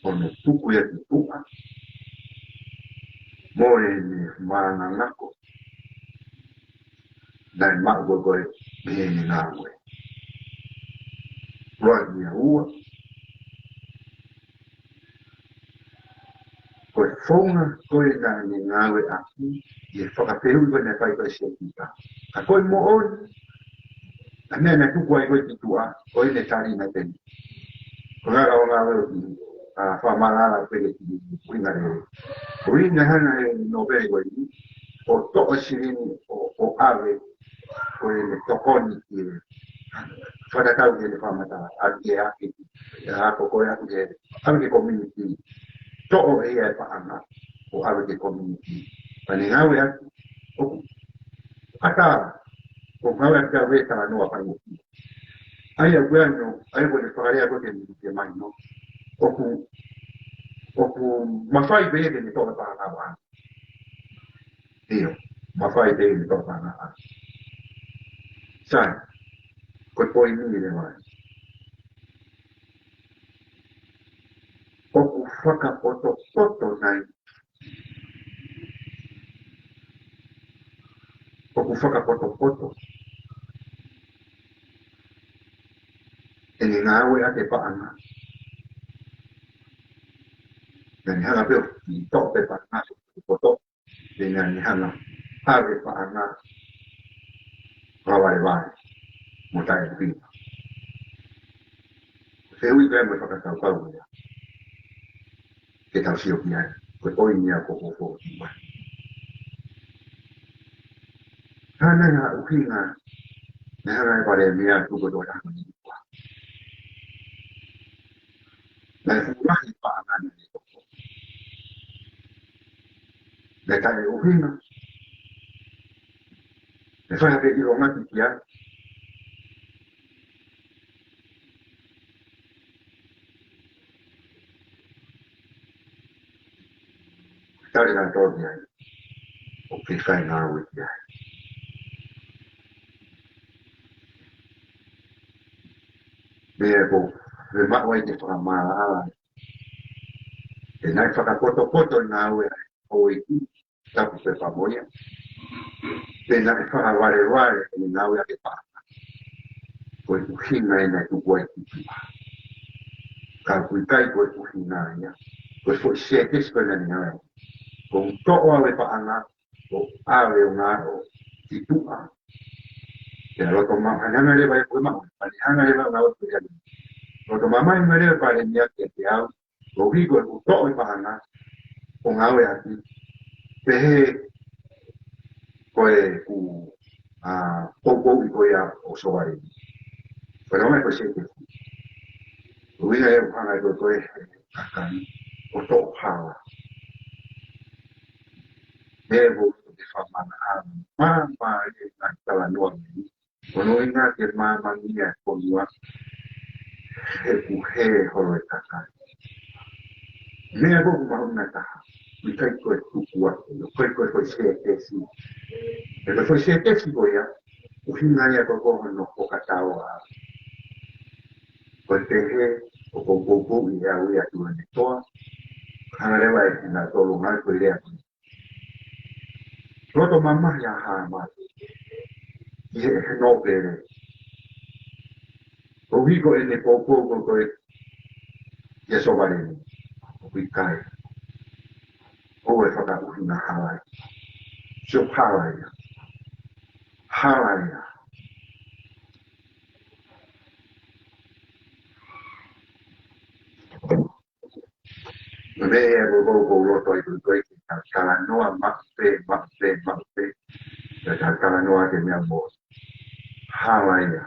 ʻo ne tuku ia ki tuʻa, mo ʻene maʻanganako naʻe maʻu ko ē mei heʻene ngāue. Ua ia ua. Ko e founga ko ē naʻa ne ngāueʻaki ʻi he fakafehuʻi ko ē naʻe fai ko ē ʻe Sēpita. Ka ko e moʻoni, ʻa e meʻa naʻe tuku ai ko ē ki tuʻa, ko ʻene tali naʻe pehē ni. Ko e ngaahi ʻo ngāue ʻo ki, ʻa, fakamālala pē ki he ʻuhinga lelei. Ko e ʻuhinga naʻe hanga ʻe he nōpele ko eni ʻo toʻo e silini ʻo, ʻo ʻave ko ʻene tokoni ki he fakatatau ki heʻene fakamatala, ʻa e ʻEiki, ʻa e ako ko ē ʻa e, ʻave ki he community. Toʻo ʻe ia e paʻanga ʻo ʻave ki he community. Pea ne ngāueʻaki, ʻoku ʻatā, ʻoku ngāueʻaki ʻa e talanoa fai mo ki. ʻA ia ʻoku ʻi ai hono, ʻa ia ko ʻene fakalea ko ē ke, ke mahino. ʻOku, ʻoku mafai pē ia ke ne toʻo e paʻanga ʻo ʻave. ʻIo, mafai pē ia ke ne toʻo e paʻanga ʻo ʻave. Sai, ko e poini leva ē. ʻOku fakapotopoto nai. ʻOku fakapotopoto ʻene ngāueʻaki e paʻanga. Naʻa ne hanga pē ʻo toʻo pē paʻanga ʻo poto. Pea naʻa ne hanga ʻave paʻanga ʻo valevale mo taʻeʻuhinga. Fehuʻi pē mo e fakakaukau ia ke tau sio ki ai. Ko e poini ia ʻoku ou foki mai. Hā nai ha ʻuhinga Naʻe hanga ʻe he palēmia ʻo tuku e tokotaha ko eni ʻi tuʻa. Naʻe fuʻu lahi e paʻanga naʻe toko. Naʻe taʻeʻuhinga. Naʻe fai ha kiʻi ʻilonga ki ai. Tali naʻe tō ki ai. ʻOku ʻikai ngāue ki ai. Meʻa ko e maʻu ai ke fakamaʻalaʻala. Pea naʻe fakapotopoto e ngāue ʻa e houʻeiki, tapu pepa mo ia. Pea naʻe fakavalevale e ngāue ʻa e paʻanga. Ko e ʻuhinga ia naʻe tuku ai ki tuʻa. Ka ʻoku ʻikai ko e ʻuhinga ia. Ko e foʻi sētesi ko ē naʻa ne ngāue. Ko e toʻo ʻa e paʻanga, ʻo ʻave ʻo ngāue ki tuʻa. Pea loto ma-, hanga leva ʻe koe maʻu, pea ne hanga leva ʻo ngāue ki ai. Loto mamahi mai leva e palēmia kiate au, koeʻuhi ko ʻeku toʻo e paʻanga ʻo ngāueʻaki. Pehē ko ʻeku, ā, poupouʻi ko ia ʻo Sovaleni. Ko e ʻuhinga ko e sētesi. ʻUhinga ʻeku hanga ko ē ko e kakai ʻo toʻo hala. Meʻa ko e fakamamaʻa, mamaʻo e ngaahi talanoa mei Ko hono ʻuhinga ke māmangia e fonua, he ʻoku hē holo e kakai. Meʻa ko ē ʻoku mahuʻinga taha, ʻikai ko e tuku atu, ʻikai ko e foʻi sētesi. He ko e foʻi sētesi ko ia, ʻuhinga ia ko ē ko hono fokatauʻa. Ko e pehē, ʻoku ou poupouʻi ʻe au ia ʻa Tuʻanetoa, hanga leva ʻe kinautolu ngāue ko e lea ko ē. Loto mamahi ʻa Hāmani ʻi he, he nōpele. Koeʻuhi ko ʻene poupou ko ē kia Sovaleni. ʻOku ʻikai. ʻOku fakaʻuhinga hala ia. Sio hala ia. Hala ia. Meʻa ko ē ʻoku ou loto ai ko ē ke ta talanoa maʻu pē, maʻu pē, maʻu pē. Ke ta talanoa ki he meʻa moʻoni. Hala ia.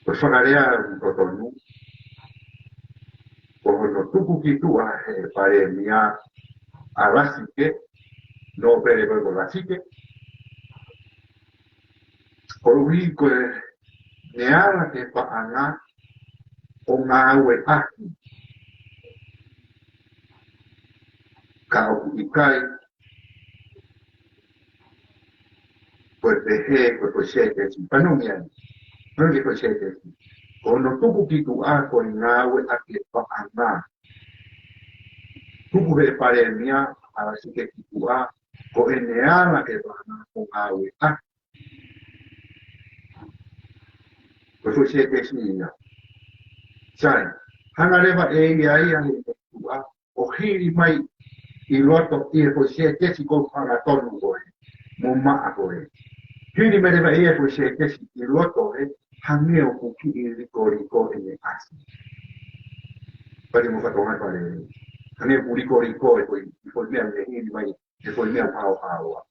Ko e fakalea ʻoku totonu. Ko hono tuku ki tuʻa ʻe he palēmia ʻa Lasike, nōpele ko ē ko Lasike. Koeʻuhi ko ʻene ala ki he paʻanga ʻo ngāueʻaki. Ka ʻoku ʻikai, ko e pehē, ko e foʻi sētesi, fanongo mai. Fanongo ki he foʻi sētesi. Ko hono tuku ki tuʻa ko e ngāueʻaki e paʻanga. Tuku ʻe he palēmia ʻa Lasike ki tuʻa, ko ʻene ala ki he paʻanga ʻo ngāueʻaki. Ko e foʻi sētesi ia. Sai, hanga leva ʻe ia ia he tuʻa, ʻo hili mai ʻi loto ʻi he foʻi sētesi ko ē hangatonu ko ē, mo maʻa ko ē. Hili mai leva ʻe ia e foʻi sētesi ʻi loto ē, hangē ʻoku kiʻi likoliko ʻene ʻasi. Pali mo fatonga pale. Hangē ʻoku likoliko e foʻi, foʻi meʻa ne hili mai, he foʻi meʻa haohaoa.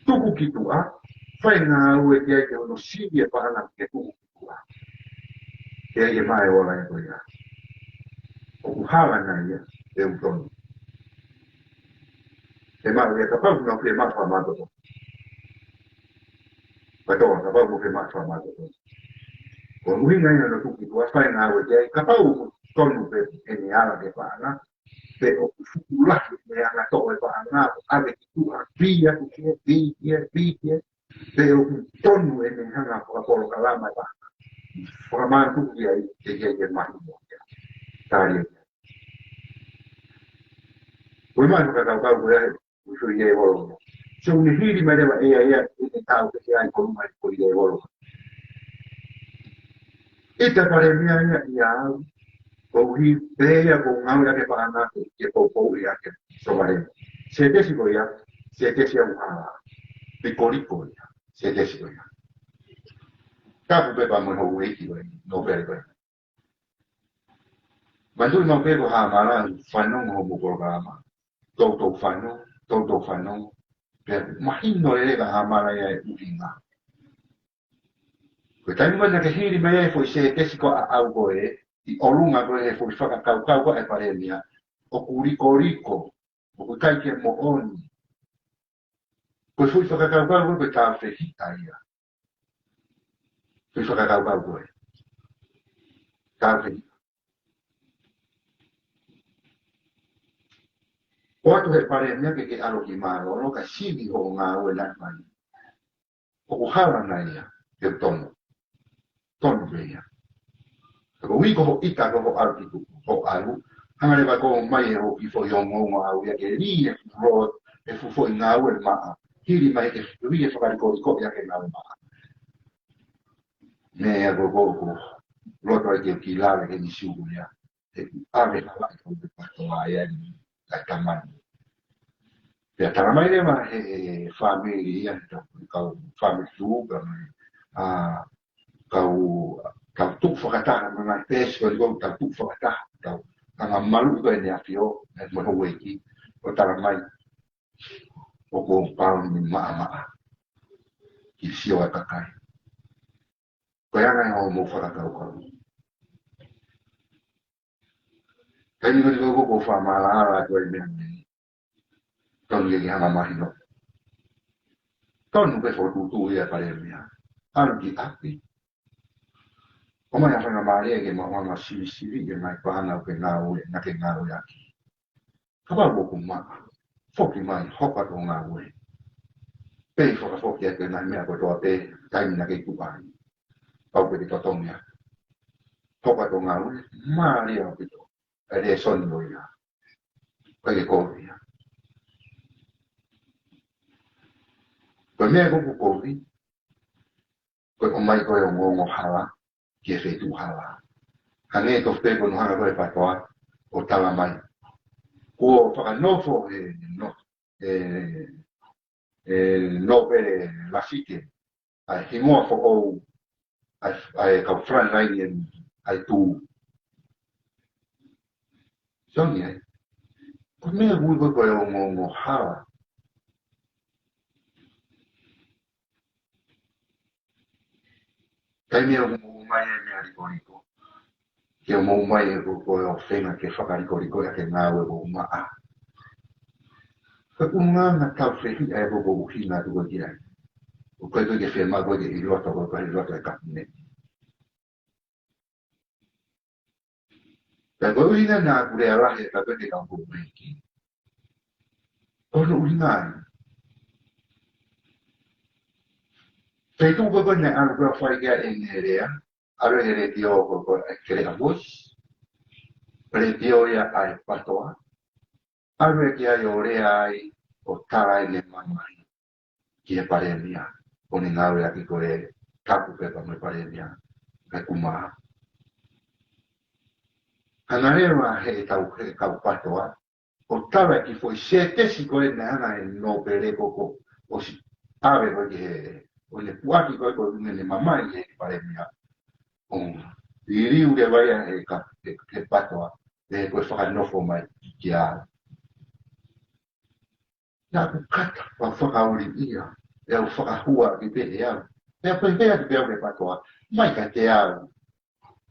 Tuku ki tuʻa, fai ngāue ki ai ke hono sivi e paʻanga ke tuku ki tuʻa. Ke ai e mae ola e ko ia. ʻOku hala nai ia, ʻe ʻoku tonu. ʻE maʻu ia kapau, nau ke maʻu fakamātoato. Katoa, kapau mo ke maʻu fakamātoato. Ko e ʻuhinga ia hono tuku ki tuʻa, fai ngāue ki ai, kapau ʻoku tonu pē ʻene ala ki he paʻanga, pe ʻoku fuʻu lahi ʻene anga toʻo e paʻanga, ʻave ki tuʻa, pī atu ki he, pī ki he, pī ki he, pe ʻoku tonu ʻene hanga fakapolokalama e paʻanga. Fakamātuku ki ai, ke ke ke mahi mo ia. Tali ia. Ko e meʻa fakakaukau ko ia he, ʻoku sio ia e holo. So, ne hili mai leva ʻe ia ia, ʻene tau ke ke ai ko mai ko ia e holo. ʻIta palēmia ia ʻia au, koeʻuhi pē ia ʻoku ou ngāueʻaki e paʻanga ke, ke poupouʻi ʻaki Sovaleni. Sētesi ko ia, sētesi ʻoku hala, likoliko ia, sētesi ko ia. Tapu pepa mo e houʻeiki ko ē, nōpele ko ē. Manatuʻi maʻu pē ko Hāmani, fanongo hoʻomo polokalama. Toutou fanongo, toutou fanongo. Pea mahino lelei kia Hāmala ia e ʻuhinga. Ko e taimi ko ē naʻe hili mai ai e foʻi sētesi ko ē ʻaʻau ko ē, ʻi ʻolunga ko ē he foʻi fakakaukau ko ē ʻa e palēmia, ʻoku likoliko, ʻoku ʻikai ke moʻoni. Ko e foʻi fakakaukau ko ē ko e tāufehiʻa ia. Foʻi fakakaukau ko ē. Tāufehiʻa. ʻOatu he palēmia ke ke ʻalu ki mālōlō ka sivi hoʻo ngāue naʻe fai. ʻOku hala nai ia, ke tonu. Tonu pē ia. Ka ko e ʻuhi ko hoʻo ʻita ko hoʻo ʻalu ki tuʻa, hoʻo ʻalu, hanga leva ʻo ʻomai e hoʻo kiʻi foʻi ongoongo ʻaʻau ia ke lī e fuʻu loto, e fuʻu foʻi ngāue maʻa. Hili mai ke lī e fakalikoliko ia ke ngāue maʻa. Meʻa ko ē ʻoku ou loto ai ke u kiʻi lave ki he ʻīsiu ko ia. He ʻoku ʻave hala e kau PTOA ia ni, kae tamani. Pea tala mai leva he, he fāmili ia, he kau, kau fāmili tuʻu, pea mai, ʻa, kau, kau tuʻu fakataha, mai mai pēsi ko eni ko ē, kau tuʻu fakataha, kau anga malu ko eni ʻa e ʻAfio, ʻa e mo e houʻeiki, ʻo tala mai, ʻoku ou pauni maʻamaʻa. Kiʻi sio ʻa e kakai. Ko e anga ia hoʻomou fakakaukau. Taimi ko eni ko ē ʻoku ou fakamaʻalaʻala atu ai e meʻa ni. Tonu ke ke hanga ʻo mahino. Tonu pē fokotuʻutuʻu ia ʻa e palēmia. ʻAlu ki ʻapi. ʻOmai ha faingamālie ke maʻu ha ngaahi sivisivi ke ngaahi pānau ke ngāue, naʻa ke ngāueʻaki. Kapau ʻoku maʻa, foki mai, hoko atu hoʻo ngāue. Pea fakafoki atu e ngaahi meʻa kotoa pē, taimi naʻa ke tuʻu ai. Pau pē ke totongi atu. Hoko atu hoʻo ngāue, mālie ʻaupito. E lēsoni ʻo ia. ʻIkai ke kovi ia. Ko e meʻa ʻoku kovi, ko e ʻomai ko ē e ongoongo hala, ki he feituʻu hala. Hangē tofu pē ko hono hanga ko ē ʻe he PTOA, ʻo tala mai. Kuo fakanofo ʻe he no, ʻe, ʻe Nōpele Lafite, ʻa e hingoa foʻou, ʻa e, ʻa e kau frontline ʻeni, ʻa e tuʻu. Sio ange ai. Ko e meʻa ʻoku ui ko ē ko e ongoongo hala. Taimi ʻoku mou ʻomai ai e meʻa likoliko. Ke mou ʻomai e ko, ko e ʻofenga ke fakalikoliko ʻaki e ngāue ʻoku maʻa. Ko e ʻuhinga naʻa tau fehiʻa ai ko ē ʻoku ou ʻuhinga atu ko ē ki ai. ʻOku ʻikai ko ē ke fiemaʻu ko ē ke ʻi loto ko ē, ko e ʻi loto e kapineti. Pea ko e ʻuhinga naʻa ku lea lahi ʻa e kapineti kau ko ē ki. Ko hono ʻuhinga ia. Feituʻu ko ē ko ē naʻe ʻalu ko ē ʻo fai ki ai ʻene lea, ʻalu e letiō ko ē ko ē ʻa e Keleʻa Voice, letiō ia ʻa e PTOA, ʻalu ia ki ai ʻo lea ai ʻo tala ʻene mamahi ki he palēmia, ʻo ne ngāueʻaki ko e tapu pepa mo e palēmia, ʻa e kuma. Hanga leva ʻe he tau, he kau PTOA, ʻo tala e kiʻi foʻi sētesi ko ē naʻe hanga ʻe Nōpele ko ē ʻo ʻosi ʻave ko ē ki he, ʻo ne puʻaki ko ē ko ē ʻene mamahi ki he palēmia. ʻO liliu leva ia ʻe he ka, he, he PTOA, ʻe ko e fakanofo mai ki ai. Naʻa ku kata, ʻo fakaoli ia, ʻe au fakahua ki pē ʻe au. Pea pehē pē au ki he PTOA, mai kiate au.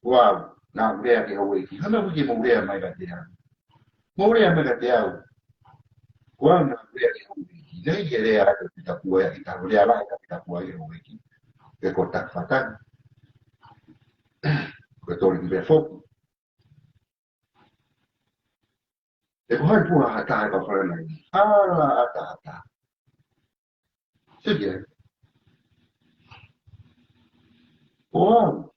Ko au, naʻa ku lea ki he houʻeiki. Hanga ʻo ke mou lea mai kiate au. Mou lea mai kiate au. Ko au naʻa ku lea ki he houʻeiki. Naʻe ʻikai ke lea ʻa Pita Kuai, ʻikai ke lea lahi ʻa Pita Kuai ki he houʻeiki. Ke ko Taki Fatani. Ko Toli Kupe foki. ʻE ko hai fua ha taha ʻe ka fale nai. Hala ʻataʻatā. Sio ki ai. Ko au.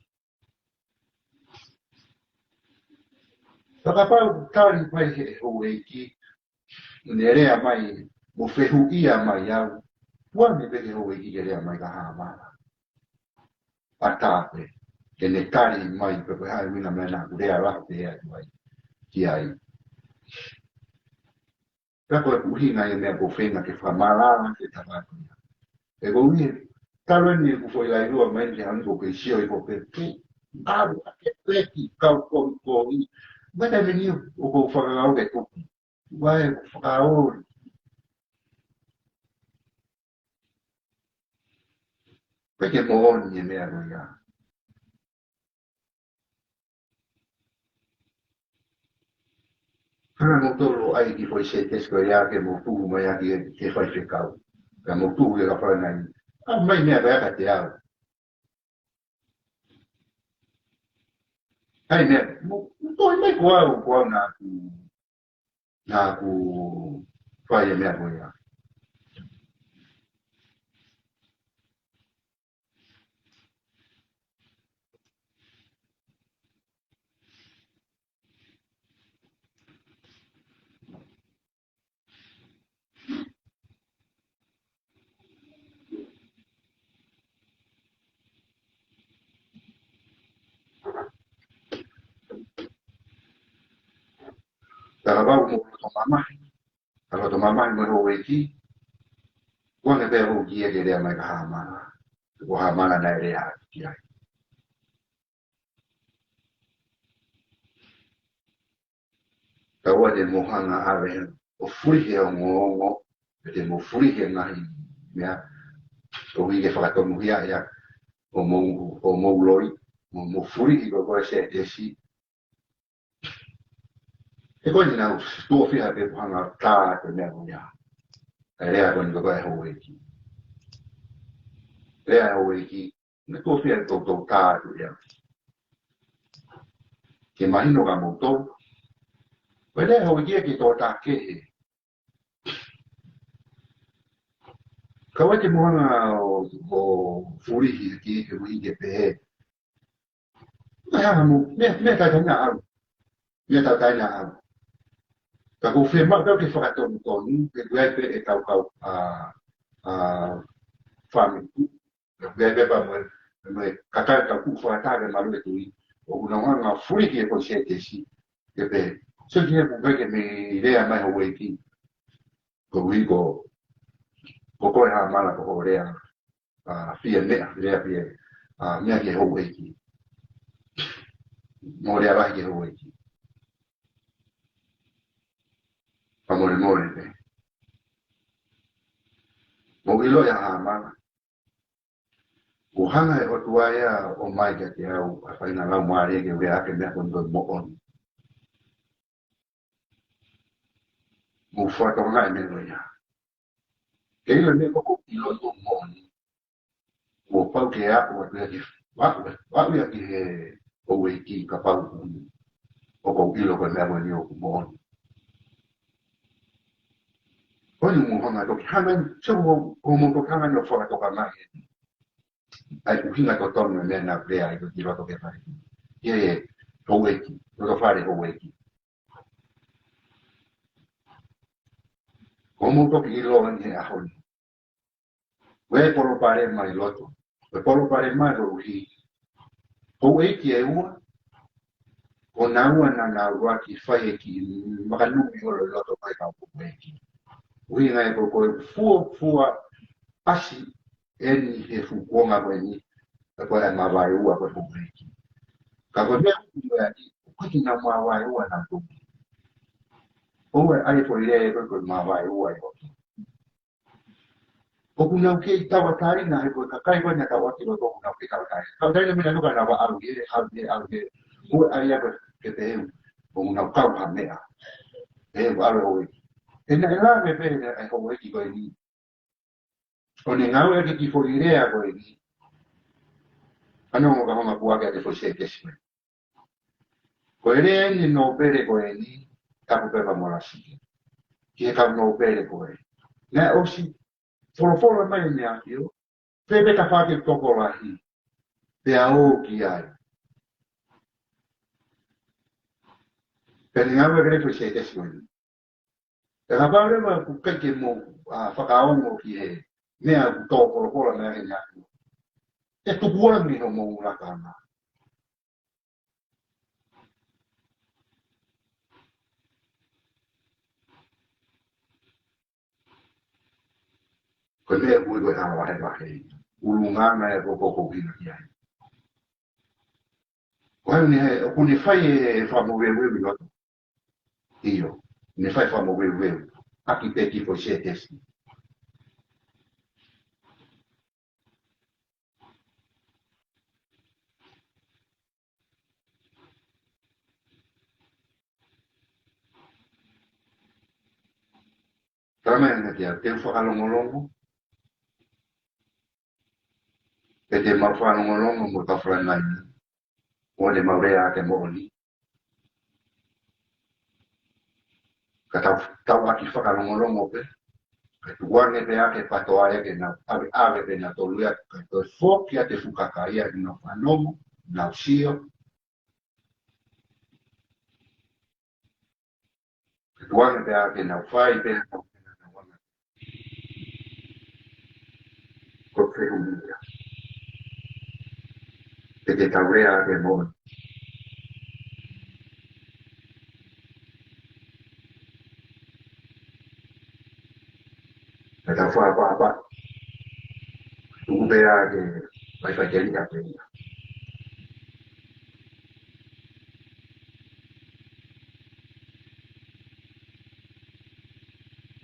Fakapapau tali mai he houʻeiki. Ne lea mai, mo fehuʻia mai au. Kuo ne pehē houʻeiki ke lea mai kia Hāmala. ʻAtā pē, ke ne tali mai pe ko e hā e ʻuhinga meʻa naʻa ku lea lahi pē atu ai ki ai. Pea ko e ʻuhinga ia e meʻa ʻoku ou feinga ke fakamaʻalaʻala ke tala atu ia. ʻE ko ui, talu eni ʻeku foʻi lailua mai ni ke hanga ʻo ke sio ʻi ko ke ke. Karu a ke peki kau kovi kovi. Mata meni ʻoku ou fakangau ke tuki. Vai fakaoli. ʻIkai ke moʻoni e meʻa ko ia. Hanga ʻe moutolu ʻo ʻai e kiʻi foʻi sētesi ko ia ke mou tuhu mai ʻaki e, ke faifekau. Ka mou tuhu ke ka fala nai. ʻAi mai meʻa ko ia kiate au. ʻAi meʻa, mou, mou tohi mai ko au, ko au naʻa ku, naʻa ku fai e meʻa ko ia. Talavou mo loto mamahi. Ka loto mamahi mo e houʻeiki. Kuo ne pea houʻeiki ia ke lea mai ka hāmala. Ko hāmala naʻe lea ki ai. Ka ʻoua te mou hanga ʻave ʻo fulihi e ongoongo, pe te mou fulihi e ngaahi meʻa, ʻo ʻikai ke fakatonuhia ia, ʻo mou, ʻo mou loi, mou, mou fulihi ko e ko e sētesi. He ko eni naʻa ku tuʻo fiha pē ʻeku hanga tā atu e meʻa ko ia. ʻA e lea ko eni ko e ko e houʻeiki. Lea houʻeiki, naʻa ku tuʻo fiha ʻeku toutou tā atu ia. Ke mahino kia moutolu. Ko e lea houʻeiki ia ke tō tā kehe. Ka ʻoua te mou hanga ʻo, ʻo fulihi ki he ʻuhinga ke pehē. Meʻa hanga mo, meʻa, meʻa tautai naʻa au. Meʻa tautai naʻa au. Ka ʻoku ou fiemaʻu pē ke fakatonutonu, ke ʻi ai pē ʻetau kau, ʻa, ʻa, fāmili. Ke ʻi ai pē pea mo e, mo e kakai ka ʻoku fakatā ke malu e tui. ʻOku nau hanga fulihi e ko e sētesi. Ke pehē. So ki he ʻoku ʻikai ke mei lea mai houʻeiki. Ko ui ko, ko koe hāmala ko hoʻo lea, ʻa, fie meʻa, lea fie, ʻa, meʻa ki he houʻeiki. Mo lea lahi ki he houʻeiki. Fakamolemole pē. Mou ʻilo ia hāmala. Kuo hanga ʻe he ʻOtua ia ʻo ʻomai kiate au ʻa e faʻahinga laumālie ke u lea ʻaki e meʻa ko eni ko e moʻoni. Mou fakatokangaʻi e meʻa ko ia. Ke ʻilo e meʻa ko ē ʻoku ʻiloʻi ʻoku moʻoni. Kuo pau ke aʻu atu ia ki, aʻu, aʻu ia ki he houʻeiki kapau ʻoku, ʻoku ou ʻilo ko e meʻa ko eni ʻoku moʻoni. Ko eni mou hanga toki hanga, so ko, ko mou toki hanga ʻo fakatokangaʻi. ʻA e ʻuhinga totonu e meʻa naʻa ku lea ai ko e ki loto ke fale. ʻI he houʻeiki, loto fale houʻeiki. Ko mou toki ʻilo eni he ʻaho ni. Ko e palopalema ʻi loto. Ko e palopalema koeʻuhi. Houʻeiki ʻe ua. Ko naua naʻa nau ʻuluaki fai e kiʻi makanumi holo ʻi loto mai ka houʻeiki. ʻUhinga ia ko e ko e fuofua ʻasi eni he fuʻu kuonga ko eni, ʻa ko e mavaeua ko e houʻeiki. Ka ko e meʻa ʻoku ʻi ai, ʻoku ʻikai ke nau mavaeua nautolu. ʻOua ʻe ʻai e foʻi lea ko e ko e mavaeua ʻi loto. ʻOku nau kei tauʻatāina he ko e kakai ko ē naʻa tau ʻaki loto ʻoku nau kei tauʻatāina. Tauʻatāina meʻa naʻa nau ka nau ʻalu ē, ʻalu ē, ʻalu ē. ʻOua ʻe ʻai ia ko e ke pehē ʻoku nau kau ha meʻa. Pehē ʻoku ʻalu e houʻeiki. ʻE naʻe lave pē ʻe he houʻeiki ko eni. ʻO ne ngāueʻaki e kiʻi foʻi lea ko eni. Ano mo ka hanga puake ʻa e foʻi sētesi ko eni. Ko e lea eni nōpele ko eni, tapu pē pea mo Lasike. Ki he kau nōpele ko ē. Naʻe ʻosi, folofola mai ʻe ʻAfio, pea pē ka fake tokolahi. Pea ō ki ai. Pea ne ngāueʻaki e foʻi sētesi ko eni. Pea kapau leva ʻoku ʻikai ke mou, ʻa, fakaongo ki he meʻa ʻoku tō polopola meʻa he ngaahi. ʻE tukuange hoʻomou lakanga. Ko e meʻa ʻoku ui ko e ʻaho vahevahe. ʻUlungaanga e ko ko ko hina ki ai. Ko hai ne he, ʻoku ne fai e fakamoveuveu ʻi loto. ʻIo, ne fai e fakamoveuveu. ʻAki pē kiʻi foʻi sētesi. Tala mai ange kiate au, te u fakalongolongo, pea te mau fakalongolongo mo e kau Frontline, ʻo ne mau lea ʻaki e moʻoni. Ka tau, tau ʻaki fakalongolongo pē, ka tuku ange pē ʻa e PATOA ia ke nau ʻave, ʻave pē nautolu ia, ka toe foki atu e fuʻu kakai ia ke nau fanongo, nau sio. Tuku ange pē ʻa e ke nau fai pē, ko e fehuʻi ia. Te ke tau lea ʻaki e moʻoni. Ka tau fakaʻapaʻapa. Tuku pē ʻa e ke faifaiteliha pē ia.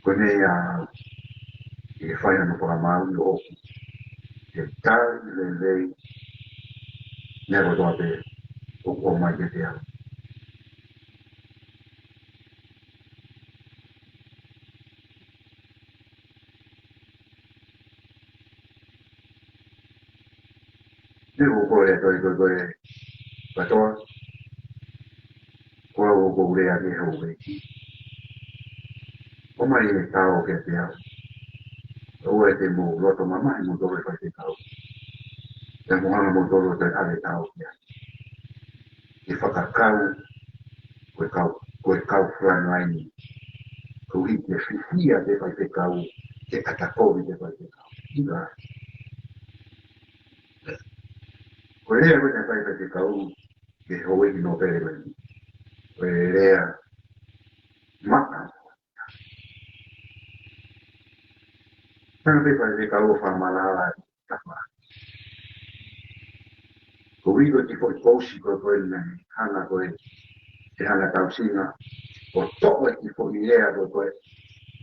Ko e meʻa ia ʻe fai hono fakamaau ʻi ʻoku ke tali lelei meʻa kotoa pē ʻoku ʻomai kiate au. Te u kole atu ai koe, koe PATOA. Ko au ʻoku ou lea ki he houʻeiki. ʻOmai e tao kiate au. ʻOua te mou loto mamahi moutolu e faifekau. Pea mou hanga moutolu ʻo toe ʻave e tao ki ai. Ke fakakau, ko e kau, ko e kau Frontline. Koeʻuhi ke fifia e faifekau, ke ʻata kovi e faifekau. ʻIkai. Ko e lea ko ē naʻe fai ʻe he faifekau ki he houʻeiki nōpele ko eni, ko e lea maʻa. Hanga pē ʻe he faifekau ʻo fakamalala ʻa e tapa. Koeʻuhi ko e kiʻi foʻi pousi ko ē naʻe hanga ko ē ʻe Hana Tausinga ʻo toʻo e kiʻi foʻi lea ko ē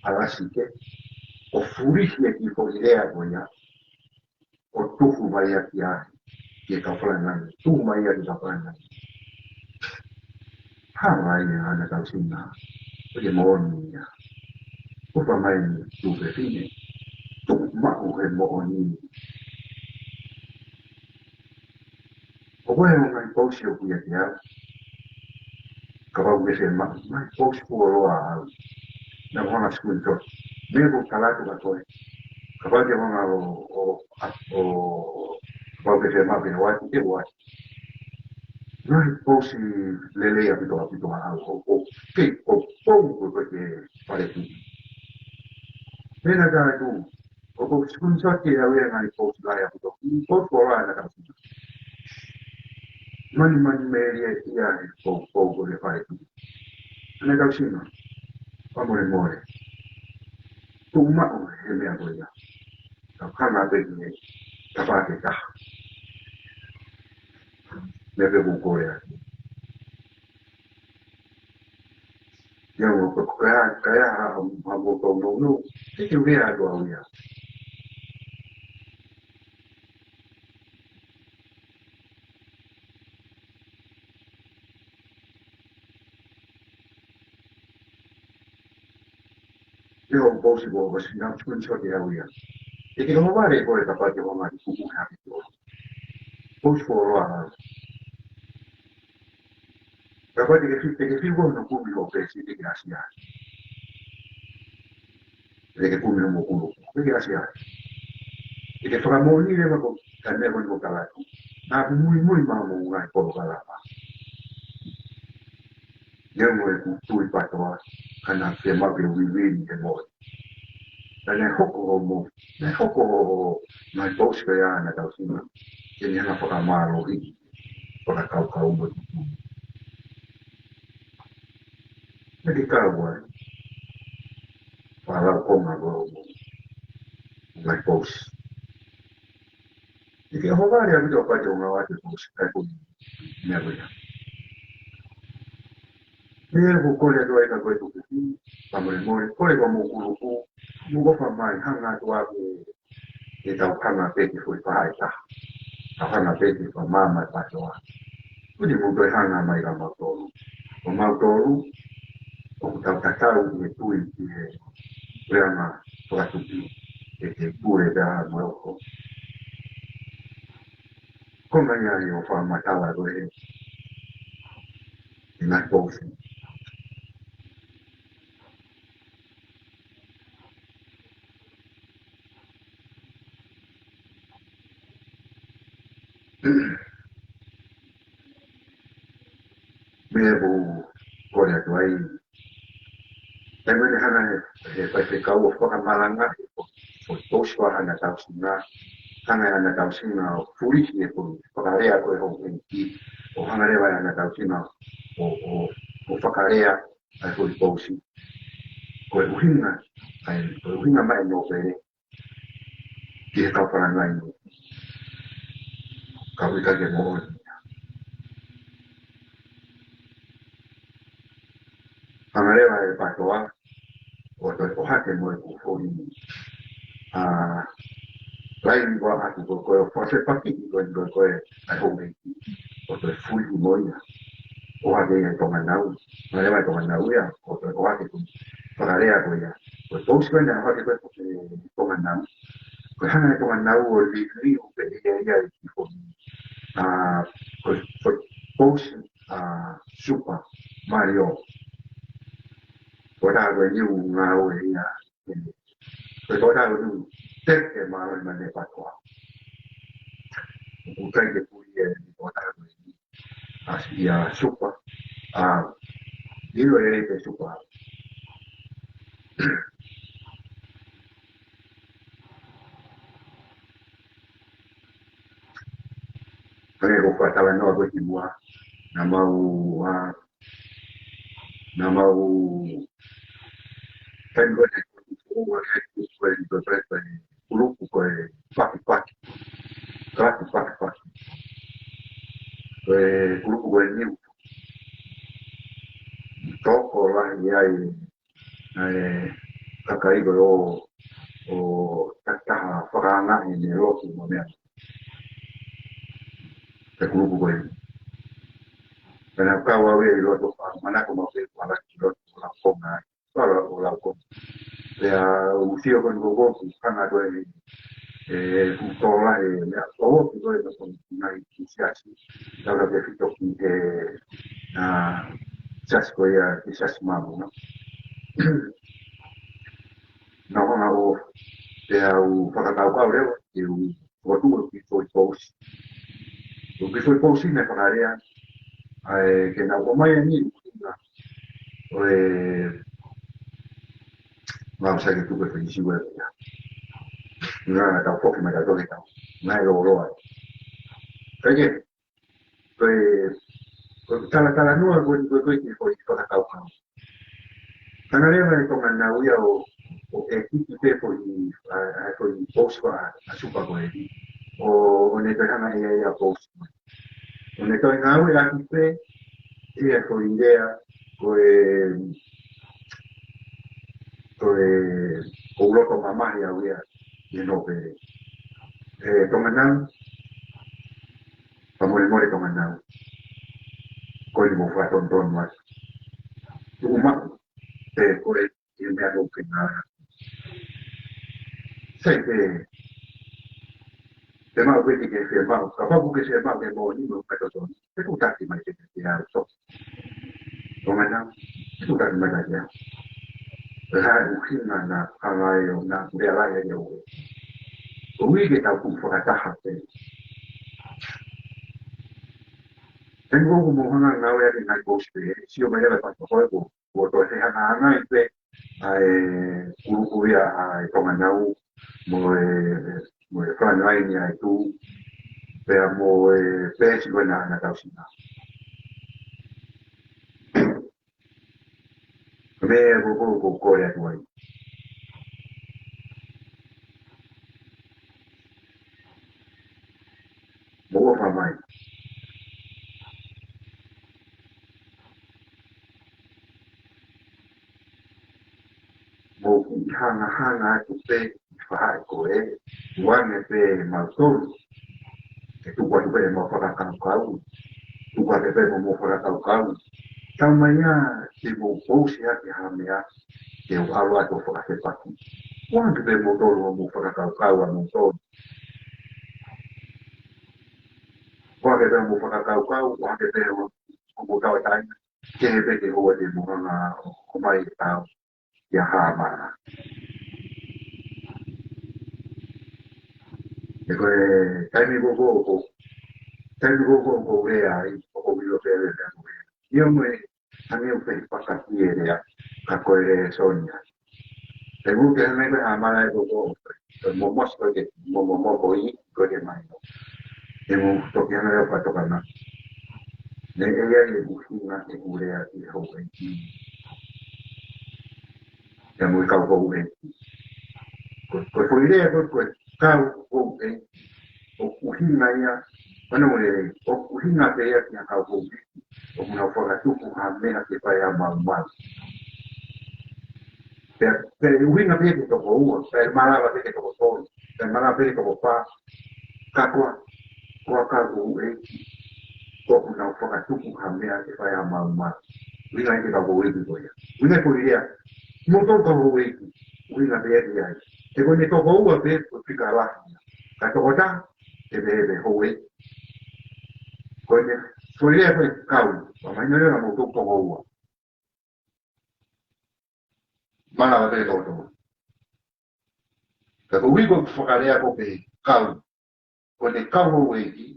ʻa Lasike, ʻo fulihi e kiʻi foʻi lea ko ia, ʻo tuku mai ia ki ai, ki he kau Frontline, tuku mai ia ki he kau Frontline. Hala ia Hana Tausinga, ʻoku ʻikai moʻoni ia. Kuo pau mai ni tuʻu fefine, tuʻu maʻu he moʻoni. ʻOku ʻi ai e ngaahi pousi ʻoku ʻiate au. Kapau ʻoku ke fiemaʻu, ngaahi pousi fuoloa ʻa au. Naʻa ku hanga screenshot. Meʻa ʻoku ou tala atu kia koe. Kapau te ke hanga ʻo, ʻo, ʻo, kapau ʻoku ke fiemaʻu ke u ʻoatu, ke u ʻoatu. Ngaahi pousi lelei ʻaupito, ʻaupito ʻa au. ʻO, ʻo, ke, ʻo, ʻo, ʻo, ʻo, ke fale tuʻi. Meʻa naʻa ku ʻOku ou screenshot ʻe au ia e ngaahi pousi lahi ʻaupito. Pousi fuoloa ʻa Hana Tausinga. Mani, mani melie ia he pou, pou ko e fale tuʻi. Hana Tausinga. Fakamolemole. Tuʻu maʻu he meʻa ko ia. Ka hanga pē ki he tapa ke taha. Meʻa pē ʻoku ou kole atu. Ia ʻoku ou kole atu, kae ʻai ha, ha, ha moutolu nounou. Te u lea atu au ia. Ia ʻoku ou pousi ko, ko e sina screenshot ʻe au ia. ʻE ke ʻohovale koe kapau te ke hanga ʻo kuku hake ki ʻolunga. Pousi fuoloa ʻa au. Kapau te ke fi-, te ke fiu hono kumi hoʻo peesi te ke ʻasi ai. Te ke kumi hoʻomo kulupu, te ke ʻasi ai. Te ke fakamoʻoni leva ko e meʻa ko eni ʻoku ou tala atu. Naʻa ku muimui maʻa hoʻomou ngaahi polokalama. Neongo ʻeku tui PATOA, ka naʻa ku fiemaʻu ke u vivili he moʻoni. Ka naʻe hoko hoʻomo, naʻe hoko hoʻo, hoʻo ngaahi pousi ko ia ʻa Hana Tausinga ke ne hanga ʻo fakamālohiʻi, fakakaukau mo tuku. Naʻe ke kau ai. Fakalaukonga ko hoʻomo ngaahi pousi. ʻE ke ʻohovale ʻaupito kapau te ke ʻohovale ʻaupito, kae ko e meʻa ko ia. Meʻa ʻoku ou kole atu ai kia koe tuku ki, fakamolemole, kole ki hoʻomo kulupu, mou ʻofa mai, hanga atu ʻa ke, ke tau hanga pē ki he foʻi faʻahi ʻe taha. Tau hanga pē ki he fakamaama ʻa e PATOA. Kuo ne mou toe hanga mai kia mautolu. Ko mautolu, ʻoku tau tatau ki he tui, ki he Pea ma fakatuki e te pule pea mo e oko. Ko mai ai ʻo fakamatala ko e ʻi ngaahi pousi. Meʻa ʻoku ou kole atu ai. Taimi ʻoku ne hanga he, he faifekau ʻo fakamalanga, ʻo, ʻo pousi ko ā ʻa ʻAna Tausinga, hanga ʻe ʻAna Tausinga ʻo fulihi e foʻi fakalea ko e houʻeiki, ʻo hanga leva ʻe ʻAna Tausinga ʻo, ʻo, ʻo fakalea ʻa e foʻi pousi. Ko e ʻuhinga, ʻa e, ko e ʻuhinga mai ʻa e nōpele ki he kau falangai ni. Ka ʻoku ʻikai ke moʻoni. Hanga leva ʻe Patoa ʻo toe ʻohake mo ʻeku foʻi, ʻa, laini ko ē ʻoku ko, ko e fakafepaki ko e, ko e, ko e, ʻa e houʻeiki. ʻO toe fulihi mo ia. ʻOhake ia ʻe Tonganau. Hanga leva ʻe Tonganau ia ʻo toe ʻohake ko e fakalea ko ia. Ko e pousi ko ē naʻe ʻohake ko ē ʻe Tonganau. Ko e hanga ʻe Tonganau ʻo liliu pē ia ia ʻi he foʻi, ʻa, ko e, ko e pousi, ʻa, Super Mario. Ko e taha ko e niu ngāue ia. Ko e taha ko e niu teke mālōlō mai ʻe Patoa. ʻOku ʻikai ke puli e ko e taha ko e niu. ʻA, ia Super. ʻA, ʻilo e lelei pē Super. Hangē ko e fakatalanoa ko ē kimuʻa. Naʻa mau, ʻa, naʻa mau, taimi ko ē, ko e, ko e, ko e, ko e kulupu ko e Pakipaki. Kalasi Pakipaki. Ko e kulupu ko e niu. Tokolahi ai ʻa e kakai ko ē ʻo, ʻo takitaha fakaangaʻi ʻene lotu mo e meʻa. Ko e kulupu ko ē. Pea naʻa ku kau au ia ʻi loto, ʻa, manako maʻu pē ʻeku ʻalu ki loto ʻo laukonga ai. Pea ʻalu ʻo laukonga. Pea u sio ko eni ko ē ʻoku hanga ko ē ʻe, ʻe, ʻoku tokolahi e meʻa, ʻoku tokolahi e meʻa ko eni ki he ngaahi siasi. Tautautefito ki he, ʻa, siasi ko ia, ki he Siasi Māmonga. Naʻa ku hanga ʻo, pea u fakakaukau leva, ʻe u fokotuʻu ʻeku kiʻi foʻi pousi. ʻEku kiʻi foʻi pousi naʻe fakalea, ʻa e ke nau ʻomai ange ʻi ʻuhinga ʻo e mau sai ke tuku e fenisi ue pea. Ngā tau foki mai tau toke tau. Ngā e lōloa. Kae kehe, ko e, ko e talatalanoa ko eni ko e, ko e kiʻi foʻi fakakaukau. Hanga leva ʻe Tonganau ia ʻo, ʻo ʻekisipē foʻi, ʻa, ʻa e foʻi pousi ko ē ʻa, ʻa Super ko eni. ʻO, ʻo ne toe hanga ʻe ia ia pousi. ʻO ne toe ngāueʻaki pē ia foʻi lea ko e, ko e, ʻoku ou loto mamahi au ia ʻi he nōpele. ʻE Tonganau, fakamolemole Tonganau. Ko eni mou fakatonutonu atu. Tuku maʻu, ʻe ko e, ʻi he meʻa ʻoku ke ngāue. Sai pē, te mau pē ke ke fiemaʻu, kapau ʻoku ke fiemaʻu ke moʻoni mo fakatotonu. Te u taki mai ke te au so. Tonganau, te u taki mai ke te au. Pea ʻuhinga naʻa ku hanga ai ʻo naʻa ku lea lahi ai au. ʻOku ui ke tau kumi fakataha pē. Te u ʻoku mou hanga ngāueʻaki ngaahi pousi pē, sio mai leva pea ko e ko, ko e toe fehangahangai pē, ʻa e kulupu ia ʻa e Tonganau, mo e, mo e frontline ʻa e Tū, pea mo e peesi ko ena ʻa ʻAna Tausinga. Ko e meʻa ko ē ʻoku ou kole atu ai. Mou ʻofa mai. Mou kiʻi hangahanga atu pē ʻi he faʻahi ko ē, tuku ange pē mautolu ke tuku atu pē ʻemau fakakaukau, tuku atu pē mo hoʻomou fakakaukau. Tau mai ā, te mou pousi atu ha meʻa, Te u ʻalu atu ʻo fakafepaki. ʻOange pē moutolu hoʻomou fakakaukau ʻamoutolu. ʻOange pē hoʻomou fakakaukau, ʻoange pē hoʻomou tauʻatāina. Kehe pē ke ʻoua te mou hanga ʻo, ʻomai e tau ia Hāmala. He ko e taimi ko ē ʻoku, taimi ko ē ʻoku ou lea ai, ʻoku ou ʻilo pē lelei ʻa e lea. ʻIo mo e, hangē ʻoku fepaki e lea, ka ko e lēsoni ia. He ʻoku ke hanga ʻe koe ʻo Hāmala e ko ē ʻoku, ko e momosi ko ē ke, mo, mo, mo, ko ē, ko ē ke mahino. He ʻoku toki hanga ʻe koe ʻo fakatokanga. Naʻe ʻi ai e ʻuhinga ʻeku lea ki he houʻeiki. Ia mo e kau houʻeiki. Ko, ko e foʻi lea ko ē, ko e kau houʻeiki. ʻOku ʻuhinga ia, ʻoku ne, ʻoku ʻuhinga pē ia ki he kau houʻeiki ʻoku nau fakatupu ha meʻa ke fai ha maumau. Pea, pea ʻuhinga pē ia ki he toko ua, pea malava pē ki he toko tolu, pea malava pē ki he toko fā. Ka ko e, ko e kau houʻeiki ʻoku nau fakatupu ha meʻa ke fai ha maumau. ʻUhinga ia ki he kau houʻeiki ko ia. ʻUhinga ko ia, moutolu kau houʻeiki, ʻuhinga pē ia ki ai. He ko ʻene toko ua pē, ko e fika lahi ia. Ka toko taha, ʻe pehē pē houʻeiki. Ko ʻene, ko e lea ko e kau, ʻoku mahino leva moutolu toko ua. Malava pē toko tolu. Ka ko e ʻuhi ko e fakalea ko ē pē kau, ko ʻene kau houʻeiki.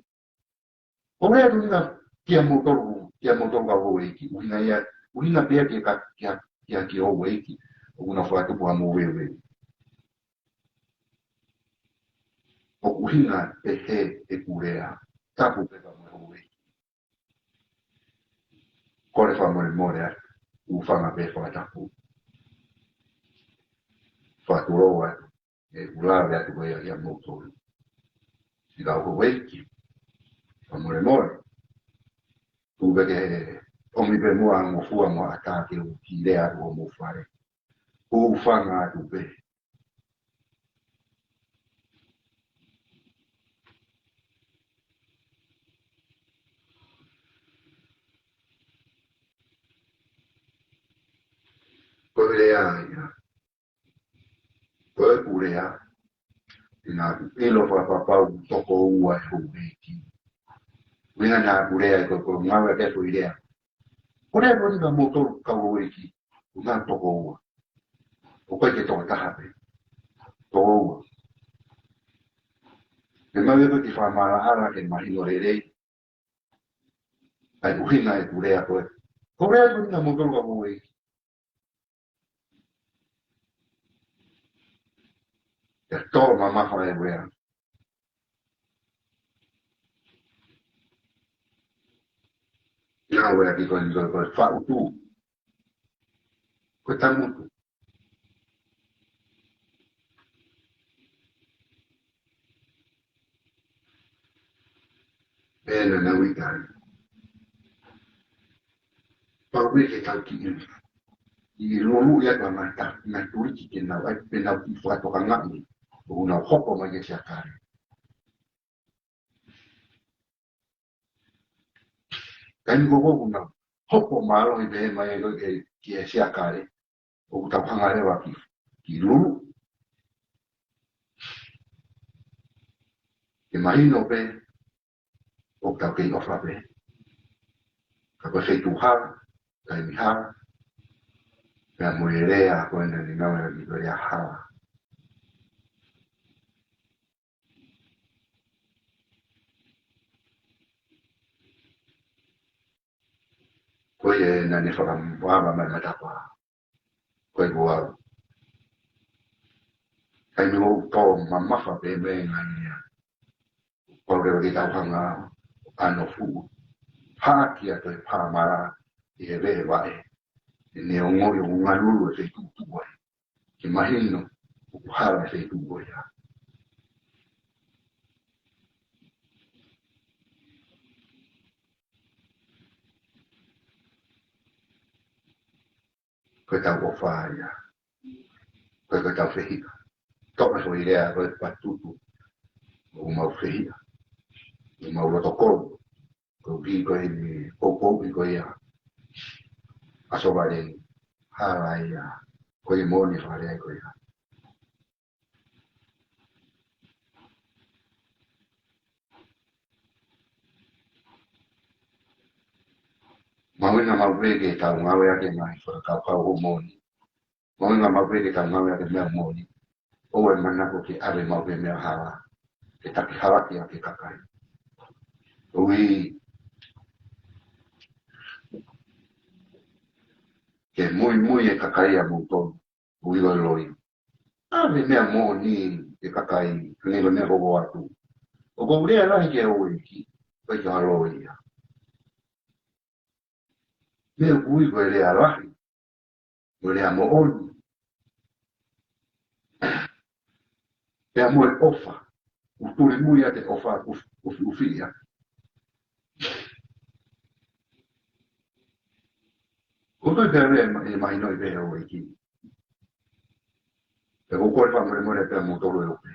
ʻOku lea atu ia kia moutolu, kia moutolu kau houʻeiki. ʻUhinga ia, ʻuhinga pē ia ki he ka, kia, kia ki he houʻeiki ʻoku nau fakatupu ha moveuveu. ʻOku ʻuhinga pē ia ʻeku lea. Tapu pē ka mo e houʻeiki. Kole fakamolemole atu, hūfanga pē fakatapu. Fakatulou atu, ʻeku lave atu ko ia kia moutolu. Siʻi kau houʻeiki, fakamolemole. Tuku pē ke ʻomi pē muʻa ha ngofua mo ha ʻatā ke u kiʻi lea atu ʻo mou fale. Hūfanga atu pē. Ko e lea ia. Ko ʻeku lea. Naʻa ku ʻilo fakapapau toko ua e houʻeiki. ʻUhinga naʻa ku lea ko e, ko e ngāue ʻa e foʻi lea. Ko e lea ko eni kia moutolu kau houʻeiki. ʻUhinga toko ua. ʻOku ʻikai ke toko taha pē. Toko ua. Ke mau ʻi ai ko e kiʻi fakamaʻalaʻala ke mahino lelei ʻa e ʻuhinga ʻeku lea ko ē. Ko e lea ko eni kia moutolu kau houʻeiki. Ia tō mamafa e lea. Ia lea ki ko eni ko e faʻu tū. Ko e tangutu. Pea naʻa nau ʻi ai. Pau pē ke tau kiʻi, kiʻi lulu ia ka mata, naʻa tuli ki ke nau, ʻai pē nau kiʻi fakatokangaʻi, ʻo nau hopo mai ki he Siakale. Ka ʻi he ko ē ʻoku nau hopo mālohi pē mai ko ē ki he Siakale, ʻoku tau hanga leva kiʻi, kiʻi lulu. Ke mahino pē, ʻoku tau kei ʻofa pē. Ka ko e feituʻu hala, taimi hala, pea mo e lea ko ē naʻa ne ngāueʻaki ko e lea hala. Ko ia naʻa ne fakamāvae mai matapā. Ko e kuo au. Kai me ʻoku tō mamafa pē meʻa ngani ia. Pau leva ke tau hanga ʻo ʻano fuʻu. Hāki atu e pāmala ʻi he veʻe vaʻe. ʻEne ongoʻi ʻoku ngalulu e feituʻu tuʻu ai. Ke mahino ʻoku hala e feituʻu ko ia. Ko e tau ʻofa ia. Ko e, ko e tau fehiʻa. Toʻo e foʻi lea ko e patutu. ʻOku mau fehiʻa. ʻOku mau loto kou. Ko e kiʻi ko e ni, ko, ko, ko ia. ʻAso vale, hala ia. Ko e moʻoni fakalea ko ia. Mahuʻinga maʻu pē ke tau ngāueʻaki e ngaahi fakakaukau ʻo e moʻoni. Mahuʻinga maʻu pē ke tau ngāueʻaki e meʻa moʻoni. ʻOua ʻe manako ke ʻave maʻu pē meʻa hala. Ke taki hala ki ai e kakai. Ui. Ke muimui e kakai ʻa moutolu. Ui ko e loi. ʻAve meʻa moʻoni ki he kakai, hangē ko e meʻa ko ē ʻoku ʻoatu. ʻOku ou lea lahi ki he houʻeiki, ʻikai ke ʻi ai ha loi ia. Meʻa ʻoku ui ko e lea lahi, ko e lea moʻoni. Pea mo e ʻofa, ʻoku tuli mui ʻa e ʻofa, ʻufi, ʻufi, ʻufi ia. ʻOku ou tui pē ʻe ma-, ʻe mahino ʻi he houʻeiki. Pea ʻoku ou kole fakamolemole pē ʻa moutolu ʻe ʻope.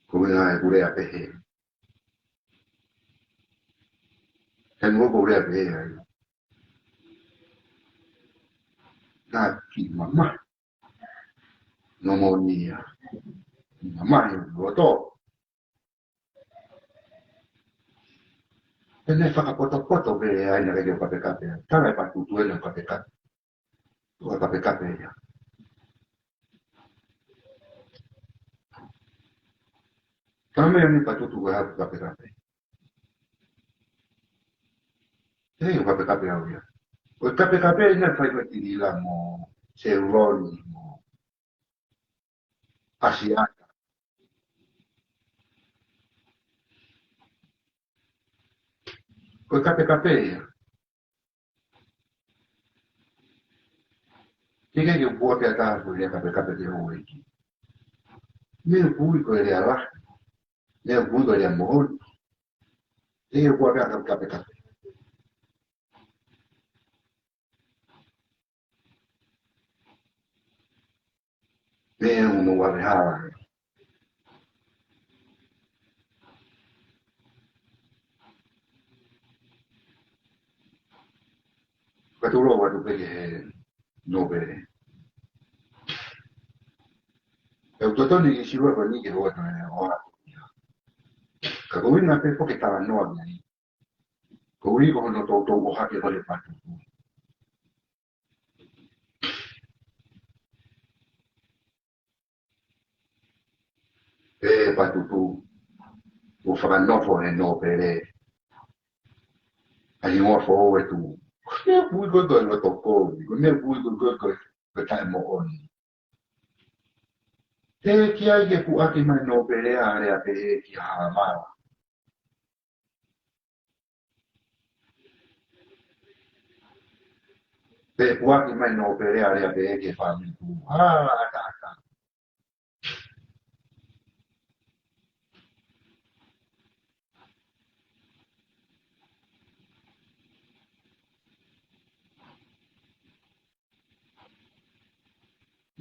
Ko e ngaahi ʻeku lea pehē. He mo ʻeku lea pehē ai. Naʻa ki mama. Nomonia. Mama i loto. Pea ne fakapotopoto pē ai naʻe ʻikai ke kapekape. Tala ʻe Patutu ʻene kapekape. Ko e kapekape ia. Ka meʻa ni Patutu ko e hā ʻeku kapekape. ʻIkai ko e kapekape au ia. Ko e kapekape naʻe fai ko e Tilila mo Seuloni mo ʻAsiata. Ko e kapekape ia. Ke ke ke pua ke ata ko ia kapekape ki he houʻeiki. Meʻa ʻoku ui ko e lea lahi. Meʻa ʻoku ui ko e lea moʻoni. Ke ke pua ke ata kapekape. Meʻa ʻoku mou ʻave hala. Ka tulou atu pē ki he nōpele. ʻE u totonu ke sio ko eni ke hoko atu e hoa. Ka ko e ʻuhinga pē ʻoku ke talanoa ki ai. Ko e ʻuhi ko hono toutou ʻohake ko ē ʻe Patutu. ʻE Patutu, ʻoku fakanofo he nōpele. ʻA e hingoa foʻou ʻe tuʻu. Ko e meʻa ʻoku ui ko ē ko e loto kovi, ko e meʻa ʻoku ui ko ē ko e, ko e taʻemoʻoni. Teʻeki ai ke puʻaki mai nōpele ʻa e lea pehē kia Haʻamala. Pe puʻaki mai nōpele ʻa e lea pehē ki he fāmili Tuʻu. ʻA, ʻata, ʻata.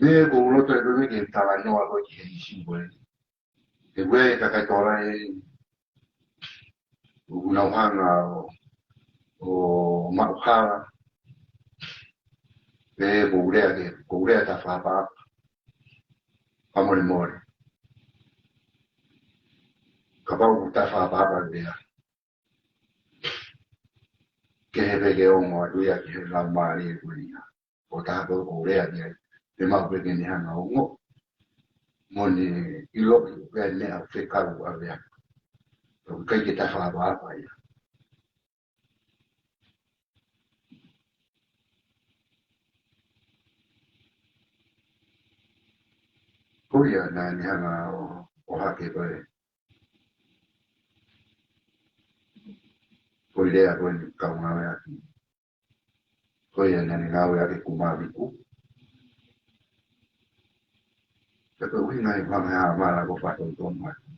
Meʻa ʻoku ou loto ʻe koe ke talanoa ko ē ki he ʻīsiu ko ē. He ʻoku ʻi ai e kakai Tōlaʻi ʻoku nau hanga ʻo, ʻo maʻu hala. Pea ʻoku ou lea ke, ʻoku ou lea taʻefakaʻapaʻapa. Fakamolemole. Kapau ʻoku taʻefakaʻapaʻapa e lea. Kehe pē ke ongo atu ia ki he laumālie ko ia. ʻO taha ko ē ʻoku ou lea ki ai. Pea maʻu pē ke ne hanga ʻo ongo. Mo ne ʻiloʻi pē meʻa fekau ʻave atu. ʻOku ʻikai ke taʻefakaʻapaʻapa ia. Ko ia naʻa ne hanga ʻo, ʻo ʻohake ko ē. Ko e lea ko eni kau ngāueʻaki. Ko ia naʻa ne ngāueʻaki Kumaviku. Ka ko e ʻuhinga ia ʻoku hanga ʻe Haʻamala ʻo fakatotonu atu.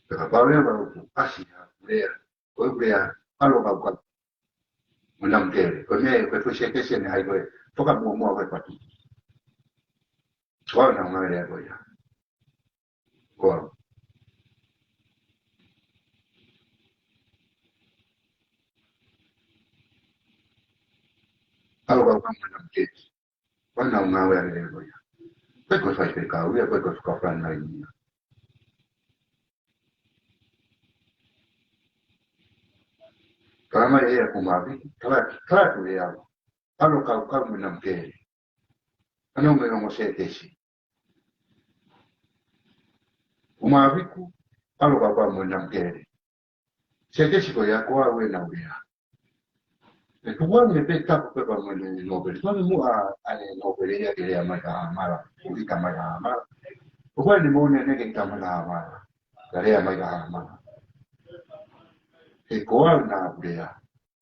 Pea kapau leva ʻoku ʻasi ha lea, ko e lea, ʻalu kau kau. Mo nau kele, ko e meʻa, ko e foʻi sekesi ʻeni ʻa ia ko e fakamuʻomuʻa ko ē Patutu. Ko au naʻa ku ngāueʻaki ia. Ko au. ʻAlu kau kau mo e namu keti. Ko au naʻa ku ngāueʻaki ia. Ko e ko e faifekau ia, ko e ko e fakafalani ia. Ka mai ʻe ia ko Mavi, ka la, ka la tu ia. ʻAlu kau kau mo e namu keti. Ano me ongo sētesi. Ko Maviku, ʻalu kau kau mo e namu keti. Sētesi ko ia ko au ē naʻa ku lea. ʻE tuku ange pē tapu pē pea mo e nōpele. Tuku ange muʻa ʻa e nōpele ia ke lea mai kia Hamala. Ko ʻita mai kia Hamala. Ko ʻene moʻoni ʻene ke ʻita mai kia Hamala. Ka lea mai kia Hamala. He ko au naʻa ku lea.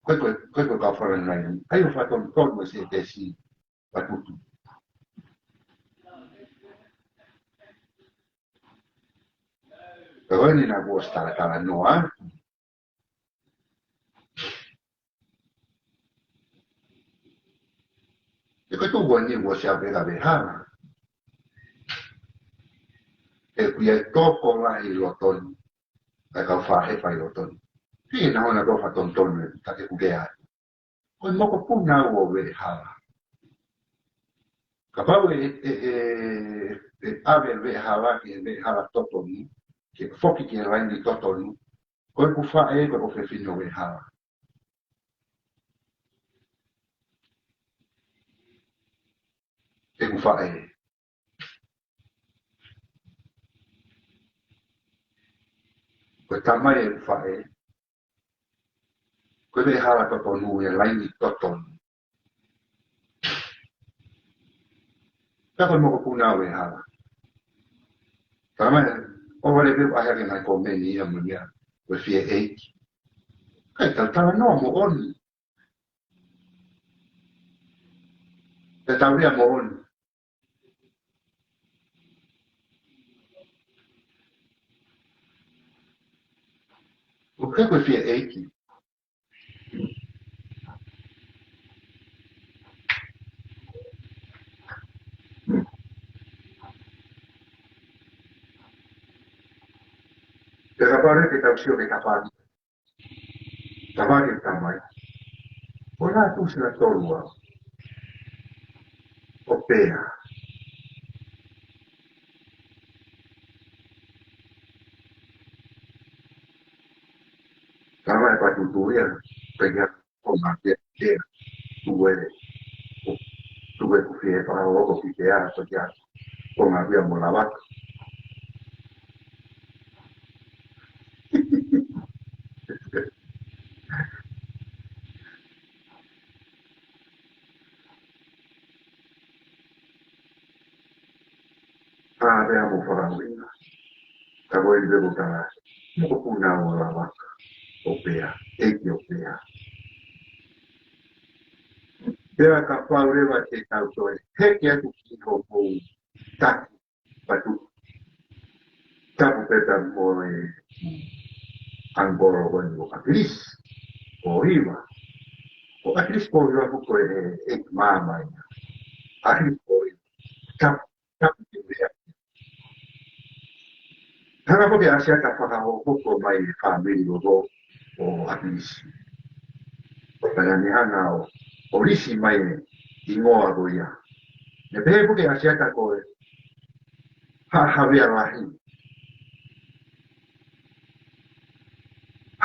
Ko e, ko e, ko e, ko e kau falani laini. ʻAi ʻo fakatonutonu e sētesi. Patutu. Ka ko eni naʻa ku ʻosi talatalanoa. ʻE ko e tuʻu ko eni kuo ʻosi ʻave ka vehala. ʻE kuo ʻi ai e tokolahi ʻi loto ni. ʻA e kau faʻē ʻi loto ni. Pea naʻa ku ʻosi fakatonutonu e ta ke kuke ai. Ko e mokopuna au ʻo Veʻehala. Kapau ʻe, ʻe, ʻe, ʻe ʻave Veʻehala ki he Veʻehala totonu, ke foki ki he laini totonu, ko ʻeku faʻē, ko ʻeku fefine ʻo Veʻehala. ʻEku faʻē. Ko e tamai ʻeku faʻē. Ko e Veʻehala totonu ia, laini totonu. Ka ko e mokopuna ʻo Veʻehala. Tamai, ʻoua leva ke ʻai hake mai ko meni ia mo mea, ko e fie ʻeiki. Kai tau talanoa moʻoni. Te tau lea moʻoni. ʻOku ke ko e fie ʻeiki. Te kapau leva ke tau sio ki he tapa ni. Tapa ni tamai. Ko e lā tuʻusi lā tolu ʻa ʻo pea. Tamai patutu ia, pea ko ngā pea, pea. Tuku e, tuku e kufi e pā o ko ki pea, ko kia. Ko ngā pea mo lava. Ka pea mo fakamuina. Ka ko e lipe ko tala. Mokopuna ʻo Lavaka. ʻO pea. ʻEiki ʻo pea. Pea kapau leva te tau toe. Heke atu ki ho pou. Taki. Patu. Tapu pē pea mo e ʻAngolo ko eni ko ʻAkilisi. Ko Hiva. Ko ʻAkilisi ko Hiva ko e ʻeiki māmani. ʻAkilisi ko Hiva. Tapu, tapu te mea. Hanga ko ke ʻAsiata fakahohoko mai e fāmili ko ʻo ʻAkilisi. Pea ne hanga ʻo, ʻo lisi mai e hingoa ko ia. Ne pehē ko ke ʻAsiata ko e Haʻa Havea Lahi.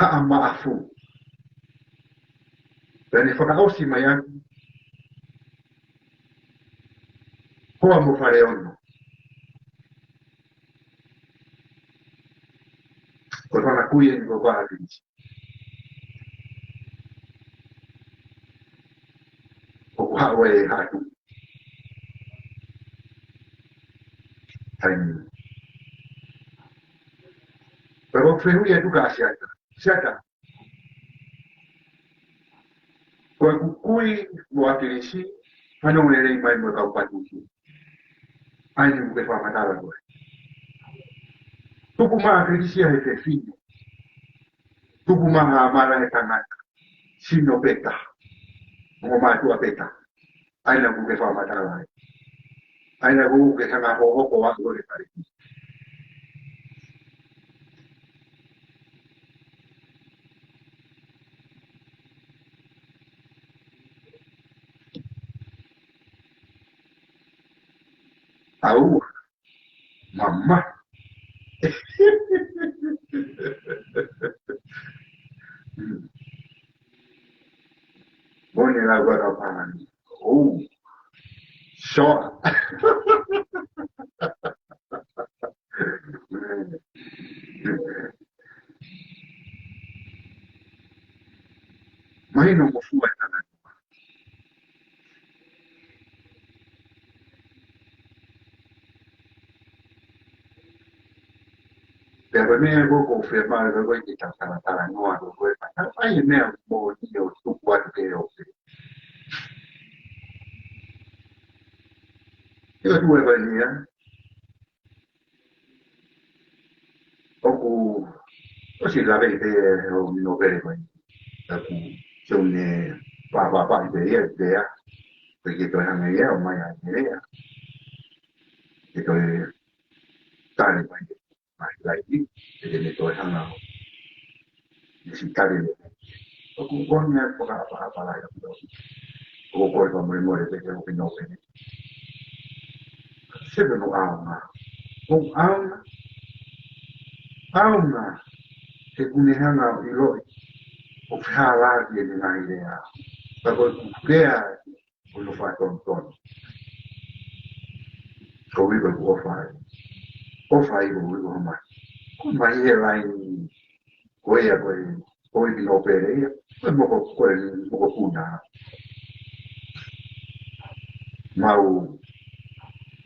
Haʻa Maʻafu. Pea ne fakaʻosi mai ʻaki Hoa mo Faleono. Ko e fanga kui eni ko ʻAkilisi. ʻOku haʻu e Haʻa Tuʻi. Taimi. Pea ʻoku fehuʻi atu kia ʻAsiata. ʻAsiata. Ko ʻeku kui mo ʻAkilisi, fanongo lelei mai mo e kau patutu. ʻAi ni ʻoku ke fakamatala koe. Tupu mai ʻAkilisi ia he fefine. Tupu mai Hamala he tangata. Sino pē taha. Ongo mātuʻa pē taha. ʻAi ni ʻoku ke fakamatala ai. ʻA ia naʻa ku ke hanga hohoko atu ko e kare. ʻAua, mama. Mone lau ʻa Kapalani. ʻOu. Soa. Mahino mo fua e talanoa. Pea ko e meʻa ko ē ʻoku ou fiemaʻu ko ē ke tau talatalanoa ko ē pea tau ʻai e meʻa moʻoni ʻo tuku atu ke ope. ʻIo, tuʻu e vai ni ia. ʻOku, ʻosi lave pē ʻo mino pele mai. Taku sione pāpāpaʻi pē ia, pea. Pea ke toe hanga ia ʻo mai ai e lea. Ke toe tali mai, mai laini, ke te ne toe hanga ʻo ne si tali le. ʻOku koni ai fakaʻapaʻapa lahi ʻaupito. ʻOku ou kole fakamolemole pē ke ope no pene. Se no ʻaonga. ʻO ʻaonga. ʻAonga. He ʻoku ne hanga ʻo ʻiloʻi ʻoku fehālaaki ʻene ngaahi lea. Ka ko e ʻoku lea ʻo no fakatonutonu. Ko ui ko e ʻoku ʻofa ai. ʻOfa ai ko ui ko hama. Ko mai he laini. Ko ia ko e, ko e mino pele ia. Ko e moko, ko e mokopuna. Mau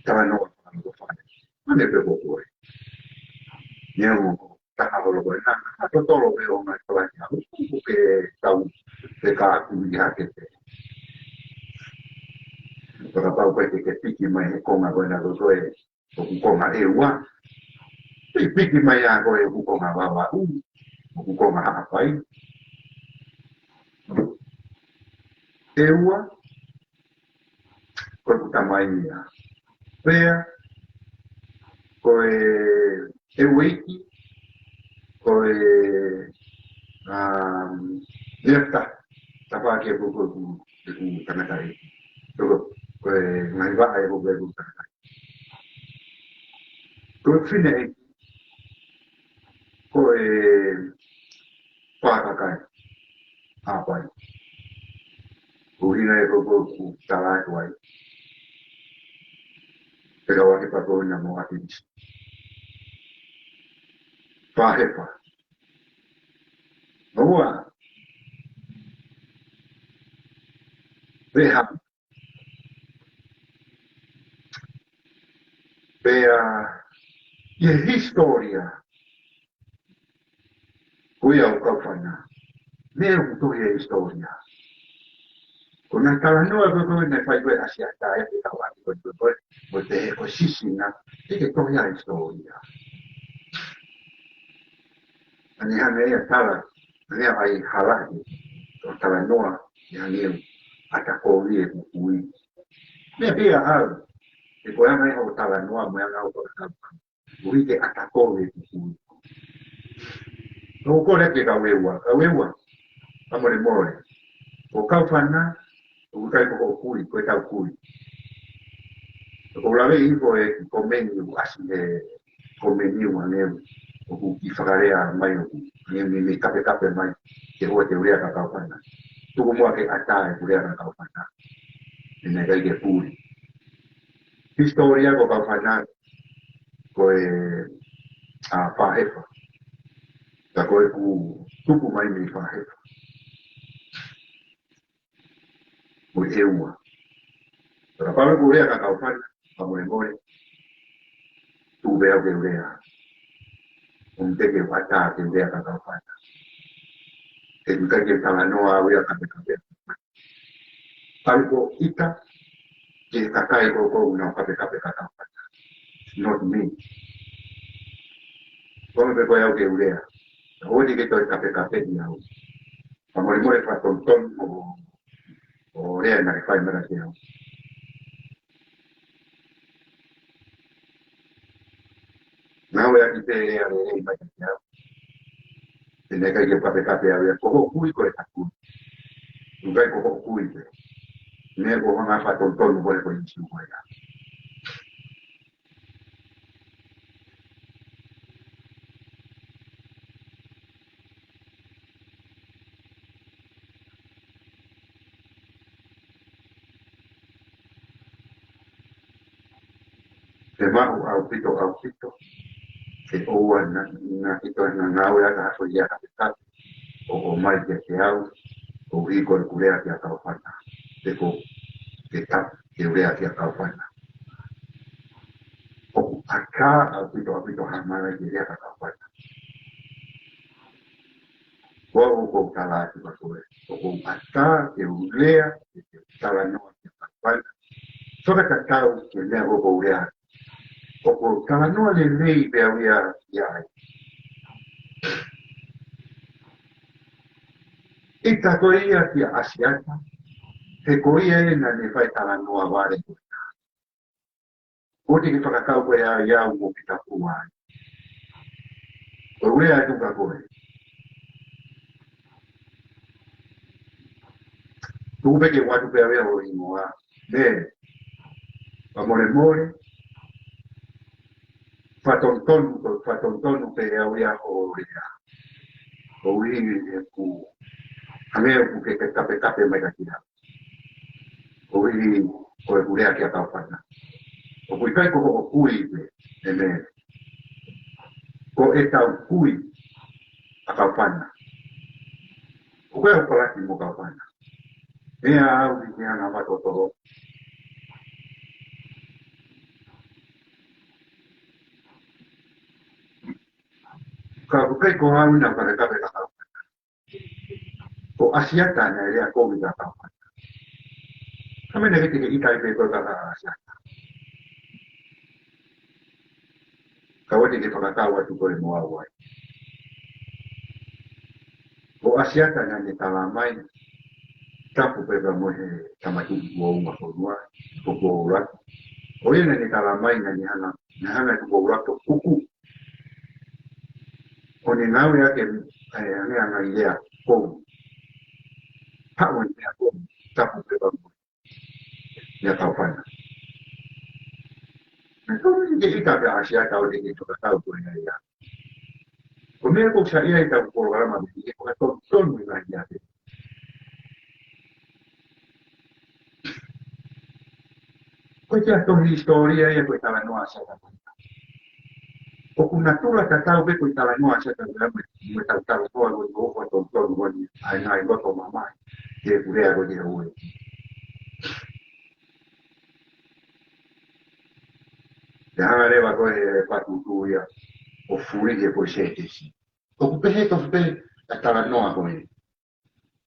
talanoa ʻa ko fale. Mane pē ko koe. Ia mo ko taha holo ko e na, na totolo pē ʻo ngai kalani au. Ko ke tau pē ka aku ia ke te. Fakapau ko e ke, ke piki mai he konga ko e na ko e ʻoku konga ʻEua. Piki, piki mai ʻa ko e ʻoku konga Vavaʻu, ʻoku konga Haʻapai. ʻEua, ko e ʻoku tamai ia. Pea, ko e ʻEueiki, ko e, um, Lefta, tapa ke ko, ko, ko, ko tangata ʻeiki. Ko, ko e ngaahi vaʻa ʻe ko, ko, ko tangata ʻeiki. Ko e fineʻeiki, ko e Pākakai, Haʻapai. Ko hina ʻe ko, ko, ko tala atu ai. Pea ʻoku ake pako ina mo ake nisi. Pāhepa. Ua. Pea. Pea, ʻi he hisitōlia, ko ia ʻoku kau fana. Meʻa ʻoku tohi ʻi he hisitōlia. Ko e ngaahi talanoa ko ē ko ē naʻe fai ko ē ʻa Siata ia ke tau ʻai ko ē ko ē, mo e pehē ko e sisina, ʻikai ke tohi ʻi he hisitōlia. ʻA ne hanga ia tala, hanga ia ʻai hala ki, ʻo talanoa, ʻi hanga ia ʻo ʻata kovi e kukui. Meʻa pē ia au, ʻe ko e hanga ia ʻo talanoa, mo e hanga ʻo talanoa. Ui ke ʻata kovi e kukui. ʻOku ou kole ke kau ʻEua, kau ʻEua, fakamolemole. Ko kau fana, ʻoku ʻikai ko hoʻo kui, ko e tau kui. ʻOku ou lave ʻi he ko e komeni ʻoku ʻasi he komeni ʻoku hangē ʻoku kiʻi fakalea mai ʻoku hangē ʻoku meimei kapekape mai ke hua te u lea ka kau fana. Tuku muʻa ke ʻatā ʻeku lea ka kau fana. ʻE naʻe ʻikai ke puli. Hisitōlia ko kau fana ko e, ʻa, Pāhepa. Ka ko ʻeku tupu mai mei Pāhepa. Mo e ʻEua. Ka kapau ʻoku lea ka kau fana, fakamolemole. Tuku pē au ke u lea. ʻOku ou teke ʻoku ʻatā ke u lea ka kau fana. ʻE ʻikai ke talanoa au ia kapekape. Kau ko ʻita, ke kakai ko ē ʻoku nau kapekape ka kau fana. Not me. Ko e meʻa pē ko ia au ke u lea. ʻOua te ke toe kapekapeʻi au. Fakamolemole fakatonutonu ʻo, ʻo lea naʻe fai mara ke au. Ko ia ki pē lea lelei mai kiate au. Te ne ʻikai ke u kapekape au ia, ko hoʻo kui ko ʻeku kui. ʻIkai ko hoʻo kui pē. Meʻa ko e hanga fakatonutonu ko ē ko e ʻīsiu ko ia. Te maʻu ʻaupito, ʻaupito. Te ʻoua naʻa, naʻa ʻi ai ha ngāue ʻa ha foʻi lea kapekape ʻo, ʻomai kiate au, ʻo hiko ʻeku lea kia Kaufana. Te ko, te ta, te u lea kia Kaufana. ʻOku ʻatā ʻaupito, ʻaupito ha mala ke lea kia Kaufana. Ko au ʻoku ou tala atu kia koe. ʻOku ʻatā ke u lea, ke u talanoa kia Kaufana. Fakatatau ki he meʻa ʻoku ou lea. ʻOku ou talanoa lelei pē au ia, ia ai. ʻIta ko ia kia ʻAsiata, he ko ia ē naʻa ne fai talanoa vale ko ia. ʻOua te ke fakakau koe ia, ia mo kita kuai. ʻOku ou lea atu kia koe. Tuku pē ke u ʻoatu pē au ia hoʻo hingoa. Mele. Fakamolemole. Fakatonutonu, ko e fakatonutonu pē au ia hoʻo lea. Koeʻuhi he ʻoku, hangē ʻoku ke, ke kapekape mai kiate au. Koeʻuhi ko ʻeku lea kia Kaufana. ʻOku ʻikai ko hoʻo kui pē, ʻe Mele. Ko ʻetau kui ʻa Kaufana. ʻOku ou palaki mo Kaufana. Meʻa au ki he anga fakatonutonu. Ka ʻoku ʻikai ko au naʻa ku kapekape kia Kaufana. Ko ʻAsiata naʻe lea kovi kia Kaufana. Ka meʻa naʻe ʻikai ke ʻita ai pē koe kia ʻAsiata. Ka ʻoua te ke fakakau atu koe mo au ai. Ko ʻAsiata naʻa ne tala mai, tapu pē pea mo e Tama Tuʻi kuo ua fonua, ko kuo ua. Ko ia naʻa ne tala mai naʻa ne hanga, naʻe hanga ʻe Tupoulaki ʻo kuku. ʻO ne ngāueʻaki e, e, ʻa e ngaahi lea kovi. Haʻu e lea kovi, tapu pē pea mo ia Kaufana. Naʻe tonu ke ʻita pē ʻa ʻAsiata ʻo ne ke fakakau ko e ngaahi lea. Ko e meʻa ʻoku ou saiʻia ai ʻetau polokalama ni, ke fakatonutonu e ngaahi lea pē. Ko e tohi hisitōlia ia ko e talanoa ʻa ʻAsiata. ʻOku natula tatau pē ko e talanoa ʻa ʻAsiata mo e, mo ʻetau talanoa ko e ʻoku fakatonutonu ko eni ʻa e ngaahi loto mamahi. Ke pulea ko e ue. Te hanga leva ko e patutu ia ʻo fuli ke ko e sētesi. ʻOku pehē tofu pē ʻa e talanoa ko ē.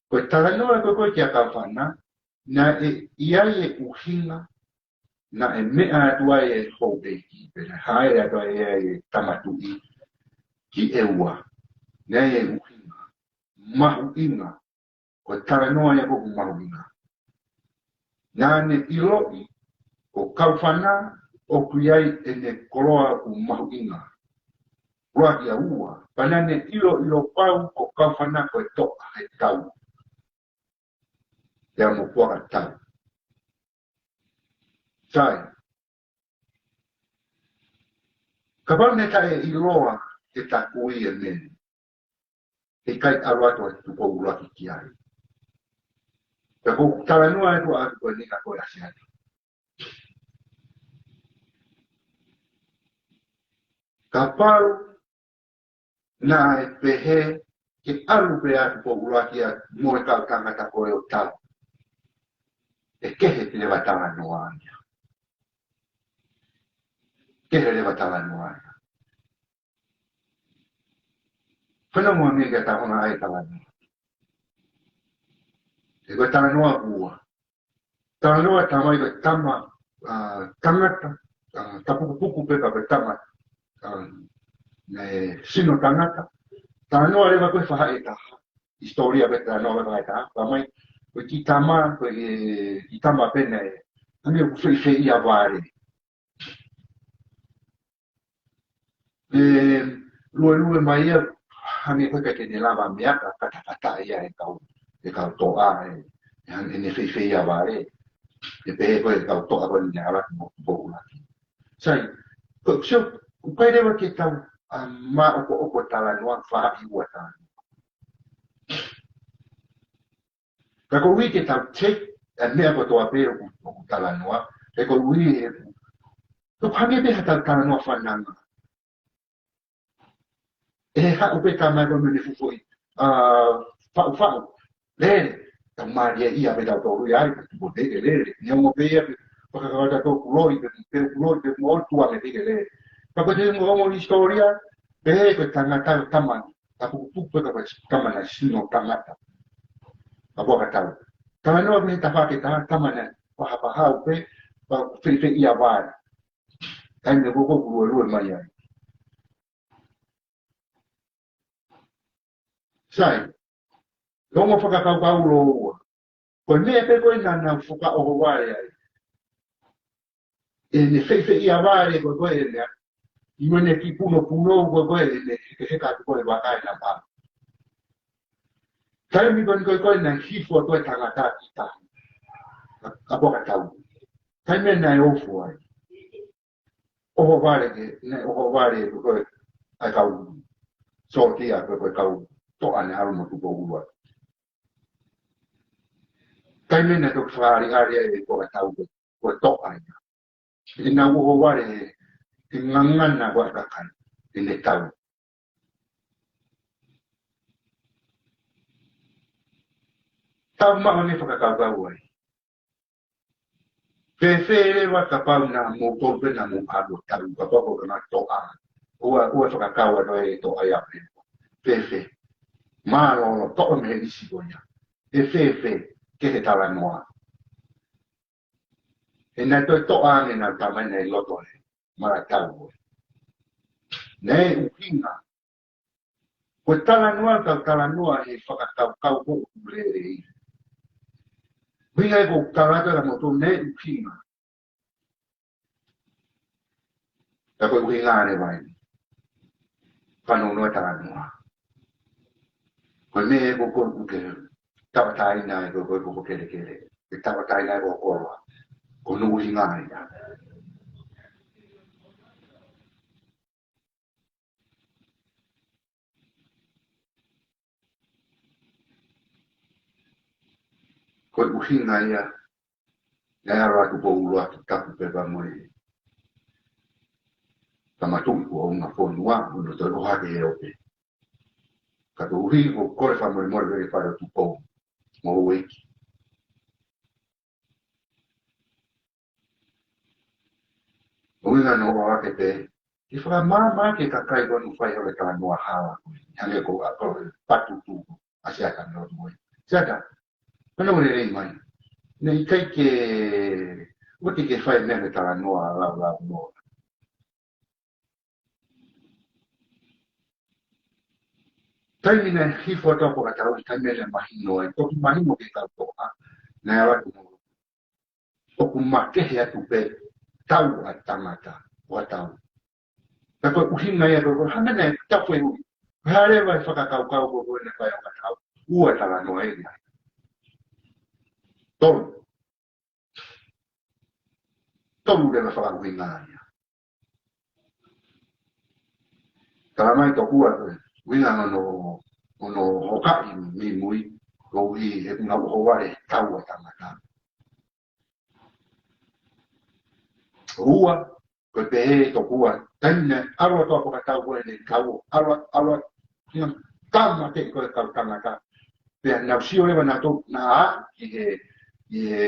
Ko e talanoa ko ē ko ē kia Kaufana, naʻe ʻi ai e ʻuhinga, naʻe meʻa atu ai e houʻeiki, pe naʻe hāʻele atu ai e Tama Tuʻi ki ʻEua. Naʻe ʻi ai e ʻuhinga, mahuʻinga, ko e talanoa ia ʻoku mahuʻinga. Naʻa ne ʻiloʻi, ko Kaufana ʻoku ʻi ai ʻene koloa ʻoku mahuʻinga. Ua kia ua, pea naʻa ne ʻiloʻilo pau ko Kaufana ko e toʻa he tau. Pea mo puaka tau. Sai. Kapau naʻe taʻeʻiloa ʻe taku ia e meʻa ni, ʻe ʻikai ʻalu atu ʻa Tupoulaki ki ai. Pea ko e talanoa ʻe ʻoatu ko eni kia koe ʻAsiata. Kapau naʻe pehē ke ʻalu pē ʻa Tupoulaki ia mo e kau tangata ko ē ʻo tau. ʻE kehe leva talanoa ia. Kehe leva talanoa ia. Fanongo ange ki he ʻuhinga ʻa e talanoa. He ko e talanoa ʻoku ua. Talanoa ʻa e tama ia ko e tama, ʻa, tangata, ʻa, tapukupuku pē ka ko e tama, ʻa, naʻe sino tangata. Talanoa leva ko e faʻahitaha. Hisitōlia pē talanoa ko e faʻahitaha. Tala mai, ko e kiʻi tama, ko e kiʻi tama pē naʻe, ʻa e meʻa ʻoku feifeia vale. ʻE luelue mai ia, hangē ko e ʻikai ke ne lava meʻa ka katakata ia ʻe kau, ʻe kau toʻa ē, ʻe hangē ne feifei ia vale. ʻE pehē ko e kau toʻa ko eni ne ala ki mo ko ula. Sai, ko, so, ʻoku ʻikai leva ke tau, a, maʻopoʻopo talanoa, faʻahi ua talanoa. Ka ko e ʻuhi ke tau take ʻa e meʻa kotoa pē ʻoku, ʻoku talanoa, he ko e ʻuhi he, ʻoku hangē pē ha tau talanoa fananga. ʻE haʻu pē ka mai ko e meʻa ne fufuʻi, a, faʻufaʻu, lele, tau mālie ia pē tau tolu ia ai, pe tupo te ke lele, ne ongo pē ia pē, fakakawata tō kuloi, pe, pe kuloi, pe mo tua me te ke lele. Ka ko e te ongo ongo hisitōlia, pehē ko e tangata tamana, tapukupuku pē ka ko e tamana sino tangata. ʻA Puakatau. Talanoa mei he tafaʻaki ʻe taha tamana, pahapahau pē, pea feifei ia vale. Taimi ko ē ʻoku luelue mai ai. Sai, ongo fakakaukau lōua. Ko e meʻa pē ko ē naʻa nau fakaʻohovale ai. ʻE ne feifei ia vale ko ē ko ē ʻe meʻa. ʻI mo ne kiʻi punopuno ko ē ko ē ʻe ne hekeheka atu ko ē vaka ʻe na pā. Taimi ko eni ko ē ko ē naʻe hifo atu e tangata ki tahi. ʻA, ʻa Puakatau. Taimi naʻe ofu ai. ʻOhovale ke, naʻe ʻohovale ko ē ʻa e kau sōtia ko ē ko e kau toʻa ne ʻalu mo Tupou ʻUluaki. Taimi naʻe toki fakaʻaliʻali ai ʻe Puakatau ko e, ko e toʻa ia. ʻE nau ʻohovale he, he ngangana ko ē ʻa e kakai, ʻe ne tau. Tau maʻu ne fakakaukau ai. Fēfē leva kapau naʻa mou tolu pē naʻa mou ʻalu ʻo tau kapau ko e ngaahi toʻa. ʻOua, ʻoua fakakau atu e toʻa ia pē. Fēfē. Mālōlō toʻo mei he lisi ko ia. ʻE fēfē, ke he talanoa. ʻE naʻe toe toʻa ange naʻa tau mai naʻe loto he. Malatau ko ē. Naʻe ʻuhinga. Ko e talanoa, tau talanoa he fakakaukau ko ʻoku lelei. ʻUhinga ē ko e talanoa ka mo tō naʻe ʻuhinga. Ka ko e ʻuhinga ʻa e vai. Fanongo e talanoa. Ko e meʻa ē ko ē ʻoku ke tauʻatāina ai ko ē ko ē ko e kelekele. Ke tauʻatāina ai ko e koloa. Ko hono ʻuhinga ia. Ko e ʻuhinga ia, naʻe ʻalu atu Tupou ʻUluaki tapu pē pea mo e tama tuʻi ko Houngafonua, ʻo ne toe ʻohake he ope. Ka ko e ʻuhi ko e kole fakamolemole ki he fale ʻo Tupou, mo e ʻEiki. ʻUhinga naʻa nau ʻohake pē, ʻi he fakamaama ki he kakai ko ē naʻa nau fai ʻa e talanoa hala ko ē, hangē ko ʻa ko e patutu ʻa Siata Nōtumoe. Siata, mana ʻo lelei mai. Naʻe ʻikai ke, ʻoua te ke fai meʻa ke talanoa laulau noa. Taimi naʻe hifo atu ʻa Puakatau, taimi naʻe mahino ai, toki mahino ki he kau toʻa, naʻe ala atu mo ʻoku makehe atu pē tau ʻa e tangata, ʻo tau. Ka ko e ʻuhinga ia ko e, ko e hanga naʻe tapu e ui. Ko e hā leva e fakakaukau ko ē naʻe fai ʻa Puakatau, ua talanoa ē ia. Tolu. Tolu leva fakaʻuhinga ia. Tala mai tokua ko e ʻuhinga hono, hono hokaʻi mimui, koeʻuhi he kuo nau ʻohovale he tau ʻa e tangata. Ua, ko e pehē tokua, taimi naʻe ʻalu atu ʻa Puakatau ko ē ne kau, ʻalu, ʻalu, ʻalu, tāmateʻi ko ē kau tangata. Pea nau sio leva naʻa tau, naʻa, ʻi he, ʻi he,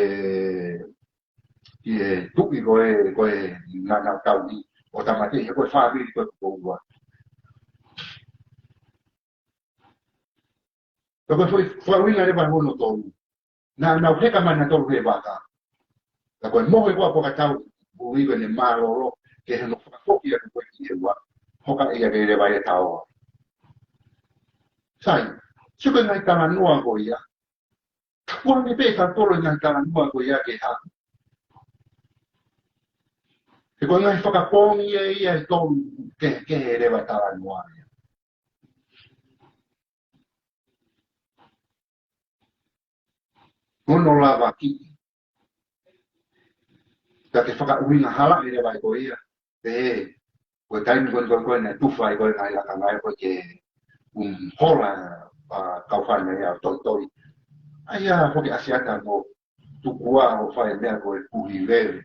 ʻi he tuʻi ko ē, ko ē naʻa nau tauhi, ʻo tāmateʻi he ko e fāmili ko ē Tupou ʻUluaki. Ka ko e foʻi fakaʻuhinga leva hono tolu. Naʻa nau heka mai nautolu he vaka. Ka ko e mohe ko ē ʻa Puakatau, ʻoku ʻi ai ko ʻene mālōlō, ke hano fakafoki atu ko ē ki he ua, hokaʻi ʻaki leva ia taoa. Sai, sio ki he ngaahi talanoa ko ia, Kuo ne pē ka tolo ngaahi talanoa ko ia ke haku. He ko e ngaahi fakapoongi ia ʻe tolu kehekehe leva e talanoa ia. Hono lavakiʻi. Ka ke fakaʻuhinga halaʻi leva ʻe koe ia. Pehē, ko e taimi ko ē ko ē ko ē naʻe tufa ai ko ē ngaahi lakanga ia ko ē ke um hola ʻa Kaufana ia ʻo toitoi. ʻAi ia foki ʻa Siata mo tuku ā ʻo fai meʻa ko e puhi veve.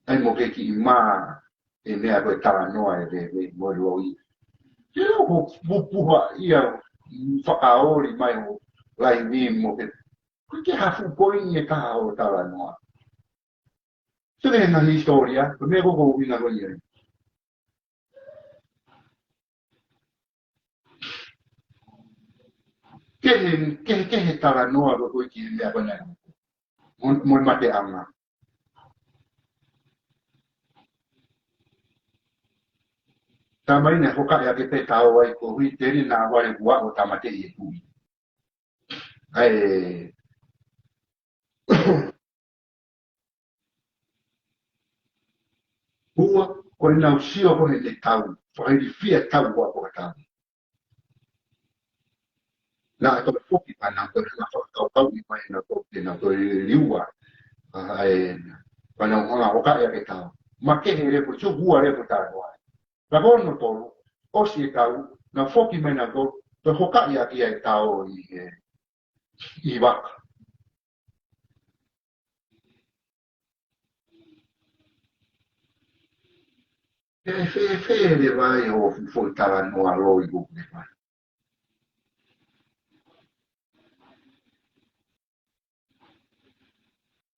ʻAi mo ke kiʻi mā e meʻa ko e talanoa e veve mo e loi. Ke ʻo pupuha ia fakaoli mai ʻo laivi mo ke, ko e ke hafu poini e taha ʻo talanoa. Sio ki he ngaahi hisitōlia, ko e meʻa ko ē ʻoku ou ʻuhinga ko eni ai. Kehe, kehe, kehe talanoa ko ē ko ē ki he meʻa ko ena. Mo, mo e mateʻanga. Taimi naʻe hokaʻi ʻaki pē tao ai ko hui teri na wale kua ʻo tāmateʻi e tuʻi. ʻAi, Hua, ko ʻenau sio ko ē heʻene tau, fakailifia tau ʻa Pōkatau. Naʻa toe foki pea nau toe hanga fakakaukauʻi mai ʻenau toe, ʻenau toe liua, ʻa, ʻa e, pea nau hanga hokaʻi ʻaki e tao. Makehe leva, sio hua leva e tao ai. Ka ko hono tolu, ʻosi e tau, nau foki mai nau toe, toe hokaʻi ʻaki ʻa e tao ʻi he, ʻi vaka. Pea ʻe fēfē leva ʻa e ʻofa foʻi talanoa loi ko ē ke fai.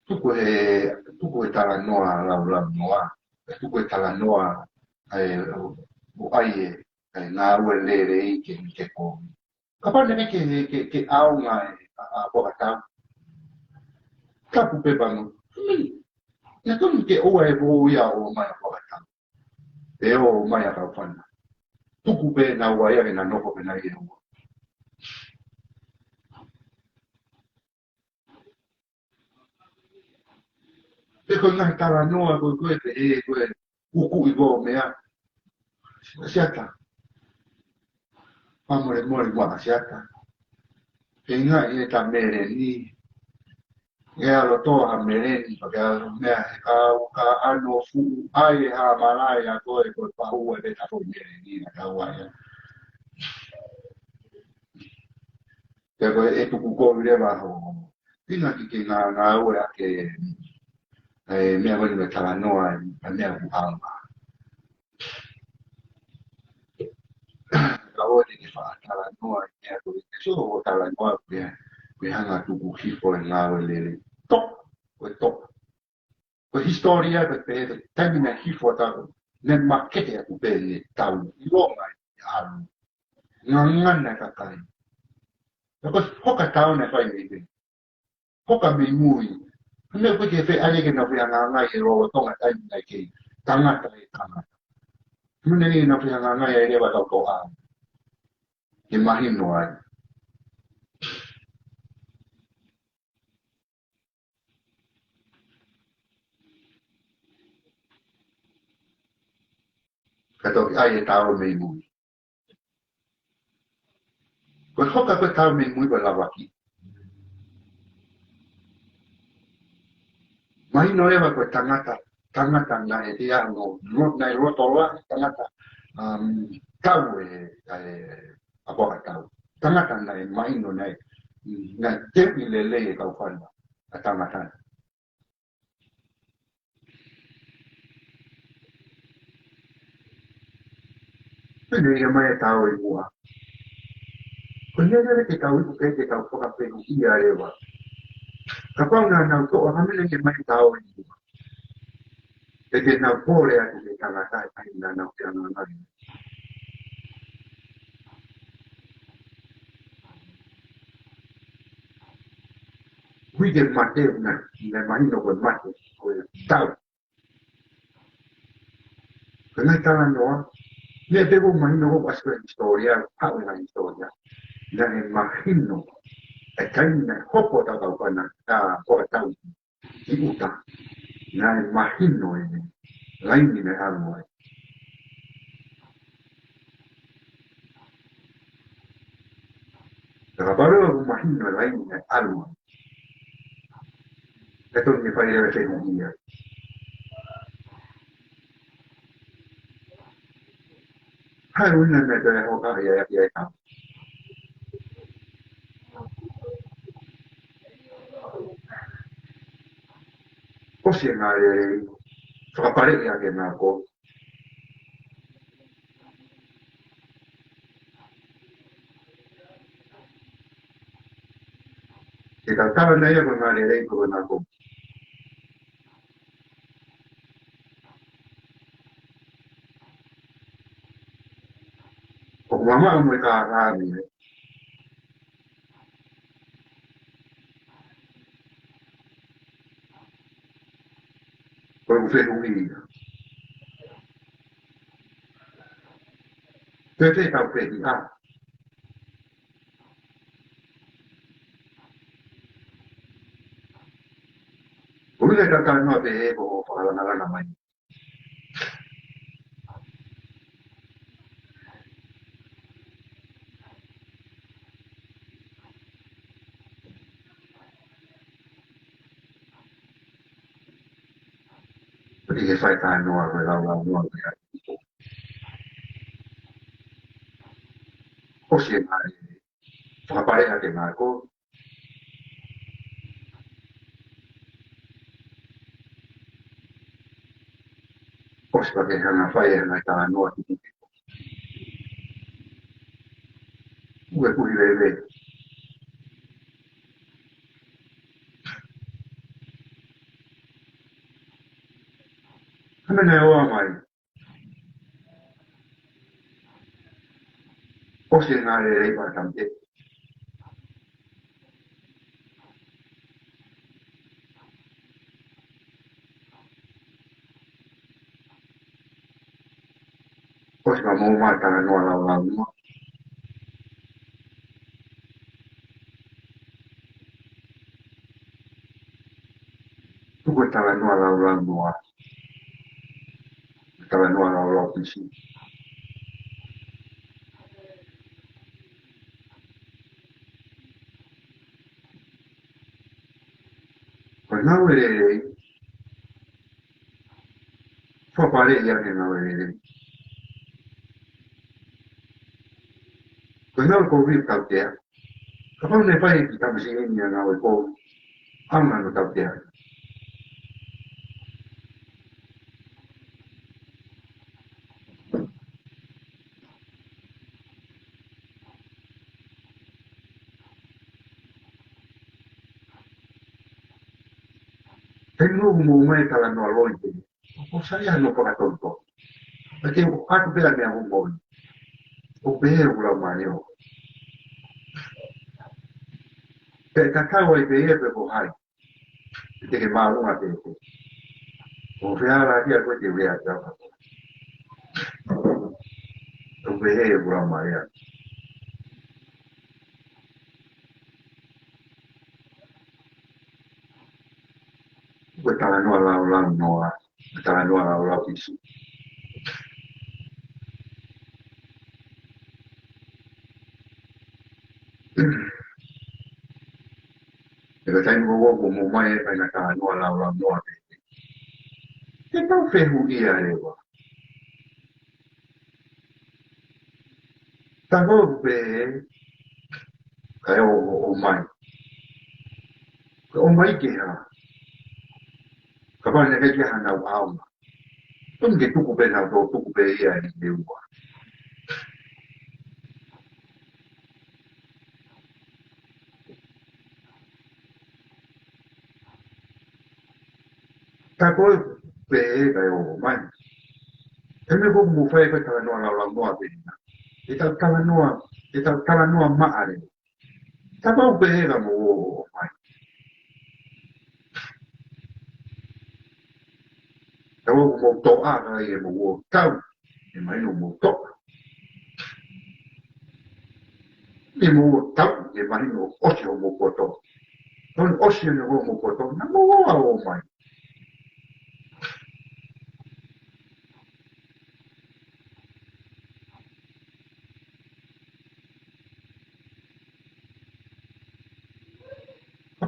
Tuku e, tuku e talanoa laulau noa. Tuku e talanoa ʻa e ʻo, ʻo ʻai e, ʻa e ngāue lelei ke, ke kovi. Kapau naʻe ke, ke, ke ʻaonga e, ʻa, ʻa Pōkatau. Tapu pē pea mo. Mei. Naʻe tonu ke ʻoua ʻe vou ia ʻo mai ʻa Pōkatau. ʻE ʻo mai ʻa Kaufana. Tuku pē naua ia ke na nofo pē nai ʻe ua. Pea ko e ngaahi talanoa ko ē ko ē pē ʻe ko ē ʻuku ʻi ko meʻa. Siata. Pea mole mole ua Siata. He ngaahi e ta meleni. ʻE ʻalu toa ha meleni, pea ke ʻalu meʻa he ka u ka ano fuʻu ʻai e ha malai ʻa ko ē ko e pahu e pē ta ko meleni, na ka u ʻai. Pea ko e tuku ko ʻi leva ho. Pina ki ke ngā, ngāue ʻa ke, e, meʻa ko eni mo e talanoa, e, meʻa ku ʻaonga. Ka ʻoua te ke faʻa talanoa, e, meʻa ko eni, so ʻo talanoa, pea, pea hanga tuku hifo e ngāue lelei. Top, ko e top. Ko e hisitōlia ko e pehē, taimi naʻe hifo ʻa tau, naʻe makehe atu pē ʻene tau, ʻilonga e ʻalu. Ngangana e kakai. Pea ko e hoka tau naʻe fai mei pē. Hoka mei mui. Hane ko e ke fe ale ke na fehangahangai e lolotonga taimi naʻe kei tangata e tangata. Hane ni na fehangahangai e leva tau toʻa. Ke mahino ai. Ka toki ʻai e tau mei mui. Ko e hoka ko e tau mei mui ko e lavaki. Mahino leva ko e tangata, tangata naʻe te ano, lo-, naʻe loto loa, tangata, um, tau e, e, ʻa Pōkatau. Tangata naʻe mahino naʻe, naʻe teuʻi lelei e Kaufana, ʻa tangata. Pea ne ʻai mai e tau ʻi muʻa. Ko e lele ke tau iku ke, ke tau fakapeku ia leva. Kapau naʻa nau toʻo, ka mene ke mai tau ʻi muʻa. Pea ke nau pole atu ke tangata e kai naʻa nau ke angangai. Hui ke mate, na, na mahino ko e mate, ko e tau. Ko e ngaahi talanoa, meʻa pē ko mahino ko ʻasi ko e hisitōlia, haʻu e ngaahi hisitōlia. Naʻe mahino, e taimi naʻe hopo ʻa Kaufana, ʻa Pōkatau ki ʻuta. Naʻe mahino e laini naʻe ʻalu ai. Ka kapau ʻoku mahino e laini naʻe ʻalu ai, ʻe tonu ke fai leva e fehuʻia. Hai ʻuhinga naʻe toe hoka ia ia ia ka. ʻOsi e ngaahi lelei, fakapaleʻi ʻaki e ngaahi kovi. Ke tau tala nai ia ko e ngaahi lelei ko e ngaahi kovi. ʻOku mamaʻo mo e kākā ni, ē. Ko e fehuʻi ia. Pe te tau fehiʻa. Ko e ʻuhinga e talanoa pehē ko hoʻo fakalangalanga mai. Pea ʻi he fai talanoa ko e laulaunoa ko ia. ʻOsi e ngaahi fakapaleʻi ʻaki e ngaahi kovi. ʻOsi pea ke hanga fai e ngaahi talanoa tuku. Ue kuhi veve. Hame naʻe ʻoa mai. ʻOsi e ngaahi lelei pea tau te. ʻOsi pea mou mai talanoa laulaunoa. Tuku e talanoa laulaunoa. Talanoa laulau pisi. Ko e ngāue lelei. Fakapaleʻi ʻaki e ngāue lelei. Ko e ngāue kovi ʻoku tautea. Kapau naʻe fai ʻe he kiʻi tamasiʻi ni ʻa e ngāue kovi, ʻaonga hono tautea. He ʻoku mou ʻomai e talanoa loi pē. ʻOku sai hono fakatonutonu. Pea te u ʻoatu pē ʻa e meʻa hoʻomou. ʻOku pehē ʻoku lau mane o. Pea tatau ai pē ia pe ko hai. Te ke mālunga pē ko. ʻOku feala kia koe te u lea kia koe. ʻOku pehē ʻoku lau mane a. Ko e talanoa laulaunoa, ko e talanoa laulau pisi. Pea ko e taimi ko ē ʻoku mou ʻomai e fai e ngaahi talanoa laulaunoa pē. Te tau fehuʻia leva. Ka ko ʻeku pehē, kae ʻo, ʻo, ʻomai. Kae ʻomai ke hā. Kapau naʻe ʻikai ke hā nau ʻaonga. Tonu ke tuku pē nau tō tuku pē ia ʻi he ua. Ka ko e pehē kae ʻomai. He meʻa ko ē ʻoku mou fai ko e talanoa laulaunoa pē ena. ʻE tau talanoa, ʻe tau talanoa maʻale. Ka ko e pehē ka mou ō ʻo ʻomai. Ka ʻoku mou toʻa ka ʻi he mou ō tau, ʻe mahino mou toʻa. ʻI he mou ō tau, ʻe mahino ʻosi hoʻomou poto. Tonu ʻosi ʻene hoʻomou poto, naʻa mou ō ʻo ʻomai.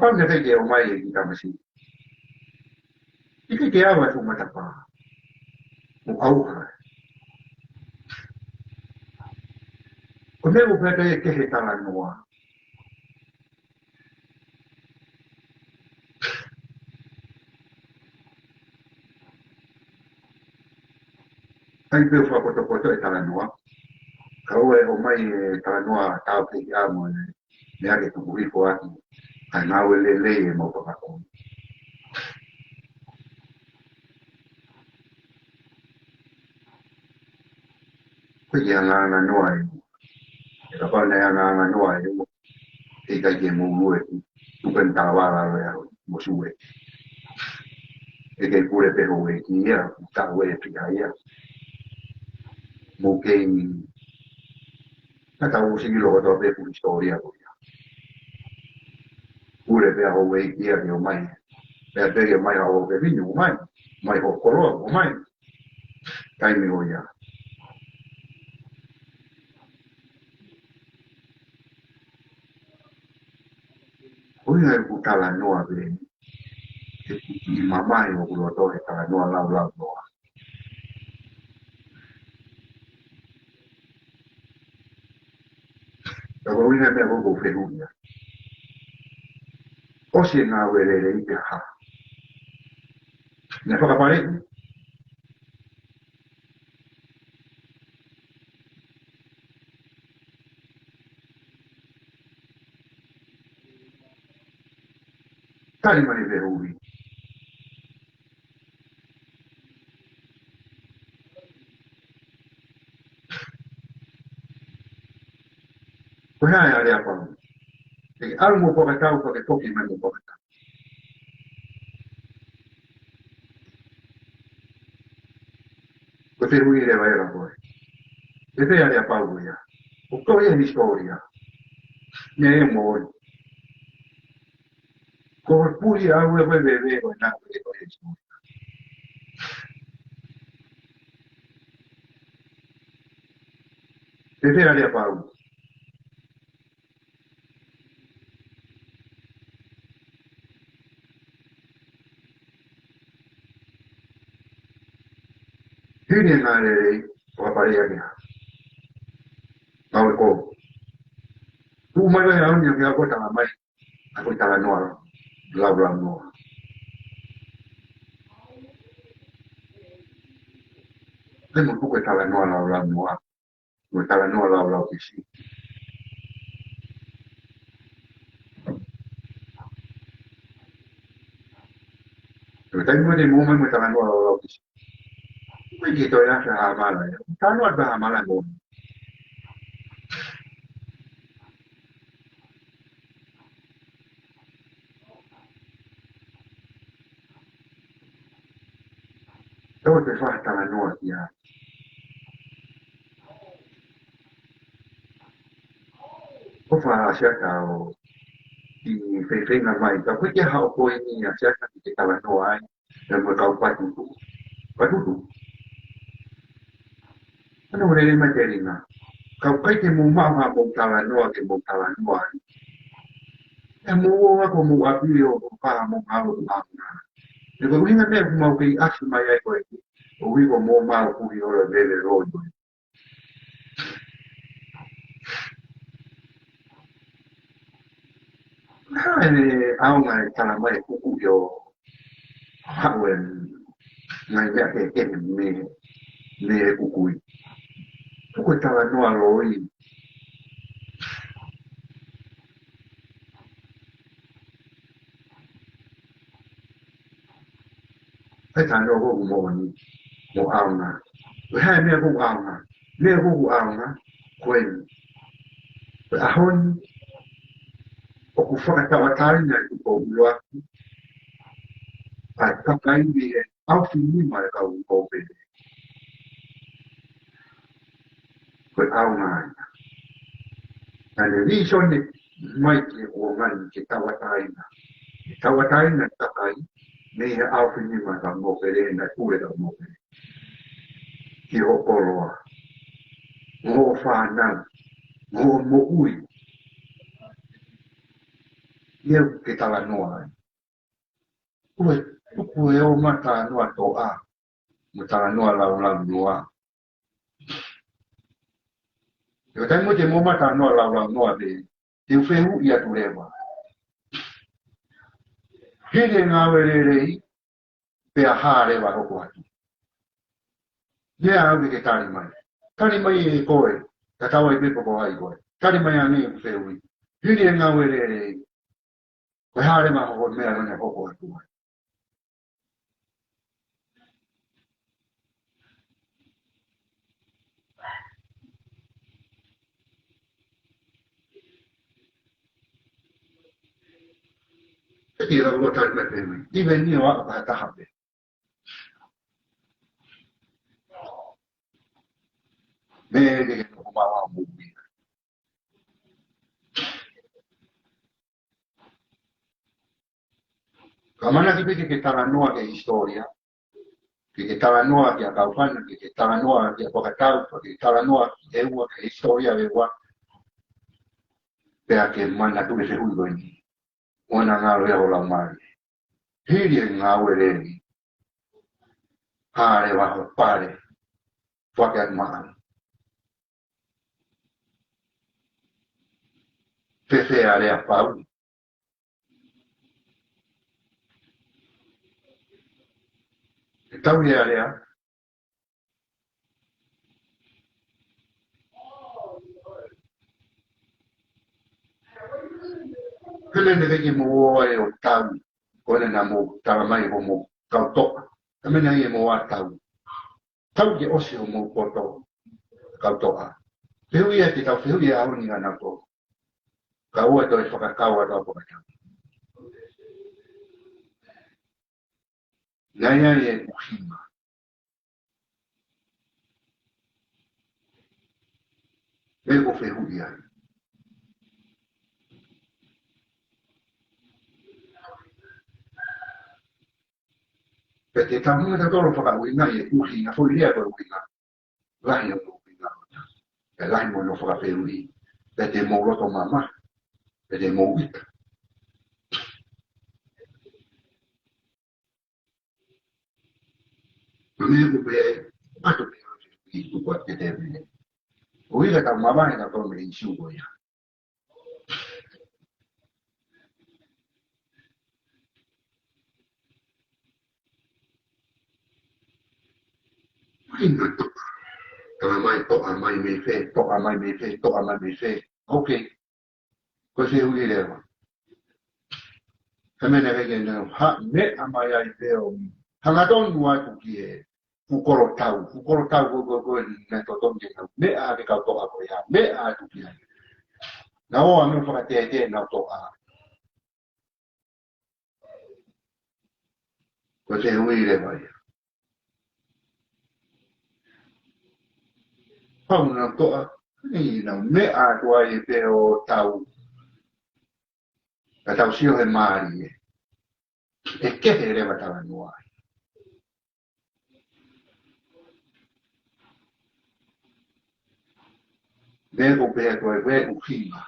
Pau naʻe ʻikai ke ʻomai e kiʻi tamasiʻi. ʻIkai ke ava e fuʻu matapā. Mo ʻauha. Ko e meʻa ʻoku pehē ke he talanoa. ʻIkai pē ʻo fakapotopoto e talanoa. Ka ʻoua ʻe ʻomai e talanoa tau ke ia mo e meʻa ke tuku hifo atu. Kae ngāue lelei e mau fakakomi. Ko e anga ʻa e noa ē. ʻE kapau naʻe anga ʻa e noa ē. ʻE ʻikai ke mou lue ki. Tuku pē ʻa e tala ʻa e ʻaho mo sue. ʻE kei pule pē houʻeiki ia, taʻu ē pē ia. Mou kei. Naʻa tau ʻosi ʻilo kotoa pē fuʻu hisitōlia ko ia. Pule pē ʻa houʻeiki ia ke ʻomai. Pea pē ke ʻomai ʻa houʻeiki ʻomai. ʻOmai hoʻo koloa, ʻomai. Taimi ʻo ia. ʻUhinga ʻeku talanoa pē, ʻeku kiʻi mamahi ʻoku loto he talanoa laulaunoa. Ka ko e ʻuhinga meʻa ʻoku ou fehuʻia. ʻOsi e ngāue lelei pe hā. Naʻe fakapaleʻi. Tali mai e fehuʻi. Ko e hā e aleapau? ʻE ʻalu mo fakatau ka ke foki mai mo fakatau. Ko e fehuʻi leva ē ka ko e. ʻE pehē aleapau ia. ʻOku tau ia hisitōlia. Meʻa ē mo e. Ko e puli au e ko e veve ko e naʻa ko e ko e hisitōlia. ʻE pehē aleapau. Hili e ngāue lelei, fakapaleʻi ake ha. Kau e ko. Tuʻu mai ʻa e ʻaho ni ʻo ke ako tala mai. Ako e talanoa laulaunoa. Pea mo tuku e talanoa laulaunoa. Mo e talanoa laulau kesi. Ko e taimi ko ē te mou ō mai mo e talanoa laulau kesi. Ko e ke toe ʻasi ha mala ia. Talanoa ʻa ha mala mo. Tau te fai talanoa ki ai. ʻOfa ʻa Siaka ʻo ʻi fefeinga mai. Ka ʻoku ʻikai ke haʻo poini ʻa Siaka ki he talanoa ai. Pea mo e kau patutu. Patutu. Ano lele mai telinga. Kau kai ke mou maʻu ha mou talanoa ke mou talanoa ai. ʻE mou ō ako mou ʻapi ʻo pā mou halo ʻo ʻapi na. ʻE ko e ʻuhinga meʻa ʻoku mau kei ʻasi mai ai ko e. ʻO ui ko mou mau kuhi ʻo le lele loi ko e. Naʻe ʻaonga e tala mai kuku ʻio. Haʻu e ngaahi meʻa kehekehe mei, mei he kukui. Tuku e talanoa loi. ʻE talanoa ko ʻoku moʻoni, mo ʻaonga. Ko e hā e meʻa ʻoku ʻaonga? Meʻa ʻoku ʻaonga, ko eni. Ko e ʻaho ni, ʻoku fakatauʻatāina ʻi he kupu ʻuluaki, ʻa e kakai mei he ʻaofinima e kau ʻo pele. Ko e ʻaonga ia. Naʻe lī sone mai ke ʻo ngani ke tauʻatāina. Ke tauʻatāina e kakai, mei he ʻaofinima e kau ʻo pele, naʻe pule e kau ʻo pele. Ki hoʻo koloa. Mo hoʻo fānau. Mo hoʻo moʻui. ʻIo, ke talanoa ai. Ko e, ko e ʻomai talanoa toʻa, mo talanoa laulaunoa. Ko e taimi ʻoku te ʻomai talanoa laulaunoa pē, te u fehuʻi atu leva. Hili e ngāue lelei, pea hā leva hoko atu. Meʻa au ke ke tali mai. Tali mai ʻe koe, tatau ai pē pe ko hai koe. Tali mai ange ʻeku fehuʻi. Hili e ngāue lelei, ko e hā leva hoʻo meʻa naʻe hoko atu ai. Pea te u lava ʻo tali mai pē mai. Even ʻi he ʻaho pē taha pē. Meʻa ke ke toko maua mo ia. Ka ʻamanaki pē ke ke talanoa ki he hisitōlia, ke ke talanoa ki he kaufana, ke ke talanoa ki he fakatau, ke ke talanoa ki he ua, ki he hisitōlia ʻo e ua. Pea ke manatu ki he fehuʻi ko eni. ʻOua naʻa ngalo ia ho laumālie. Hili e ngāue lelei, hā leva ho pale, foaki atu maʻau. Fēfē ʻa e lea pau? ʻE tau ia lea. Pele ne veke mo ʻo e ʻo tau, ko ena naʻa mou tala mai ko mou kau toʻa. Ka mena ia mo ʻa tau. Tau ke ʻosi ʻo mou poto, kau toʻa. Fehuʻi ia ke tau fehuʻi ia au ni ngana to. Ka ʻoua toe fakakau atu ʻa fakatau. Naʻe ʻi ai e ʻuhinga. Meʻa ko e fehuʻi ai. Pea te tau hanga tatolo fakaʻuhinga e ʻuhinga, foʻi lea ko e ʻuhinga. Lahi ʻo e ʻuhinga. Pea lahi mo hono fakafehuʻi. Pea te mou loto mamahi. Pea te mou ʻita. Ko e meʻa ko ē, ʻoatu pē ʻa e fehuʻi tuku atu ke te mene. ʻOku ʻikai ke tau mamahi ʻa e tau me ʻi siu ko ia. Ko e ʻuhinga toʻa. Tala mai toʻa mai mei fē, toʻa mai mei fē, toʻa mai mei fē. Okay. Ko e fehuʻi leva. He meʻa naʻe ʻikai ke nau ha, meʻa mai ai pē ʻo hangatonu atu ki he fuʻu kolo tau, fuʻu kolo tau ko, ko, ko, naʻe totonu ke nau meʻa ke kau toʻa ko ia, meʻa atu ki ai. Naʻa ō ʻo meʻa fakatētē nau toʻa. Ko e fehuʻi leva ia. Pau nau toʻa, ʻi nau meʻa atu ai pē ʻo tau. Ka tau sio he mālie. ʻE kehe leva talanoa ai. Meʻa ko ē pea ko e ʻuhinga.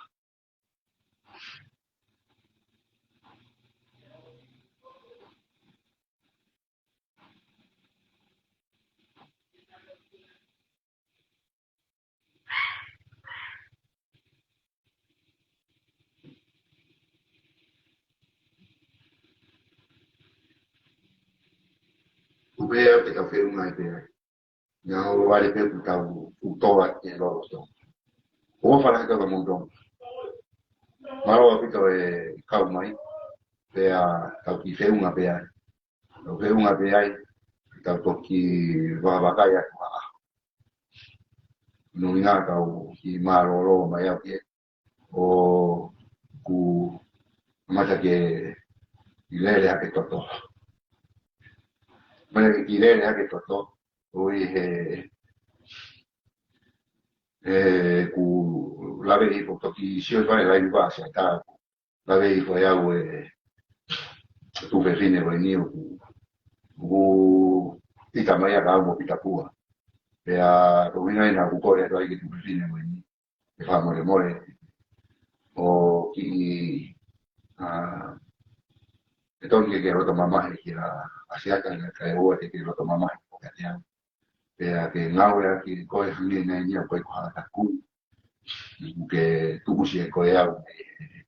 Ko e pea ke tau feʻunga ai pē ai. Naʻa ʻoku vale pē ʻoku tau fuʻu toa ke lolotonga. ʻOfa lahi atu kia moutolu. Mālō ʻaupito e kau mai. Pea tau kiʻi feʻunga pē ai. Tau feʻunga pē ai. Tau toki vakavakai atu ʻa. Nui ngā tau kiʻi mālōlō mai au ke. ʻOku mata ke kiʻi lele hake toto. Mata ke kiʻi lele hake toto. ʻOi he, he ʻoku lave ʻi he toki sio fai lai va se ta. Lave ʻi he fai au e tuofefine ko eni ʻoku, ʻoku pita mai ʻa ka au mo pita pua. Pea ko e ʻuhinga ia naʻa ku kole atu ai ki he tuofefine ko eni. ʻE fakamolemole. ʻO kiʻi ʻE tonu ke ke loto mamahi kia ʻAsiata, kae ʻoua te ke loto mamahi kiate au. Pea ke ngāueʻaki koe hangē nai ni au ko e koha taku. Ke tuʻusi ʻe koe au mei he,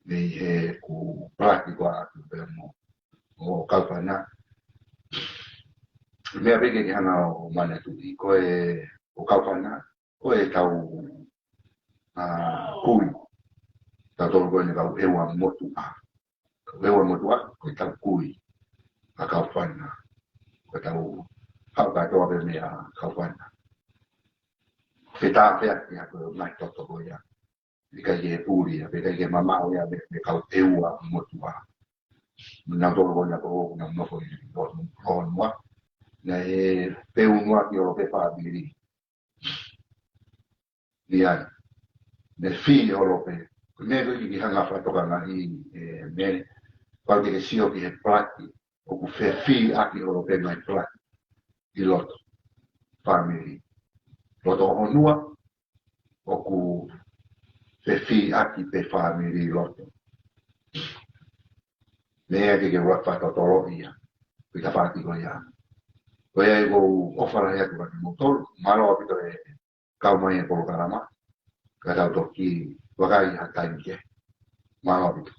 mei he ku palaki ko atu pea mo, ʻo Kaufana. Meʻa pē ke ke hanga ʻo manatuʻi ko e ʻo Kaufana, ko e tau, ʻa, kui. Tautolu ko eni kau ʻEua Motuʻa. Kau ʻEua Motuʻa, ko e tau kui ʻa Kaufana. Ko e tau haʻu kātoa pē meia Kaufana. Fetāfeaki ʻa ko e ngaahi toto ko ia. ʻIkai ke puli ia, ʻikai ke mamaʻo ia mei, mei he kau ʻEua Motuʻa. Nautolu ko ena ko ʻoku nau nofo ʻi Hohonua. Naʻe peu noa ki ʻolo pē fāmili. Ni ai. Ne fī ʻolo pē. Ko e meʻa ko ē ke ke hanga fakatokangaʻi, ʻe, meʻa, pau te ke sio ki he palaki, ʻoku fefīʻaki ʻolo pē ngaahi palaki ʻi loto fāmili. Loto Hohonua, ʻoku fefīʻaki pē fāmili ʻi loto. Meʻa ke ke ua fakatotolo ia. Ko e tafaʻaki ko ia. Ko ia ʻoku ou ʻofa lahi atu kiate kimoutolu. Mālō ʻaupito e kau mai e polokalama. Ka tau toki vakai ha taimi kehe. Mālō ʻaupito.